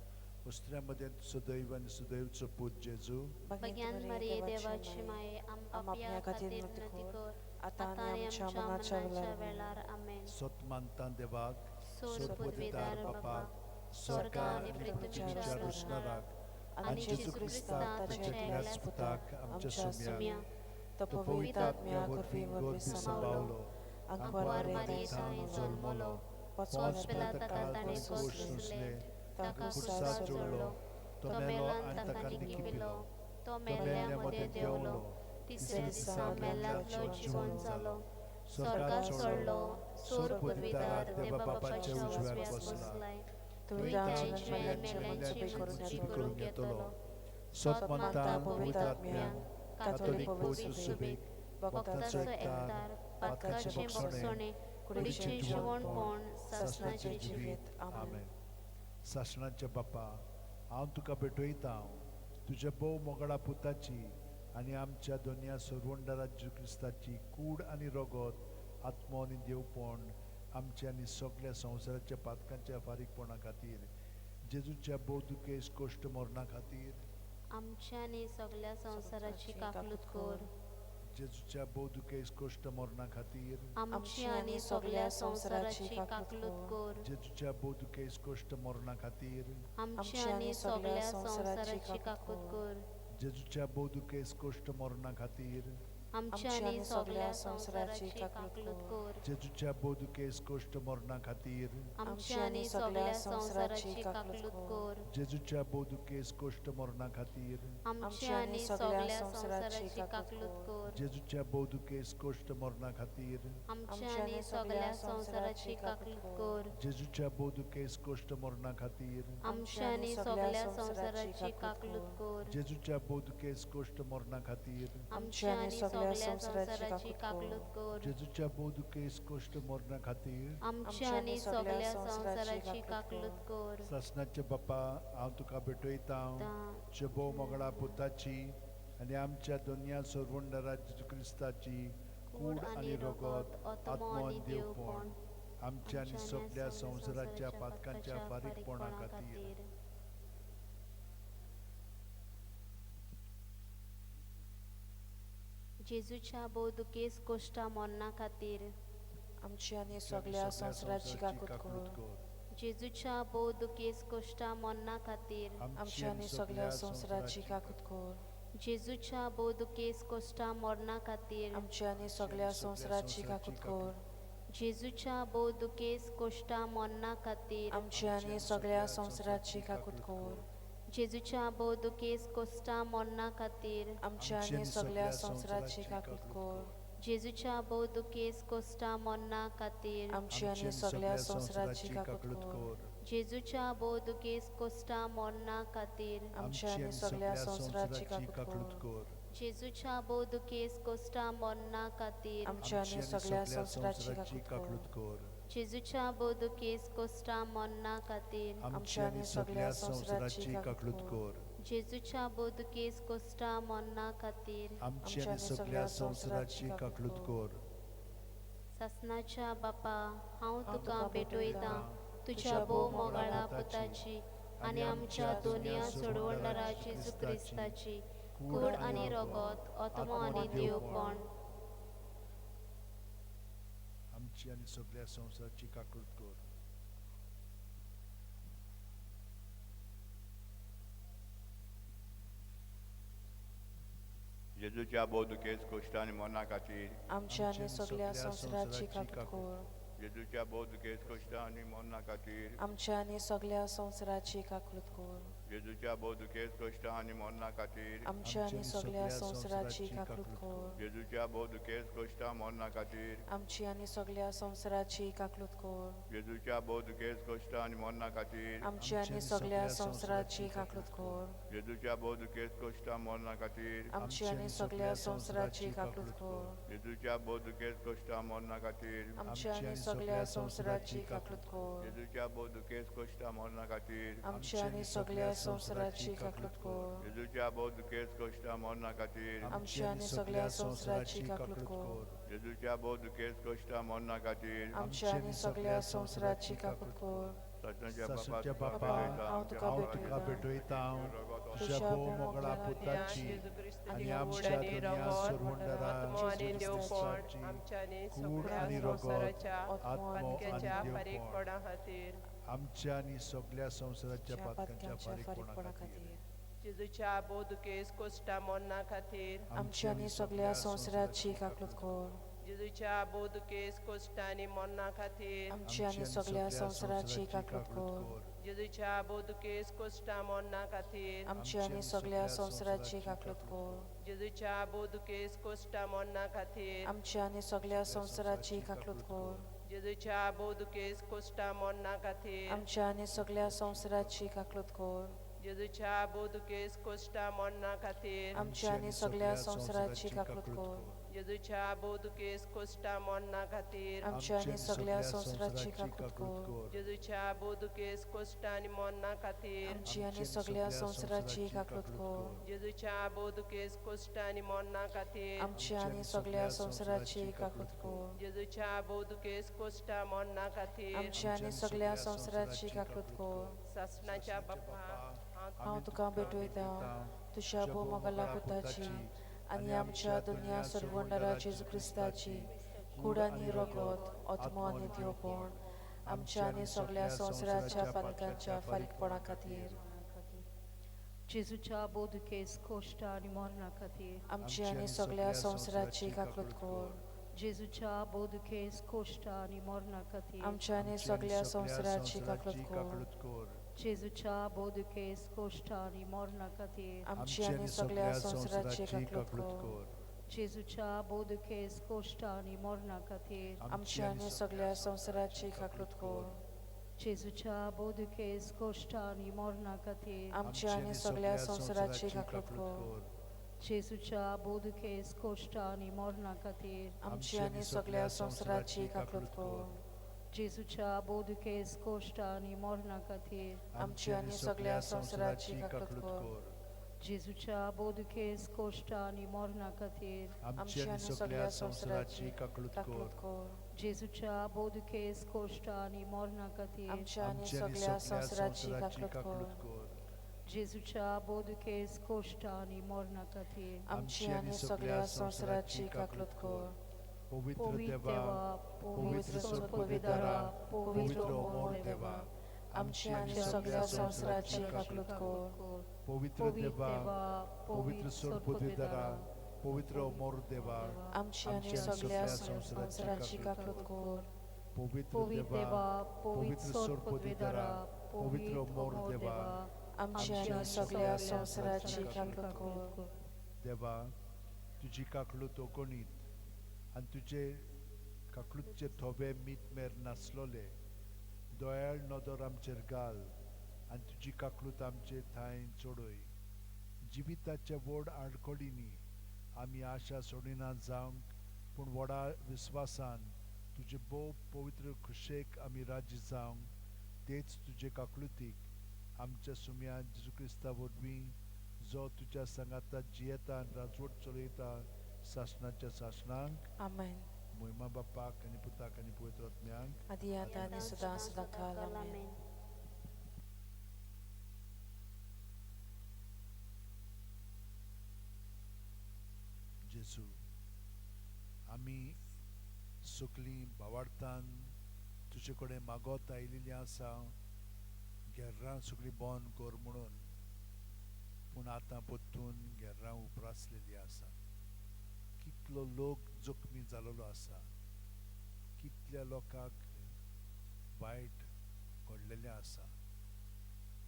वस्त्र्या मदें सदैव आनी सदैवचो पूत जेजू. भग्यान मरिये देवाची माये, आमकां पापया खातीर विनंती कर, आतां आनी आमच्या मरणाच्या वेळार. आमेन. सत मानता देवाक, सोर पदवीदार बापाक, स्वर्गा आनी पृथ्वीच्या रचणाराक, आनी जेजू क्रिस्ताक ताच्या एकल्याच पुताक आमच्या सुम्याक, तो पवित्र आत्म्या वरवीं गर्भी सांबावलो, आंकवार मारयेक जल्मलो, पोंच पिलाताक ताणें कोश सोंसले, ताका खुर्सार चडलो, तो मेलो आनी ताका निकिपिलो, तो मेल्ल्या मदें देंवलो, तिसऱ्या दिसा मेल्ल्यांतलो जिवन जालो, स्वर्गात चडलो, सोर पदवीदार देवा बापाच्या उजव्याक बसला, थंय ताणें मेल्ल्यांची मुक्ती करूंक येतलो. सत मानता पवित्र आत्म्याक, कातोलीक पवित्र सुबेक, भक्तांचो एकतार, पातकाचें बक्षणें, कुडीचें जिवणपण, सासणाचें जिवीत. आमेन. सासणाच्या बापा, हांव तुका भेटयतां तुज्या भोव मोगळा पुताची आनी आमच्या दोनया सरवंडारा जेजू क्रिस्ताची कूड आनी रगत, आत्मो आनी देवपण आमच्या आनी सगळ्या संवसाराच्या पातकांच्या फारीकपणा खातीर, जेजूच्या भोव दुखेस कश्ट मरणा खातीर आमच्या आनी सगळ्या संवसाराची काकलूत कर. जेजूच्या भोव दुखेस कश्ट मरणा खातीर आमची आनी सगळ्या संवसाराची काकलूत कर. जेजूच्या भोव दुखेस कश्ट मरणा खातीर आमची आनी सगळ्या संवसाराची काकूत कर. जेजूच्या भोव दुखेस कश्ट मरणा खातीर आमची आनी सगळ्या संवसाराची काकलूत कर. जेजूच्या भोव दुखेस कश्ट मरणा खातीर आमची आनी सगळ्या संवसाराची काकलूत कर. जेजूच्या भोव दुखेस कश्ट मरणा खातीर आमची आनी सगळ्या संवसाराची काकलूत कर. जेजूच्या भोव दुखेस कश्ट मरणा खातीर आमची आनी सगळ्या संवसाराची काकलूत कर. जेजूच्या भोव दुखेस कश्ट मरणा खातीर आमची आनी सगळ्या संवसाराची काकलूत कर. जेजूच्या भोव दुखेस कश्ट मरणा खातीर आमची आनी सगळ्या संवसाराची काकलूत कर. जेजूच्या भोव दुखेस कश्ट मरणा खातीर आमची आनी सगळ्या संवसाराची काकलूत कर. सासणाचे बापा, हांव तुका भेटयतां तुज्या भोव मोगळा पुताची आनी आमच्या दोनया सरवंडारा जेजू क्रिस्ताची कूड आनी रगत, आत्मो आनी देवपण आमच्या आनी सगळ्या संवसाराच्या पातकांच्या फारीकपणा खातीर. जेजूच्या भोव दुखेस कश्टा मरणा खातीर आमची आनी सगळ्या संवसाराची काकूत कर. जेजूच्या भोव दुखेस कश्टा मरणा खातीर आमची आनी सगळ्या संवसाराची काकूत कर. जेजूच्या भोव दुखेस कश्टा मरणा खातीर आमची आनी सगळ्या संवसाराची काकूत कर. जेजूच्या भोव दुखेस कश्टा मरणा खातीर आमची आनी सगळ्या संवसाराची काकूत कर. जेजूच्या भोव दुखेस कश्टा मरणा खातीर आमची आनी सगळ्या संवसाराची काकूत कर. जेजूच्या भोव दुखेस कश्टा मरणा खातीर आमची आनी सगळ्या संवसाराची काकूत कर. जेजूच्या भोव दुखेस कश्टा मरणा खातीर आमची आनी सगळ्या संवसाराची काकूत कर. जेजूच्या भोव दुखेस कश्टा मरणा खातीर आमची आनी सगळ्या संवसाराची काकूत कर. जेजूच्या भोव दुखेस कश्टा मरणा खातीर आमची आनी सगळ्या संवसाराची काकलूत कर. जेजूच्या भोव दुखेस कश्टा मरणा खातीर आमची आनी सगळ्या संवसाराची काकलूत कर. सासणाच्या बापा, हांव तुका भेटयतां तुज्या भोव मोगाळा पुताची आनी आमच्या दोनया सोडवणदारा जेजू क्रिस्ताची कूड आनी रगत, आत्मो आनी देवपण आमची आनी सगळ्या संवसाराची काकूट कर. जेजूच्या भोव दुखेस्त कश्ट आनी मरणा खातीर आमच्या आनी सगळ्या संवसाराची काकूट कर. जेजूच्या भोव दुखेस्त कश्ट आनी मरणा खातीर आमच्या आनी सगळ्या संवसाराची काकूट कर. जेजूच्या भोव दुखेस्त कश्ट आनी मरणा खातीर आमच्या आनी सगळ्या संवसाराची काकूट कर. जेजूच्या भोव दुखेस्त कश्ट मरणा खातीर आमची आनी सगळ्या संवसाराची काकूट कर. जेजूच्या भोव दुखेस्त कश्ट आनी मरणा खातीर आमची आनी सगळ्या संवसाराची काकूट कर. जेजूच्या भोव दुखेस्त कश्ट मरणा खातीर आमची आनी सगळ्या संवसाराची काकूट कर. जेजूच्या भोव दुखेस्त कश्ट मरणा खातीर आमची आनी सगळ्या संवसाराची काकूट कर. जेजूच्या भोव दुखेस्त कश्ट मरणा खातीर आमची आनी सगळ्या संवसाराची काकूट कर. जेजूच्या भोव दुखेस्त कश्ट मरणा खातीर आमची आनी सगळ्या संवसाराची काकूट कर. जेजूच्या भोव दुखेस्त कश्ट मरणा खातीर आमची आनी सगळ्या संवसाराची काकूट कर. सासूच्या बापा, हांव तुका भेटयता तुज्या भोव मोगळा पुताची आनी आमच्या दुनिया सोडवणदारा जेजू क्रिस्ताची कूड आनी रगत, आत्मो आनी देवपण आमच्या आनी सगळ्या संवसाराच्या पातकांच्या फारीकपणा खातीर. जेजूच्या भोव दुखेस्त कश्ट मरणा खातीर आमच्या आनी सगळ्या संवसाराची काकूट कर. जेजूच्या भोव दुखेस्त कश्ट आनी मरणा खातीर आमची आनी सगळ्या संवसाराची काकूट कर. जेजूच्या भोव दुखेस्त कश्ट मरणा खातीर आमची आनी सगळ्या संवसाराची काकूट कर. जेजूच्या भोव दुखेस्त कश्ट मरणा खातीर आमची आनी सगळ्या संवसाराची काकूट कर. जेजूच्या भोव दुखेस्त कश्ट मरणा खातीर आमच्या आनी सगळ्या संवसाराची काकूट कर. जेजूच्या भोव दुखेस्त कश्ट मरणा खातीर आमच्या आनी सगळ्या संवसाराची काकूट कर. जेजूच्या भोव दुखेस्त कश्ट मरणा खातीर आमच्या आनी सगळ्या संवसाराची काकूट कर. जेजूच्या भोव दुखेस्त कश्ट आनी मरणा खातीर आमची आनी सगळ्या संवसाराची काकूट कर. जेजूच्या भोव दुखेस्त कश्ट आनी मरणा खातीर आमची आनी सगळ्या संवसाराची काकूट कर. जेजूच्या भोव दुखेस्त कश्ट मरणा खातीर आमची आनी सगळ्या संवसाराची काकूट कर. सासणाच्या बापा, हांव तुका भेटयता तुज्या भोव मोगाळा पुताची आनी आमच्या दुनिया सोडवणदारा जेजू क्रिस्ताची कूड आनी रगत, आत्मो आनी देवपण आमच्या आनी सगळ्या संवसाराच्या पातकांच्या फारीकपणा खातीर. जेजूच्या भोव दुखेस्त कश्ट आनी मरणा खातीर आमची आनी सगळ्या संवसाराची काकूट कर. जेजूच्या भोव दुखेस्त कश्ट आनी मरणा खातीर आमच्या आनी सगळ्या संवसाराची काकूट कर. जेजूच्या भोव दुखेस्त कश्ट आनी मरणा खातीर आमची आनी सगळ्या संवसाराची काकूट कर. जेजूच्या भोव दुखेस्त कश्ट आनी मरणा खातीर आमची आनी सगळ्या संवसाराची काकूट कर. जेजूच्या भोव दुखेस्त कश्ट आनी मरणा खातीर आमची आनी सगळ्या संवसाराची काकूट कर. जेजूच्या भोव दुखेस्त कश्ट आनी मरणा खातीर आमची आनी सगळ्या संवसाराची काकूट कर. जेजूच्या भोव दुखेस्त कश्ट आनी मरणा खातीर आमची आनी सगळ्या संवसाराची काकूट कर. जेजूच्या भोव दुखेस्त कश्ट आनी मरणा खातीर आमची आनी सगळ्या संवसाराची काकूट कर. जेजूच्या भोव दुखेस्त कश्ट आनी मरणा खातीर आमच्या आनी सगळ्या संवसाराची काकूट कर. जेजूच्या भोव दुखेस्त कश्ट आनी मरणा खातीर आमची आनी सगळ्या संवसाराची काकूट कर. पवित्र देवा, पवित्र सोडपविदारा, पवित्र अमर देवा, आमची आनी सगळ्या संवसाराची काकूट कर. पवित्र देवा, पवित्र सोडपविदारा, पवित्र अमर देवा, आमची आनी सगळ्या संवसाराची काकूट कर. पवित्र देवा, पवित्र सोडपविदारा, पवित्र अमर देवा, आमची आनी सगळ्या संवसाराची काकूट कर. देवा, तुजी काकूट अगणीत आनी तुजे काकूटचे थोबे मीत मेर नासलोले दयाळ नदर आमचेर घाल आनी तुजी काकूट आमचे थांय चडय. जिविताच्या व्हड आडखळींनी आमी आशा सोडिना जावंक, पूण व्हडा विस्वासान तुजे भोव पवित्र खुशेक आमी राजी जावंक, तेच तुजे काकलुतीक आमच्या सुम्या जेजू क्रिस्ता वरवीं, जो तुज्या सांगाता जियेता आनी राजवट चलयता सासणाच्या सासणांक. आमेन. मोहिमा बापाक आनी पुताक आनी पवित्र आत्म्याक आदी आतां आनी सदां सदांकाळ. आमेन. जेजू, आमी सगळीं भावार्थान तुजे कडेन मागत आयिल्लीं आसा, गेर्रां सगळीं बंद कर म्हणून, पूण आतां परतून गेर्रां उप्रासलेलीं आसा. कितलो लोक जखमी जाल्लो आसा, कितल्या लोकांक वायट घडलेलें आसा,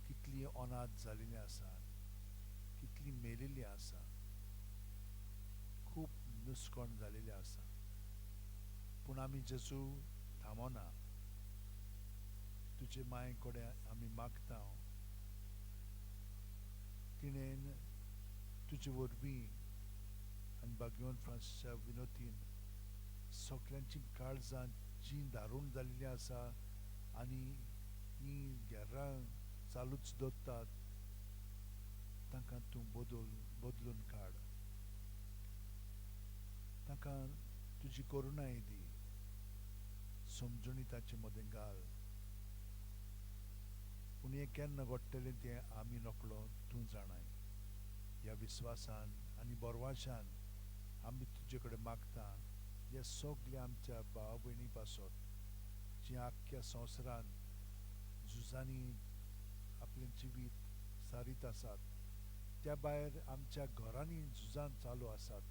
कितली अनाथ जाल्लीं आसा, कितली मेलिल्लीं आसा, खूब नुस्कोण जाल्लें आसा. पूण आमी जेजू थांबना, तुजे माये कडेन आमी मागता. तिणेन तुजे वरवीं आनी बागेवन फ्रांसिसा विनोतीन सगल्यांची काळजां जीं दारूण जाल्लीं आसा आनी हीं गेर्रां चालूच दवरतात, तांकां तूं बदलून काड. तांकां तुजी करुणाय दी, समजणी ताचे मदें घाल. पूण हें केन्ना घडटलें तें आमी नकळो, तूं जाणाय. ह्या विस्वासान आनी बरवाशान आमी तुजे कडेन मागता, हे सगळे आमच्या भाव भयणी पासत जी आख्ख्या संवसारान झुजांनी आपलें जिवीत सारीत आसात, त्या भायर आमच्या घरांनी झुजां चालू आसात,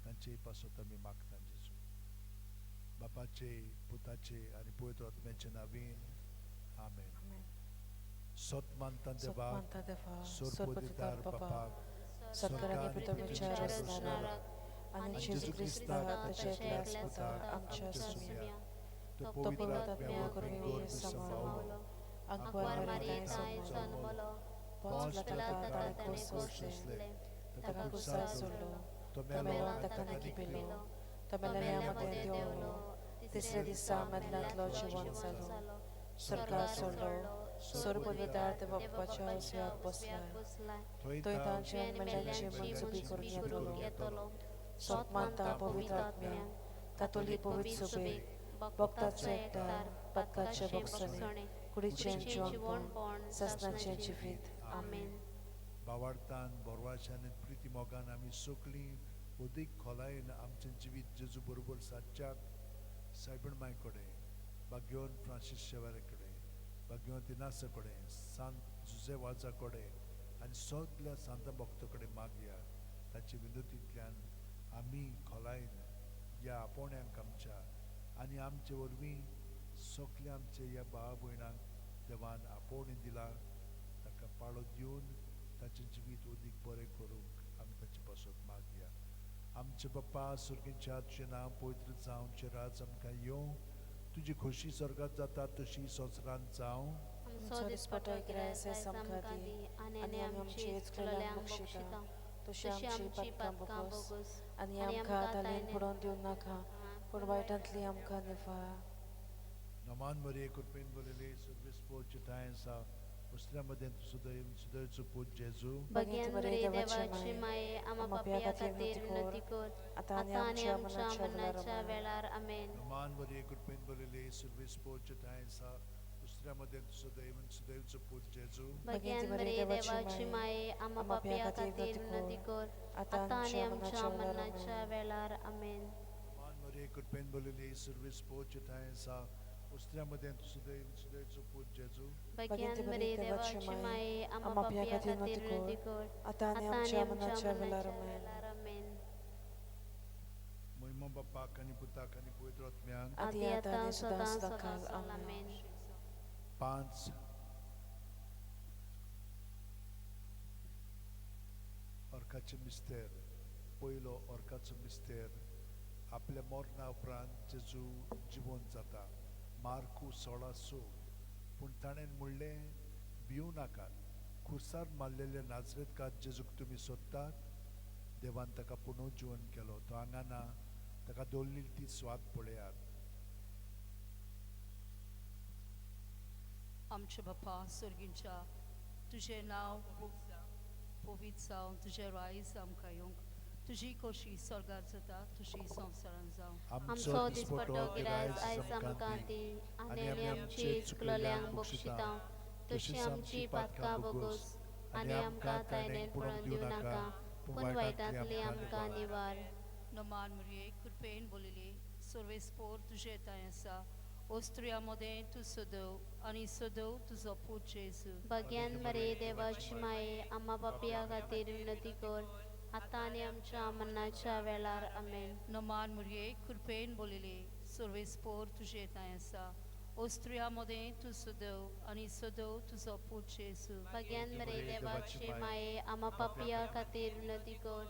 तांचे पासत आमी मागता. जेजू, बापाचे, पुताचे आनी पवित्र आत्म्याचे नांवान आमेन. सत मानता देवाक, सर्वोदिदार बापाक, सरकारांनी पृथ्वीच्या रचणाराक आनी जेजू क्रिस्ताक ताच्या एकल्याच पुताक आमच्या सुम्या, तो पवित्र आत्म्या वरवीं सांबाळलो, आंकवार मारियेतांय जल्मलो, पोंच पिलाता ताणें सोंसलें, ताका कुर्सार सोडलो, तो मेलो, ताका लिपिलो, तो मेल्ल्या मदें देंवलो, तिसऱ्या दिसा मेल्ल्यांतलो जिवन जालो, सरकार सोडलो, सर्वोदिदार देव बापाच्या उजव्याक बसलाय, थंय तांचे आनी मेल्ल्यांची मनसुबी करूंक येतलो. सत मानता पवित्र आत्म्याक, कातोलीक पवित्र सभेक, भक्ताचो एकठार, पातकाचें भोगसणें, कुडीचें जिवनपण, सासणाचें जिवीत. आमेन. भावार्थान, बरवाशान, प्रिती मोगान आमी सगळीं अदीक खोलायेन आमचें जिवीत जेजू बरोबर सादच्याक सायबण माय कडेन, बाग्योन फ्रांसीस शेवारे कडेन, बाग्योन तिनासा कडेन, सांत जुजे वाजा कडेन आनी सगल्या सांता भक्तो कडेन मागया. ताचे विनोतींतल्यान आमी खोलायेन ह्या आपोवण्यांक आमच्या आनी आमचे वरवीं सगल्या आमच्या ह्या भाव भयणांक देवान आपोवणें दिलां, ताका पाळो दिवन ताचें जिवीत अदीक बरें करूंक आमी ताचे पासत मागया. आमचे बाप्पा सुर्गीच्या, तुजें नांव पवित्र जावं, तुजें राज आमकां येवं, तुजी खोशी स्वर्गांत जाता तशी संवसारांत जावं. आमचो दिसपटो गिरायस आमकां दी आनी आमी आमची चुकलेल्यांक बक्षिता, तशी आमची पातकां बोगस आनी आमकां तालेन पडोवन दिवं नाका, पूण वायटांतली आमकां निवार. नमान मरिये, कृपेन भरिल्ली, सर्वेस्पोर ठांय आसा, दुसऱ्या मदें सुदैवचो पूत जेजू. भगेन बरे देवाची माये, आमा पापया खातीर विनंती कर, आतां आनी आमच्या मरणाच्या वेळार. आमेन. नमान मरिये, कृपेन भरिल्ली, सर्वेस्पोर ठांय आसा, दुसऱ्या मदें सुदैवचो पूत जेजू. भगेन बरे देवाची माये, आमा पापया खातीर विनंती कर, आतां आनी आमच्या मरणाच्या वेळार. आमेन. नमान मरिये, कृपेन भरिल्ली, सर्वेस्पोर ठांय आसा, दुसऱ्या मदें सुदैवचो पूत जेजू. भगेन बरे देवाची माये, आमा पापया खातीर विनंती कर, आतां आनी आमच्या मरणाच्या वेळार. आमेन. मोहिमा बापाक आनी पुताक आनी पवित्र आत्म्याक आदी आतां आनी सदां सदांकाळ. आमेन. 5 अर्काचे मिस्तेर. पयलो अर्काचो मिस्तेर, आपल्या मरणा उपरांत जेजू जिवंत जाता. मार्कू 16:6. पूण ताणें म्हणलें, भिवू नाकात, खुर्सार मारलेल्या नाजरेतकार जेजूक तुमी सोदतात. देवान ताका पुनर्जिवन केलो, तो हांगा ना, ताका दवरलेली ती स्वाद पळयात. आमच्या बापा सर्गींच्या, तुजें नांव पवित्र जावं, तुजें रायज आमकां येवंक, तुजी खोशी स्वर्गार जाता तशी संवसारान जावं. आमचो दिसपटो गिरायस आयज आमकां दी आनी आमी आमची चुकलेल्यांक बक्षिता तशी आमची पातकां बोगोस आनी आमकां तायनेन पडोवंक दिवं नाका पूण वायटांतली आमकां निवार. नमान मरिये, कृपेन बोलिले, सर्वेस्पोर तुजे तांय आसा, ओस्त्रिया मदें तूं सदव आनी सदव तुजो पूत जेजू. भाग्यान मरे देवाची माये, आम्हा पापया खातीर विनंती कर आतां आनी आमच्या मरणाच्या वेळार. आमेन. नमान मरिये, कृपेन बोलिले, सर्वेस्पोर तुजे तांय आसा, ओस्त्रिया मदें तूं सदव आनी सदव तुजो पूत जेजू. भाग्यान मरे देवाची माये, आम्हा पापया खातीर विनंती कर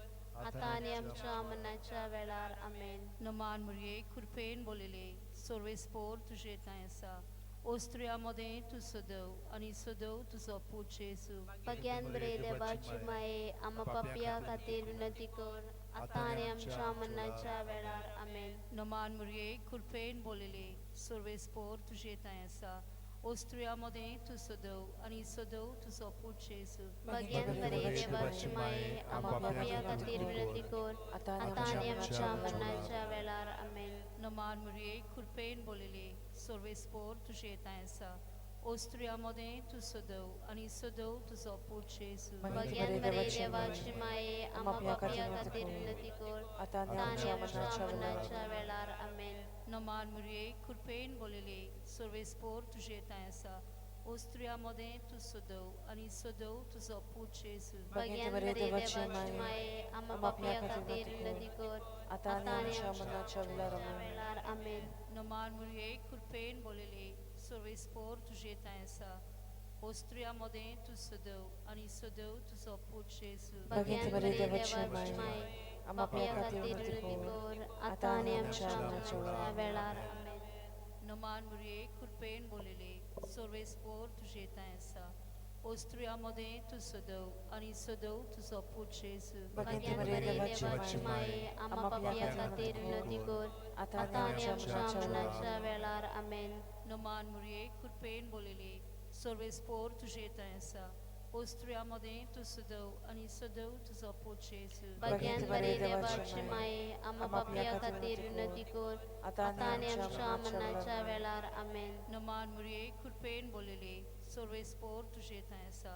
आतां आनी आमच्या मरणाच्या वेळार. आमेन. नमान मरिये, कृपेन बोलिले, सर्वेस्पोर तुजे तांय आसा, ओस्त्रिया मदें तूं सदव आनी सदव तुजो पूत जेजू. भाग्यान मरे देवाची माये, आम्हा पापया खातीर विनंती कर आतां आनी आमच्या मरणाच्या वेळार. आमेन. नमान मरिये, कृपेन बोलिले, सर्वेस्पोर तुजे तांय आसा, ओस्त्रिया मदें तूं सदव आनी सदव तुजो पूत जेजू. भाग्यान मरे देवाची माये, आम्हा पापया खातीर विनंती कर आतां आनी आमच्या मरणाच्या वेळार. आमेन. नमान मरिये, कृपेन बोलिले, सर्वेस्पोर तुजे तांय आसा, ओस्त्रिया मदें तूं सदव आनी सदव तुजो पूत जेजू. भाग्यान मरे देवाची माये, आम्हा पापया खातीर विनंती कर आतां आनी आमच्या मरणाच्या वेळार. आमेन. नमान मरिये, कृपेन बोलिले, सर्वेस्पोर तुजे तांय आसा, ओस्त्रिया मदें तूं सदव आनी सदव तुजो पूत जेजू. भाग्यान मरे देवाची माये, आम्हा पापया खातीर विनंती कर आतां आनी आमच्या मरणाच्या वेळार. आमेन. नमान मरिये, कृपेन बोलिले, सर्वेस्पोर तुजे तांय आसा, ओस्त्रिया मदें तूं सदव आनी सदव तुजो पूत जेजू. भाग्यान मरे देवाची माये, आम्हा पापया खातीर विनंती कर आतां आनी आमच्या मरणाच्या वेळार. आमेन. नमान मरिये, कृपेन बोलिले, सर्वेस्पोर तुजे तांय आसा, ओस्त्रिया मदें तूं सदव आनी सदव तुजो पूत जेजू. भाग्यान मरे देवाची माये, आम्हा पापया खातीर विनंती कर आतां आनी आमच्या मरणाच्या वेळार. आमेन. नमान मरिये, कृपेन बोलिले, सर्वेस्पोर तुजे तांय आसा, ओस्त्रिया मदें तूं सदव आनी सदव तुजो पूत जेजू. भाग्यान मरे देवाची माये, आम्हा पापया खातीर विनंती कर आतां आनी आमच्या मरणाच्या वेळार. आमेन. नमान मरिये, कृपेन बोलिले, सर्वेस्पोर तुजे तांय आसा,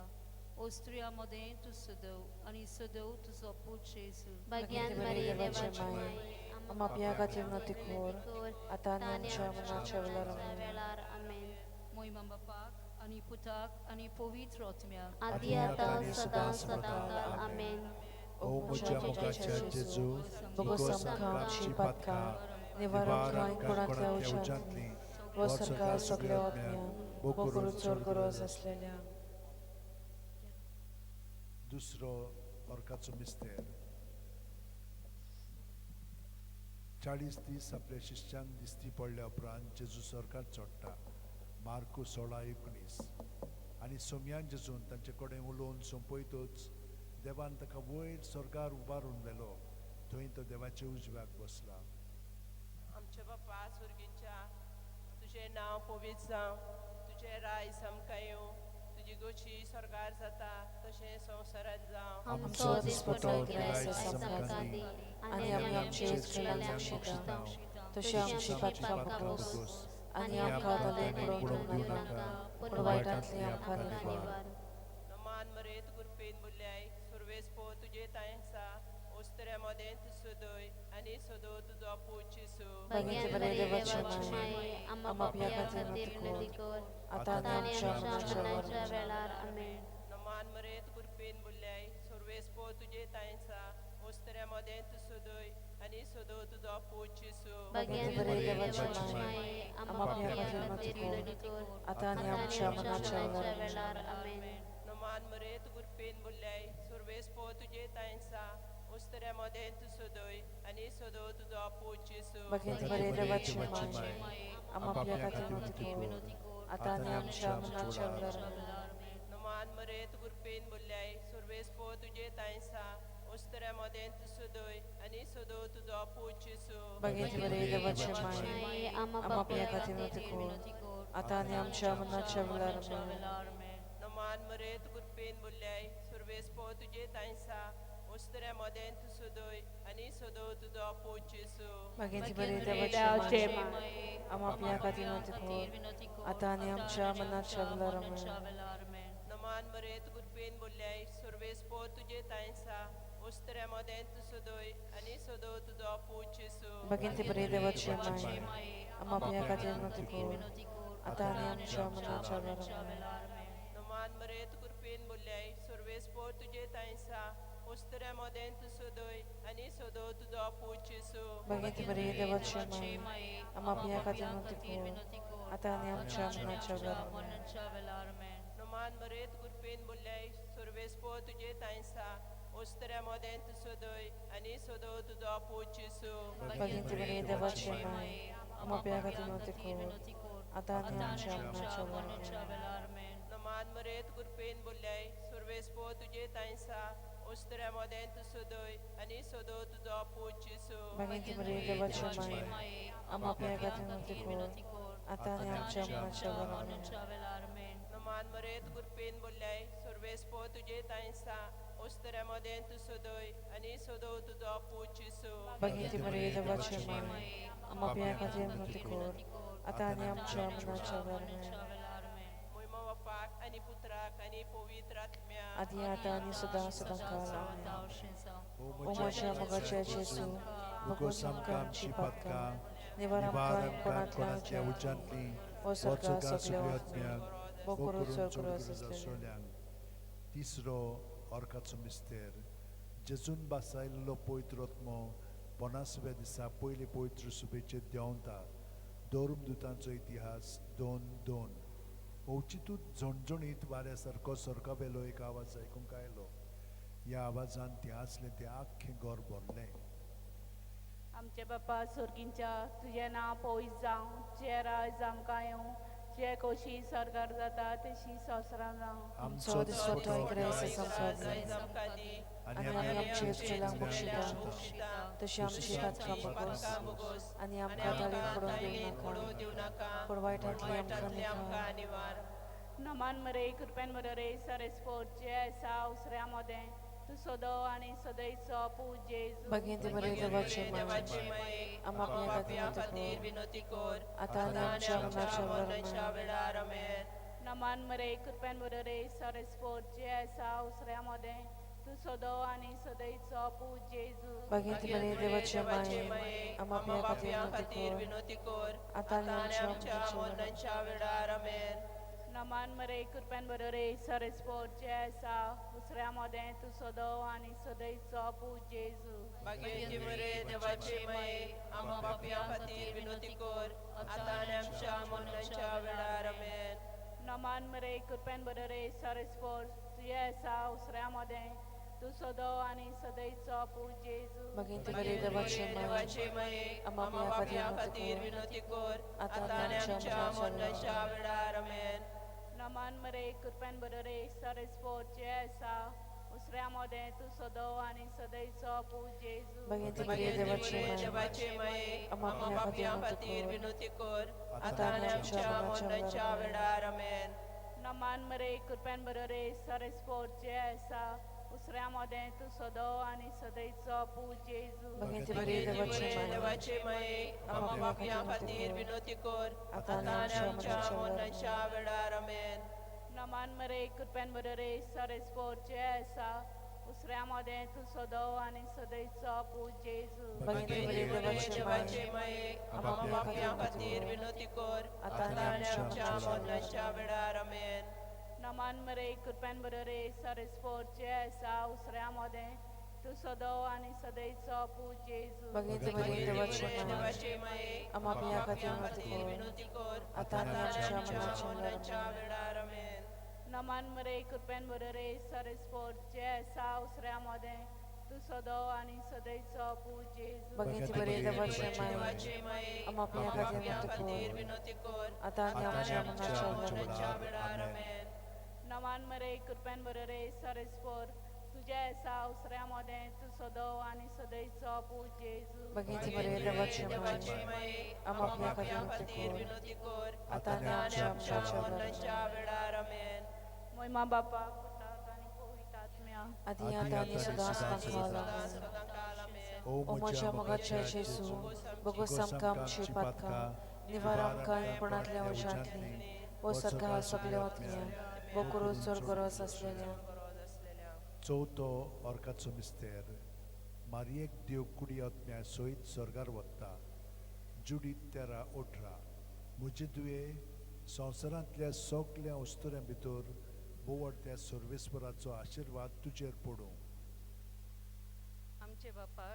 ओस्त्रिया मदें तूं सदव आनी सदव तुजो पूत जेजू. भाग्यान मरे देवाची माये, आम्हा पापया खातीर विनंती कर आतां आनी आमच्या मरणाच्या वेळार. आमेन. मोहिमा बापाक आनी पुताक आनी पवित्र आत्म्याक, आदी आतां सदां सदां. आमेन. ओ म्हज्या मोगाच्या जेजू, बोगोस आमकां आमची पातकां निवार आमकां कोणांतल्या उज्यांतली वो सरकार सगळ्या आत्म्यांक भोव करून चड गरज आसलेल्या. दुसरो अर्काचो मिस्तेर. 40 दीस आपल्या शिश्यांक दिश्टी पडल्या उपरांत जेजू सरकार चडटा. मार्कू 16:19. आनी सोमयान जेजून तांचे कडेन उलोवन सोंपयतच देवान ताका वयर स्वर्गार उबारून व्हेलो, थंय तो देवाच्या उजव्याक बसला. आमच्या बापा स्वर्गीच्या, तुजें नांव पवित्र जावं, तुजें राज आमकां येवं, तुजी गोशी स्वर्गार जाता तशें संवसारांत जावं. आमचो दिसपटो गिरायस आमकां दी आनी आमी आमचे चुकलेल्यांक बक्षिता तशी आमची पातकां बोगोस आनी आमकां तालें पडोवंक दिवं नाका पूण वायटांतली आमकां निवार. नमान मरेत कृपेन बोल्याय, सर्वेस्पोर तुजे तांय आसा, ओस्त्रिया मदें तूं सदय आनी सदव तुजो पूत जेजू. भाग्यान मरे देवाची माये, आम्हा पापया खातीर विनंती कर आतां आनी आमच्या मरणाच्या वेळार. आमेन. नमान मरेत कृपेन बोल्याय, सर्वेस्पोर तुजे तांय आसा, ओस्त्रिया मदें तूं सदय आनी सदव तुजो पूत जेजू. भाग्यान मरे देवाची माये, आम्हा पापया खातीर विनंती कर आतां आनी आमच्या मरणाच्या वेळार. आमेन. नमान मरेत कृपेन बोल्याय, सर्वेस्पोर तुजे तांय आसा, ओस्त्रिया मदें तूं सदय आनी सदव तुजो पूत जेजू. भाग्यान मरे देवाची माये, आम्हा पापया खातीर विनंती कर आतां आनी आमच्या मरणाच्या वेळार. नमान मरेत कृपेन बोल्याय, सर्वेस्पोर तुजे तांय आसा, ओस्त्रिया मदें तूं सदय आनी सदव तुजो पूत जेजू. भाग्यान मरे देवाची माये, आम्हा आम्हा पापया पापया खातीर खातीर विनंती कर आतां आनी आमच्या मरणाच्या वेळार. आमेन. नमान मरेत कृपेन बोल्याय, सर्वेस्पोर तुजे तांय आसा, ओस्त्रिया मदें तूं सदय आनी सदो तुजो पूत जेजू. भगिनी बरे देवाचे माये, आमा पापयां खातीर विनंती कर, आतां आनी आमच्या मरणाच्या वेळार आमेन. नमान मरेत कृपेन बोल्ल्याय, सर्वेस्पोर तुजे तांयसा, उस्त्र्या मदें तूं सदोय आनी सदो तुजो पूत जेजू. भगिनी बरे देवाचे माये, आमा पापयां खातीर विनंती कर, आतां आनी आमच्या मरणाच्या वेळार आमेन. नमान मरेत कृपेन बोल्ल्याय, सर्वेस्पोर तुजे तांयसा, उस्त्र्या मदें तूं सदोय आनी सदो तुजो पूत जेजू. भगिनी बरे देवाचे माये, आमा पापयां खातीर विनंती कर, आतां आनी आमच्या मरणाच्या वेळार आमेन. नमान मरेत कृपेन बोल्ल्याय, सर्वेस्पोर तुजे तांयसा, उस्त्र्या मदें तूं सदोय आनी सदो तुजो पूत जेजू. भगिनी बरे देवाचे माये, आमा पापयां खातीर विनंती कर, आतां आनी आमच्या मरणाच्या वेळार आमेन. नमान मरेत कृपेन बोल्ल्याय, सर्वेस्पोर तुजे तांयसा, उस्त्र्या मदें तूं सदोय आनी सदो तुजो पूत जेजू. भगिनी बरे देवाचे माये, आमा पापयां खातीर विनंती कर, आतां आनी आमच्या मरणाच्या वेळार आमेन. नमान मरेत कृपेन बोल्ल्याय, सर्वेस्पोर तुजे तांयसा, उस्त्र्या मदें तूं सदोय आनी सदो तुजो पूत जेजू. भगिनी बरे देवाचे माये, आमा पापयां खातीर विनंती कर, आतां आनी आमच्या मरणाच्या वेळार आमेन. मोयमा बापाक आनी पुत्राक आनी पवित्र आत्म्याक, आदी आतां आनी सदां सदां काळ आमेन. ओ म्हज्या मोगाच्या जेजू, भोगोस आमकां आमची पातकां, निवार आमकां कोणांतल्या उज्यांतली, ओ स्वर्गा सगल्या आत्म्याक, भोग करून चड आसलेल्यांक. तिसरो अर्काचो मिस्तेर. जेजून बासायल्लो पवित्र आत्मो 50व्या दिसा पयले पवित्र सुबेचेर देंवता. धर्मदुतांचो इतिहास 2:2. अवचितूच झणझणीत वाऱ्या सारको स्वर्गावेलो एक आवाज आयकूंक आयलो. ह्या आवाजान तें आसलें तें आख्खें घर भरलें. आमचे बापा स्वर्गींच्या, तुजें नांव पवित्र जावं, तुजें राज आमकां येवं, तुजें खोशी स्वर्गार जाता तशी संवसारांत जावं. आमचो दिसपट्टो ग्रेस आमकां दी, आनी आमी आमचे चुलांक बक्षिता, तशी आमची पातकां भोगोस, आनी आमकां ताळेन पडोवंक दिवं नाका, पूण वायटांतली आमकां निवार. नमान मरे कृपेन बरो सरेस्पोर, जे आसा उसऱ्या मदें तूं सदो आनी सदैचो पूत जेजू. भगिनी बरे देवाचे माये, आमा पापयां खातीर विनंती कर, आतां आनी आमच्या मरणाच्या वेळार आमेन. नमान मरे कृपेन बरो सरेस्पोर, जे आसा उसऱ्या मदें तूं सदो आनी सदैचो पूत जेजू. भगिनी बरे देवाचे माये, आमा पापयां खातीर विनंती कर, आतां आनी आमच्या मरणाच्या वेळार आमेन. नमान मरे कृपेन बरो सरेस्पोर, जे आसा उसऱ्या मदें तूं सदो आनी सदैचो पूत जेजू. भगिनी मरे देवाचे माये, आमा पापयां खातीर विनंती कर, आतां आनी आमच्या मरणाच्या वेळार आमेन. नमान मरे कृपेन बरो सरेस्पोर, तुजें आसा उसऱ्या मदें तूं सदो आनी सदैचो पूत जेजू. भगिनी बरे देवाचे माये, आमा पापयां खातीर विनंती कर, आतां आनी आमच्या मरणाच्या वेळार आमेन. नमान मरे कृपेन बरो सरेस्पोर, जे आसा उसऱ्या मदें तूं सदो आनी सदैचो पूत जेजू. भगिनी बरे देवाचे माये, आमा पापयां खातीर विनंती कर, आतां आनी आमच्या मरणाच्या वेळार आमेन. नमान मरे कृपेन बरो सरेस्पोर, जे आसा उसऱ्या मदें तूं सदो आनी सदैचो पूत जेजू. भगिनी बरे देवाचे माये, आमा पापयां खातीर विनंती कर, आतां आनी आमच्या मरणाच्या वेळार आमेन. नमान मरे कृपेन बरो सरेस्पोर, जे आसा उसऱ्या मदें तूं सदो आनी सदैचो पूत जेजू. भगिनी बरे देवाचे माये, आमा पापयां खातीर विनंती कर, आतां आनी आमच्या मरणाच्या वेळार आमेन. नमान मरे कृपेन बरो सरेस्पोर, जे आसा उसऱ्या मदें तूं सदो आनी सदैचो पूत जेजू. भगिनी बरे देवाचे माये, आमा पापयां खातीर विनंती कर, आतां आनी आमच्या आमच्या मरणाच्या वेळार आमेन. नमान मरे कृपेन बरो सरेस्पोर, जे आसा उसऱ्या मदें तूं सदो आनी सदैचो पूत जेजू. भगिनी बरे देवाचे माये, आमा पापयां खातीर विनंती कर, आतां आनी आमच्या आमच्या मरणाच्या वेळार आमेन. नमान मरे कृपेन बरो सरेस्पोर, तुझ्या आसा उसऱ्या मदें तूं सदो आनी सदैचो पूत जेजू. भगिनी बरे देवाचे माये, आमा पापयां खातीर विनंती कर, आतां आनी आमच्या मरणाच्या वेळार आमेन. मोयमा बापा पुताक आनी पवित्र आत्म्या आदी आतां आनी सदां सदां काळ आमेन. ओ म्हज्या मोगाच्या जेजू, भोगोस आमकां आमची पातकां, निवार आमकां पणांतल्या उज्यांतली, ओ सर्गा सगल्या आत्म्या, भोव करून चड गरज आसलेल्या. चवथो ऑर्काचो मिस्तेर. मारयेक देव कुडी आत्म्या सयत स्वर्गार वता. जुडी 13-18. म्हजे दुये संवसारांतल्या सगल्या अस्तुऱ्यां भितर बोवड त्या सर्वेस्वराचो आशिर्वाद तुजेर पडूं. आमचे बापा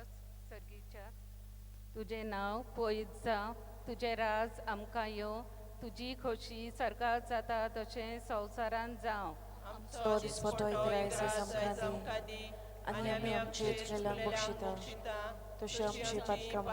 सर्गीच्या, तुजें नांव पवित्र जावं, तुजें राज आमकां येवं, तुजी खोशी सर्गात जाता तशें संवसारांत जावं. आमचो दिसपटो इतरायस आमकां दी, आनी आमी आमचे चुकलेल्यांक बक्षिता तशी आमची पातकां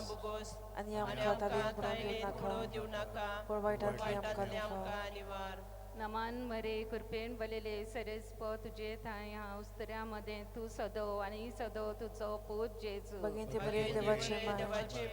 भोगोस, आनी आमकां तालीन पडूंक दिवं नाका, पूण वायटांतली आमकां निवार. नमान मरे कृपेन बलेले सरेस्प तुजे ठांय हांव स्त्र्यां मदें तूं सदो आनी सदो तुजो पूत जेजू. भगिनी मरे देवाचे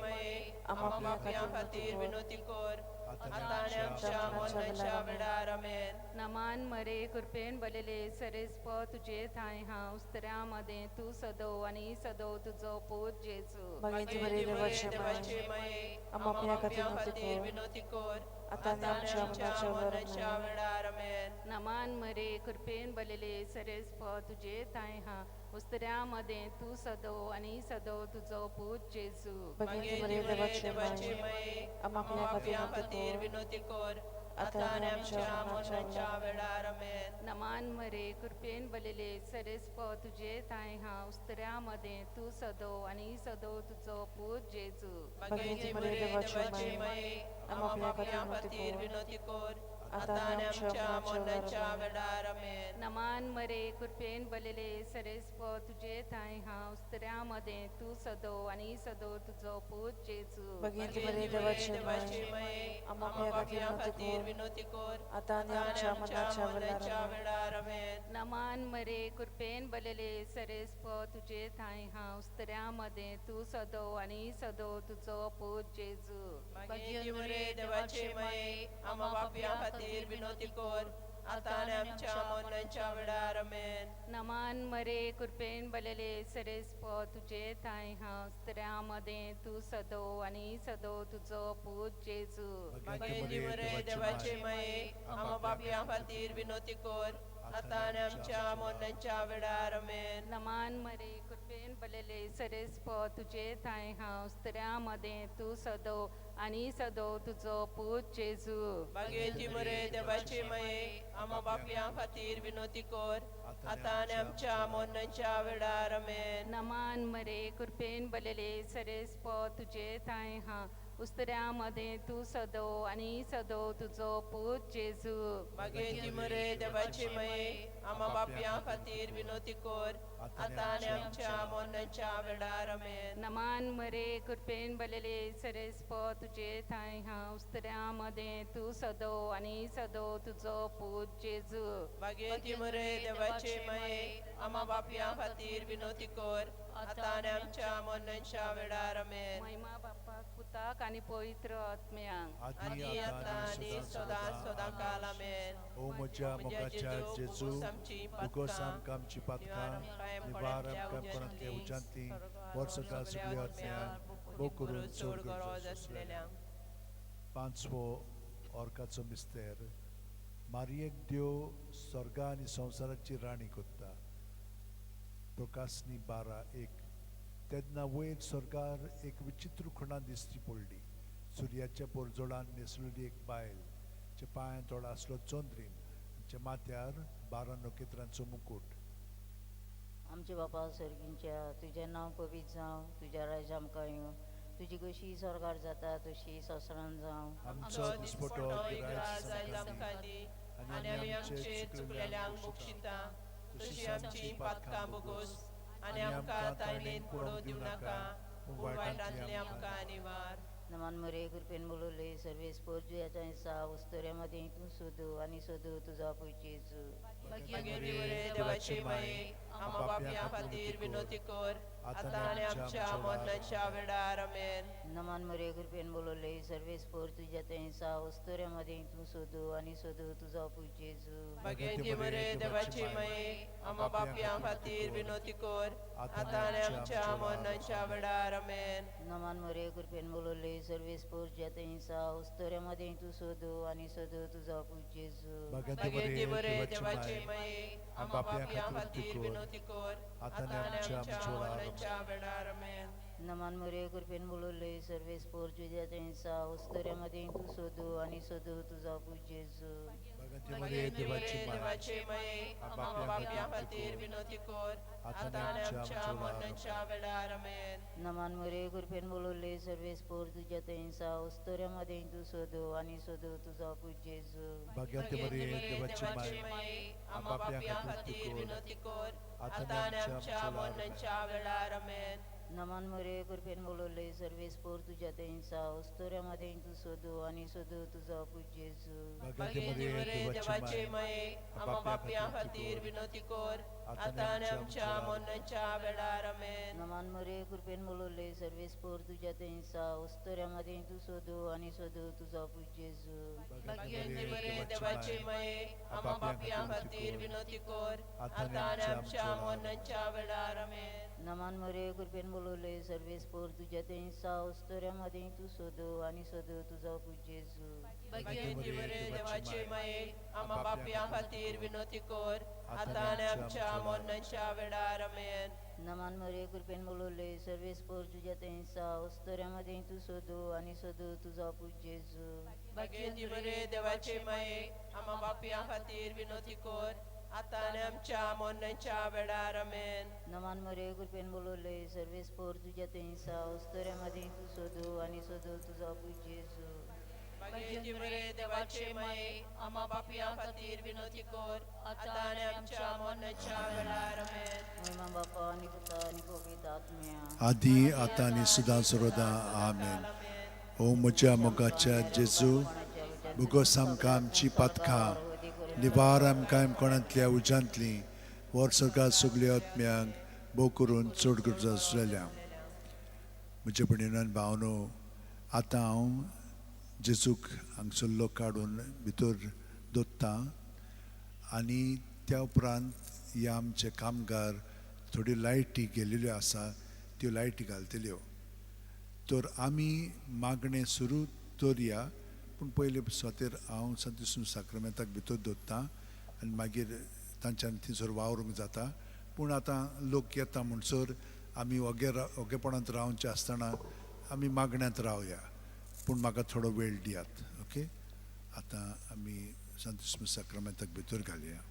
माये, आमच्या खातीर विनोती कर, आतां आनी आमच्या मरणाच्या वेळार. आमेन. नमान मरे कृपेन बलेले सरेस्प तुजे ठांय हांव स्त्र्यां मदें तूं सदो आनी सदो तुजो पूत जेजू. भगिनी मरे देवाचे माये, आमच्या खातीर विनोती कर, आतां आनी आमच्या मरणाच्या वेळार. आमेन. नमान मरे कृपेन बलेले सरेस्प तुजे ठांय हांव स्त्र्यां मदें तूं सदो आनी सदो तुजो पूत जेजू. भगिनी मरे देवाचे माये, आमच्या खातीर विनोती कर, आतां आनी आमच्या मरणाच्या वेळार. आमेन. नमान मरे कृपेन बलेले सरेस्प तुजे ठांय हांव स्त्र्यां मदें तूं सदो आनी सदो तुजो पूत जेजू. भगिनी मरे देवाचे माये, आमच्या खातीर विनोती कर, आतां आनी आमच्या मरणाच्या वेळार. आमेन. नमान मरे कृपेन बलेले सरेस्प तुजे ठांय हांव स्त्र्यां मदें तूं सदो आनी सदो तुजो पूत जेजू. भगिनी मरे देवाचे माये, आमच्या खातीर विनोती कर, आतां आनी आमच्या मरणाच्या वेळार. आमेन. नमान मरे कृपेन बलेले सरेस्प तुजे ठांय हांव स्त्र्यां मदें तूं सदो आनी सदो तुजो पूत जेजू. भगिनी मरे देवाचे माये, आम्हा पापयां खातीर विनोती कर, आतां आनी आमच्या मरणाच्या वेळार. आमेन. नमान मरे कृपेन बलेले सरेस्प तुजे ठांय हांव स्त्र्यां मदें तूं सदो आनी सदो तुजो पूत जेजू. भगिनी मरे देवाचे माये, आम्हा पापयां खातीर विनोती कर, आतां आनी आमच्या मरणाच्या वेळार. आमेन. नमान मरे कृपेन बलेले सरेस्प तुजे ठांय हांव स्त्र्यां मदें तूं सदो आनी सदो तुजो पूत जेजू. भगिनी मरे देवाचे माये, आम्हा पापयां खातीर विनोती कर, आतां आनी आमच्या मरणाच्या वेळार. आमेन. नमान मरे कृपेन बलेले सरेस्प तुजे ठांय हांव स्त्र्यां मदें तूं सदो आनी सदो तुजो पूत जेजू. भगिनी मरे देवाचे माये, आम्हा पापयां खातीर विनोती कर, आतां आनी आमच्या मरणाच्या वेळार. आमेन. नमान मरे कृपेन बलेले सरेस्प तुजे ठांय हांव स्त्र्यां मदें तूं सदो आनी सदो तुजो पूत जेजू. भगिनी मरे देवाचे माये, आम्हा पापयां खातीर विनोती कर, आतां आनी आमच्या मरणाच्या वेळार. आमेन. महिमा बापाक, पुताक आनी पवित्र आत्म्याक, आदी आतां आनी सदां सदां काल. आमेन. ओ म्हज्या मोगाच्या जेजू, भोगोस आमकां आमची पातकां, निवार आमकां कोणांतल्या उज्यांतली, वर्सकाळ सगळ्या आत्म्यांक भोव करून चड गरज आसलेल्या. पांचवो ऑर्काचो मिस्तेर. मारयेक देव स्वर्गा आनी संवसाराची राणी कोत्ता. प्रकाशनी 12:1. तेन्ना वयर स्वर्गार एक विचित्र खुणा दिसती पडली. सुर्याच्या पोरजोळान न्हेसलेली एक बायल, च्या पांयां तोडा आसलो चंद्रीम, आमच्या माथ्यार 12 नखेत्रांचो मुकूट. आमचे बापा सर्गींच्या, तुजें नांव पवित्र जावं, तुज्या राज्य आमकां येवं, तुजी कशी स्वर्गार जाता तशी संवसारांत जावं. आमचो दिसपटो आयज आमकां दी, आनी आमी आमचे चुकलेल्यांक बक्षिता तशी आमची पातकां भोगोस, आनी आमकां तायणेन पडोवंक दिवं नाका, पूण वायटांतली आमकां निवार. नमान मरे कृपेन बोलवले सर्वेस्पर तुज्या आसा, उस्तऱ्या मदें तूं सोदू आनी सोदू तुजो पूत जेजू. भगिनी मरे देवाचे माये, आम्हा पापयां खातीर विनोती कर, आतां आनी आमच्या मरणाच्या वेळार. आमेन. नमान मरे कृपेन बोलवले सर्वेस्पोर तुज्या थंय उस्तोऱ्या मदें तूं सोदू आनी सोदू तुजो पूत जेजू. भाग्यवती मरे देवाची माये, आम्हा पापयां खातीर विनोती कर, आतां आनी आमच्या मरणाच्या वेळार. आमेन. नमान मरे कृपेन बोलवले सर्वेस्पोर तुज्या थंय उस्तोऱ्या मदें तूं सोदू आनी सोदू तुजो पूत जेजू. भाग्यवती मरे देवाची माये, आम्हा पापयां खातीर विनोती कर, आतां आनी आमच्या मरणाच्या वेळार. आमेन. नमान मरे कृपेन बोलवले सर्वेस्पोर तुज्या थंय उस्तोऱ्या मदें तूं सोदू आनी सोदू तुजो पूत जेजू. भाग्यवती मरे देवाची माये, आम्हा पापयां खातीर विनोती कर, आतां आनी आमच्या मरणाच्या वेळार. आमेन. नमान मरे कृपेन बोलवले सर्वेस्पोर तुज्या थंय उस्तोऱ्या मदें तूं सोदू आनी सोदू तुजो पूत जेजू. भाग्यवती मरे देवाची माये, आम्हा पापयां खातीर विनोती कर, आतां आनी आमच्या मरणाच्या वेळार. आमेन. नमान मरे कृपेन बोलवले सर्वेस्पोर तुज्या थंय उस्तोऱ्या मदें तूं सोदू आनी सोदू तुजो पूत जेजू. भाग्यवती मरे देवाची माये, आम्हा पापयां खातीर विनोती कर, आतां आनी आमच्या मरणाच्या वेळार. आमेन. नमान मरे कृपेन बोलवले सर्वेस्पोर तुज्या थंय उस्तोऱ्या मदें तूं सोदू आनी सोदू तुजो पूत जेजू. भाग्यवती मरे देवाची माये, आम्हा पापयां खातीर विनोती कर, आतां आनी आमच्या मरणाच्या वेळार. आमेन. नमान मरे कृपेन बोलवले सर्वेस्पोर तुज्या थंय उस्तोऱ्या मदें तूं सोदू आनी सोदू तुजो पूत जेजू. भाग्यवती मरे देवाची माये, आम्हा पापयां खातीर विनोती कर, आतां आनी आमच्या मरणाच्या वेळार. आमेन. नमान मरे कृपेन बोलवले सर्वेस्पोर तुज्या थंय उस्तोऱ्या मदें तूं सोदू आनी सोदू तुजो पूत जेजू. भाग्यवती मरे देवाची माये, आम्हा पापयां खातीर विनोती कर, आतां आनी आमच्या मरणाच्या वेळार. आमेन. नमान मरे कृपेन बोलवले सर्वेस्पोर तुज्या थंय उस्तोऱ्या मदें तूं सोदू आनी सोदू तुजो पूत जेजू. भाग्यवती मरे देवाची माये, आम्हा पापयां खातीर विनोती कर, आतां आनी आमच्या मरणाच्या वेळार. आमेन. महिमा बापा आनी पुता आनी पवित्र आत्म्या, आदी आतां आनी सदां सर्वदा. आमेन. ओ म्हज्या मोगाच्या जेजू, भुगोस आमकां आमची पातकां, निवार आमकां कोणांतल्या उज्यांतली, वर सर्गात सगल्या आत्म्यांक भोव करून चड गरज आसलेल्या. म्हजे भयणीन भावनो, आतां हांव जेजूक हांगसरलो काडून भितर दवरतां आनी त्या उपरांत ह्या आमचे कामगार थोड्यो लायटी गेल्ल्यो आसा त्यो लायटी घालतल्यो. तर आमी मागणें सुरू दवरया, पूण पयले सुवातेर हांव सांतिस्म साक्रामेंताक भितर दवरतां आनी मागीर तांच्यान थंयसर वावरूंक जाता. पूण आतां लोक येता म्हणसर आमी ओगेपणांत रावचे आसतना आमी मागण्यांत रावया, पूण म्हाका थोडो वेळ दियात. ओके, आतां आमी सांतिस्म साक्रामेंताक भितर घालया.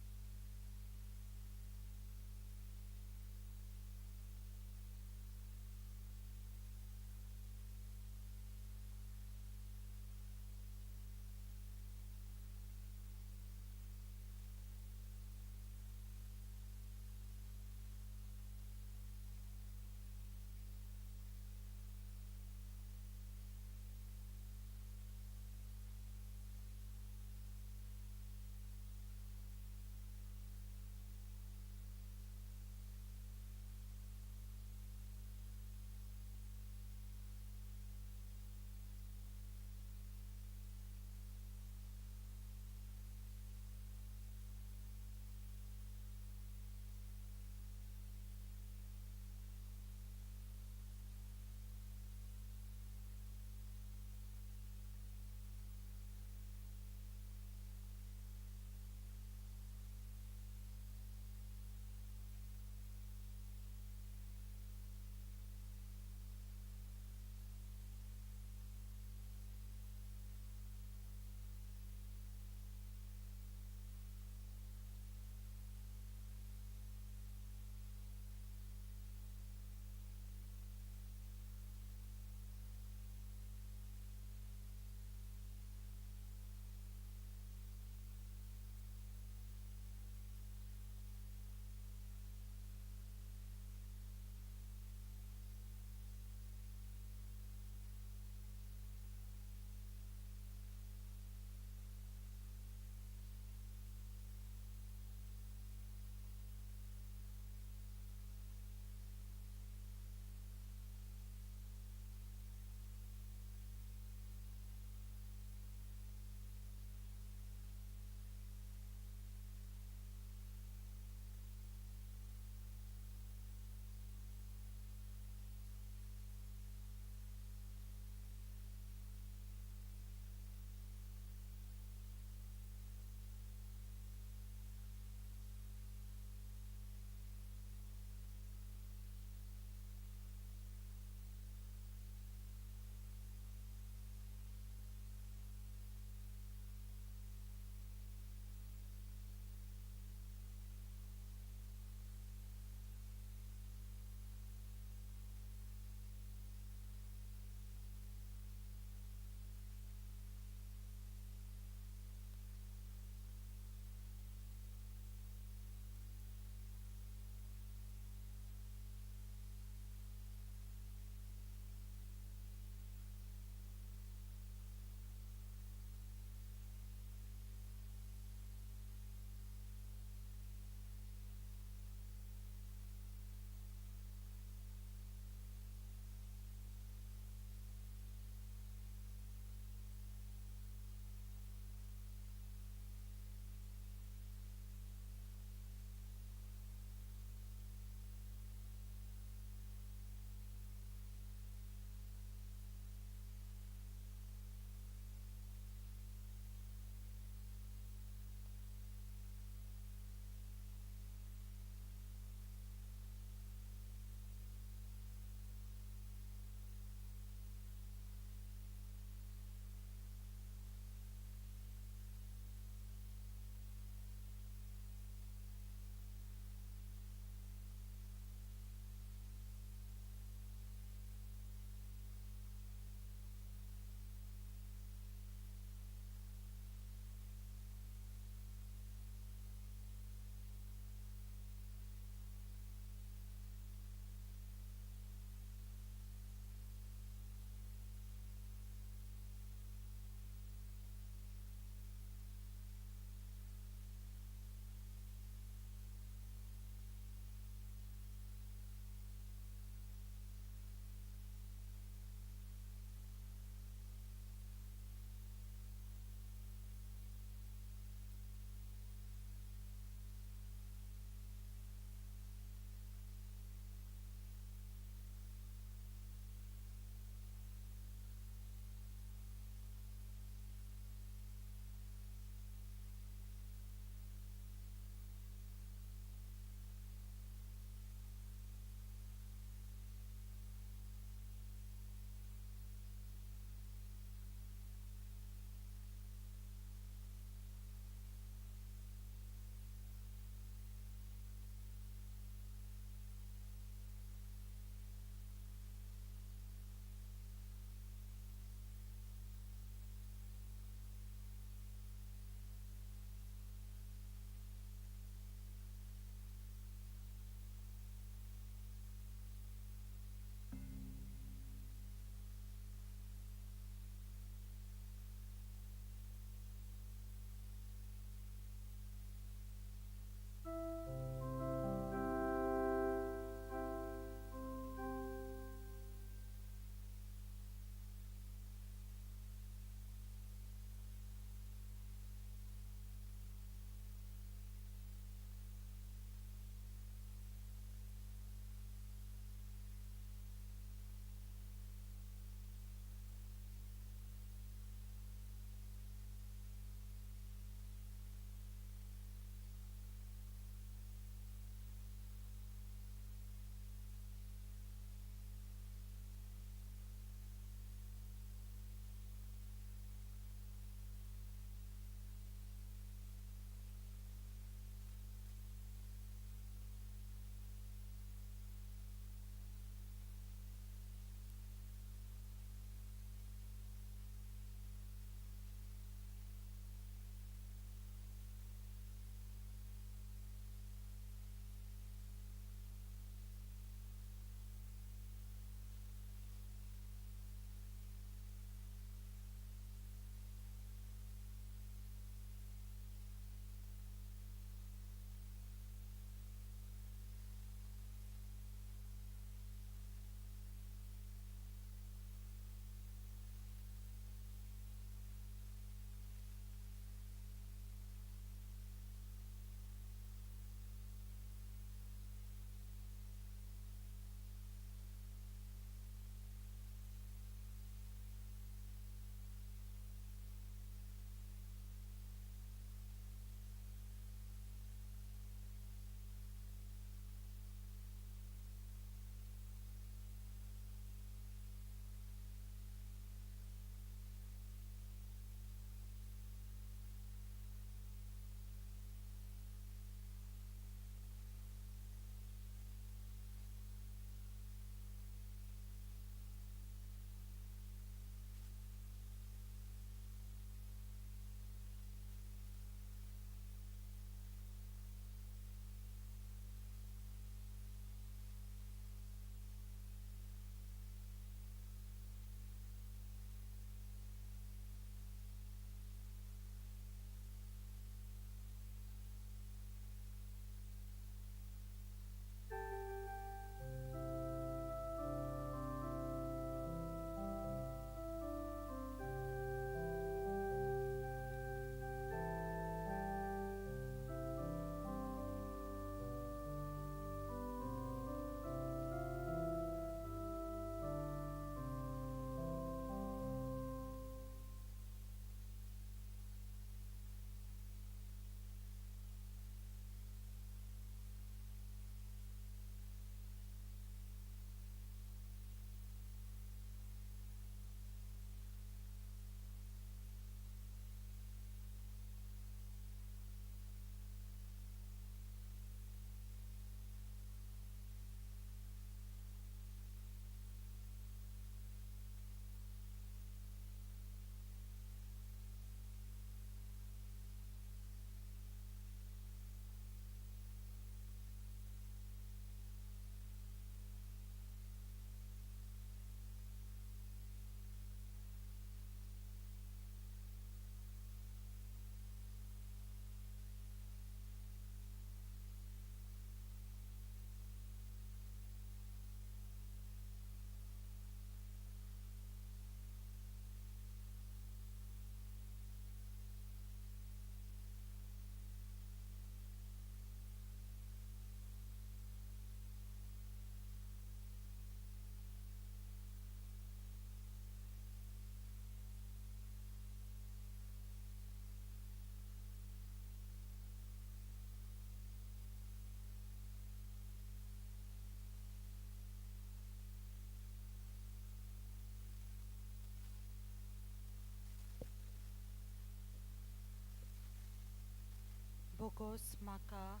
Bogos Maka,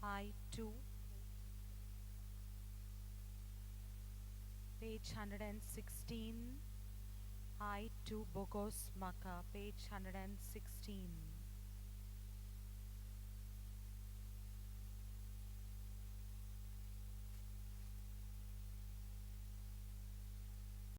I2, page 116. I2 Bogos Maka, page 116.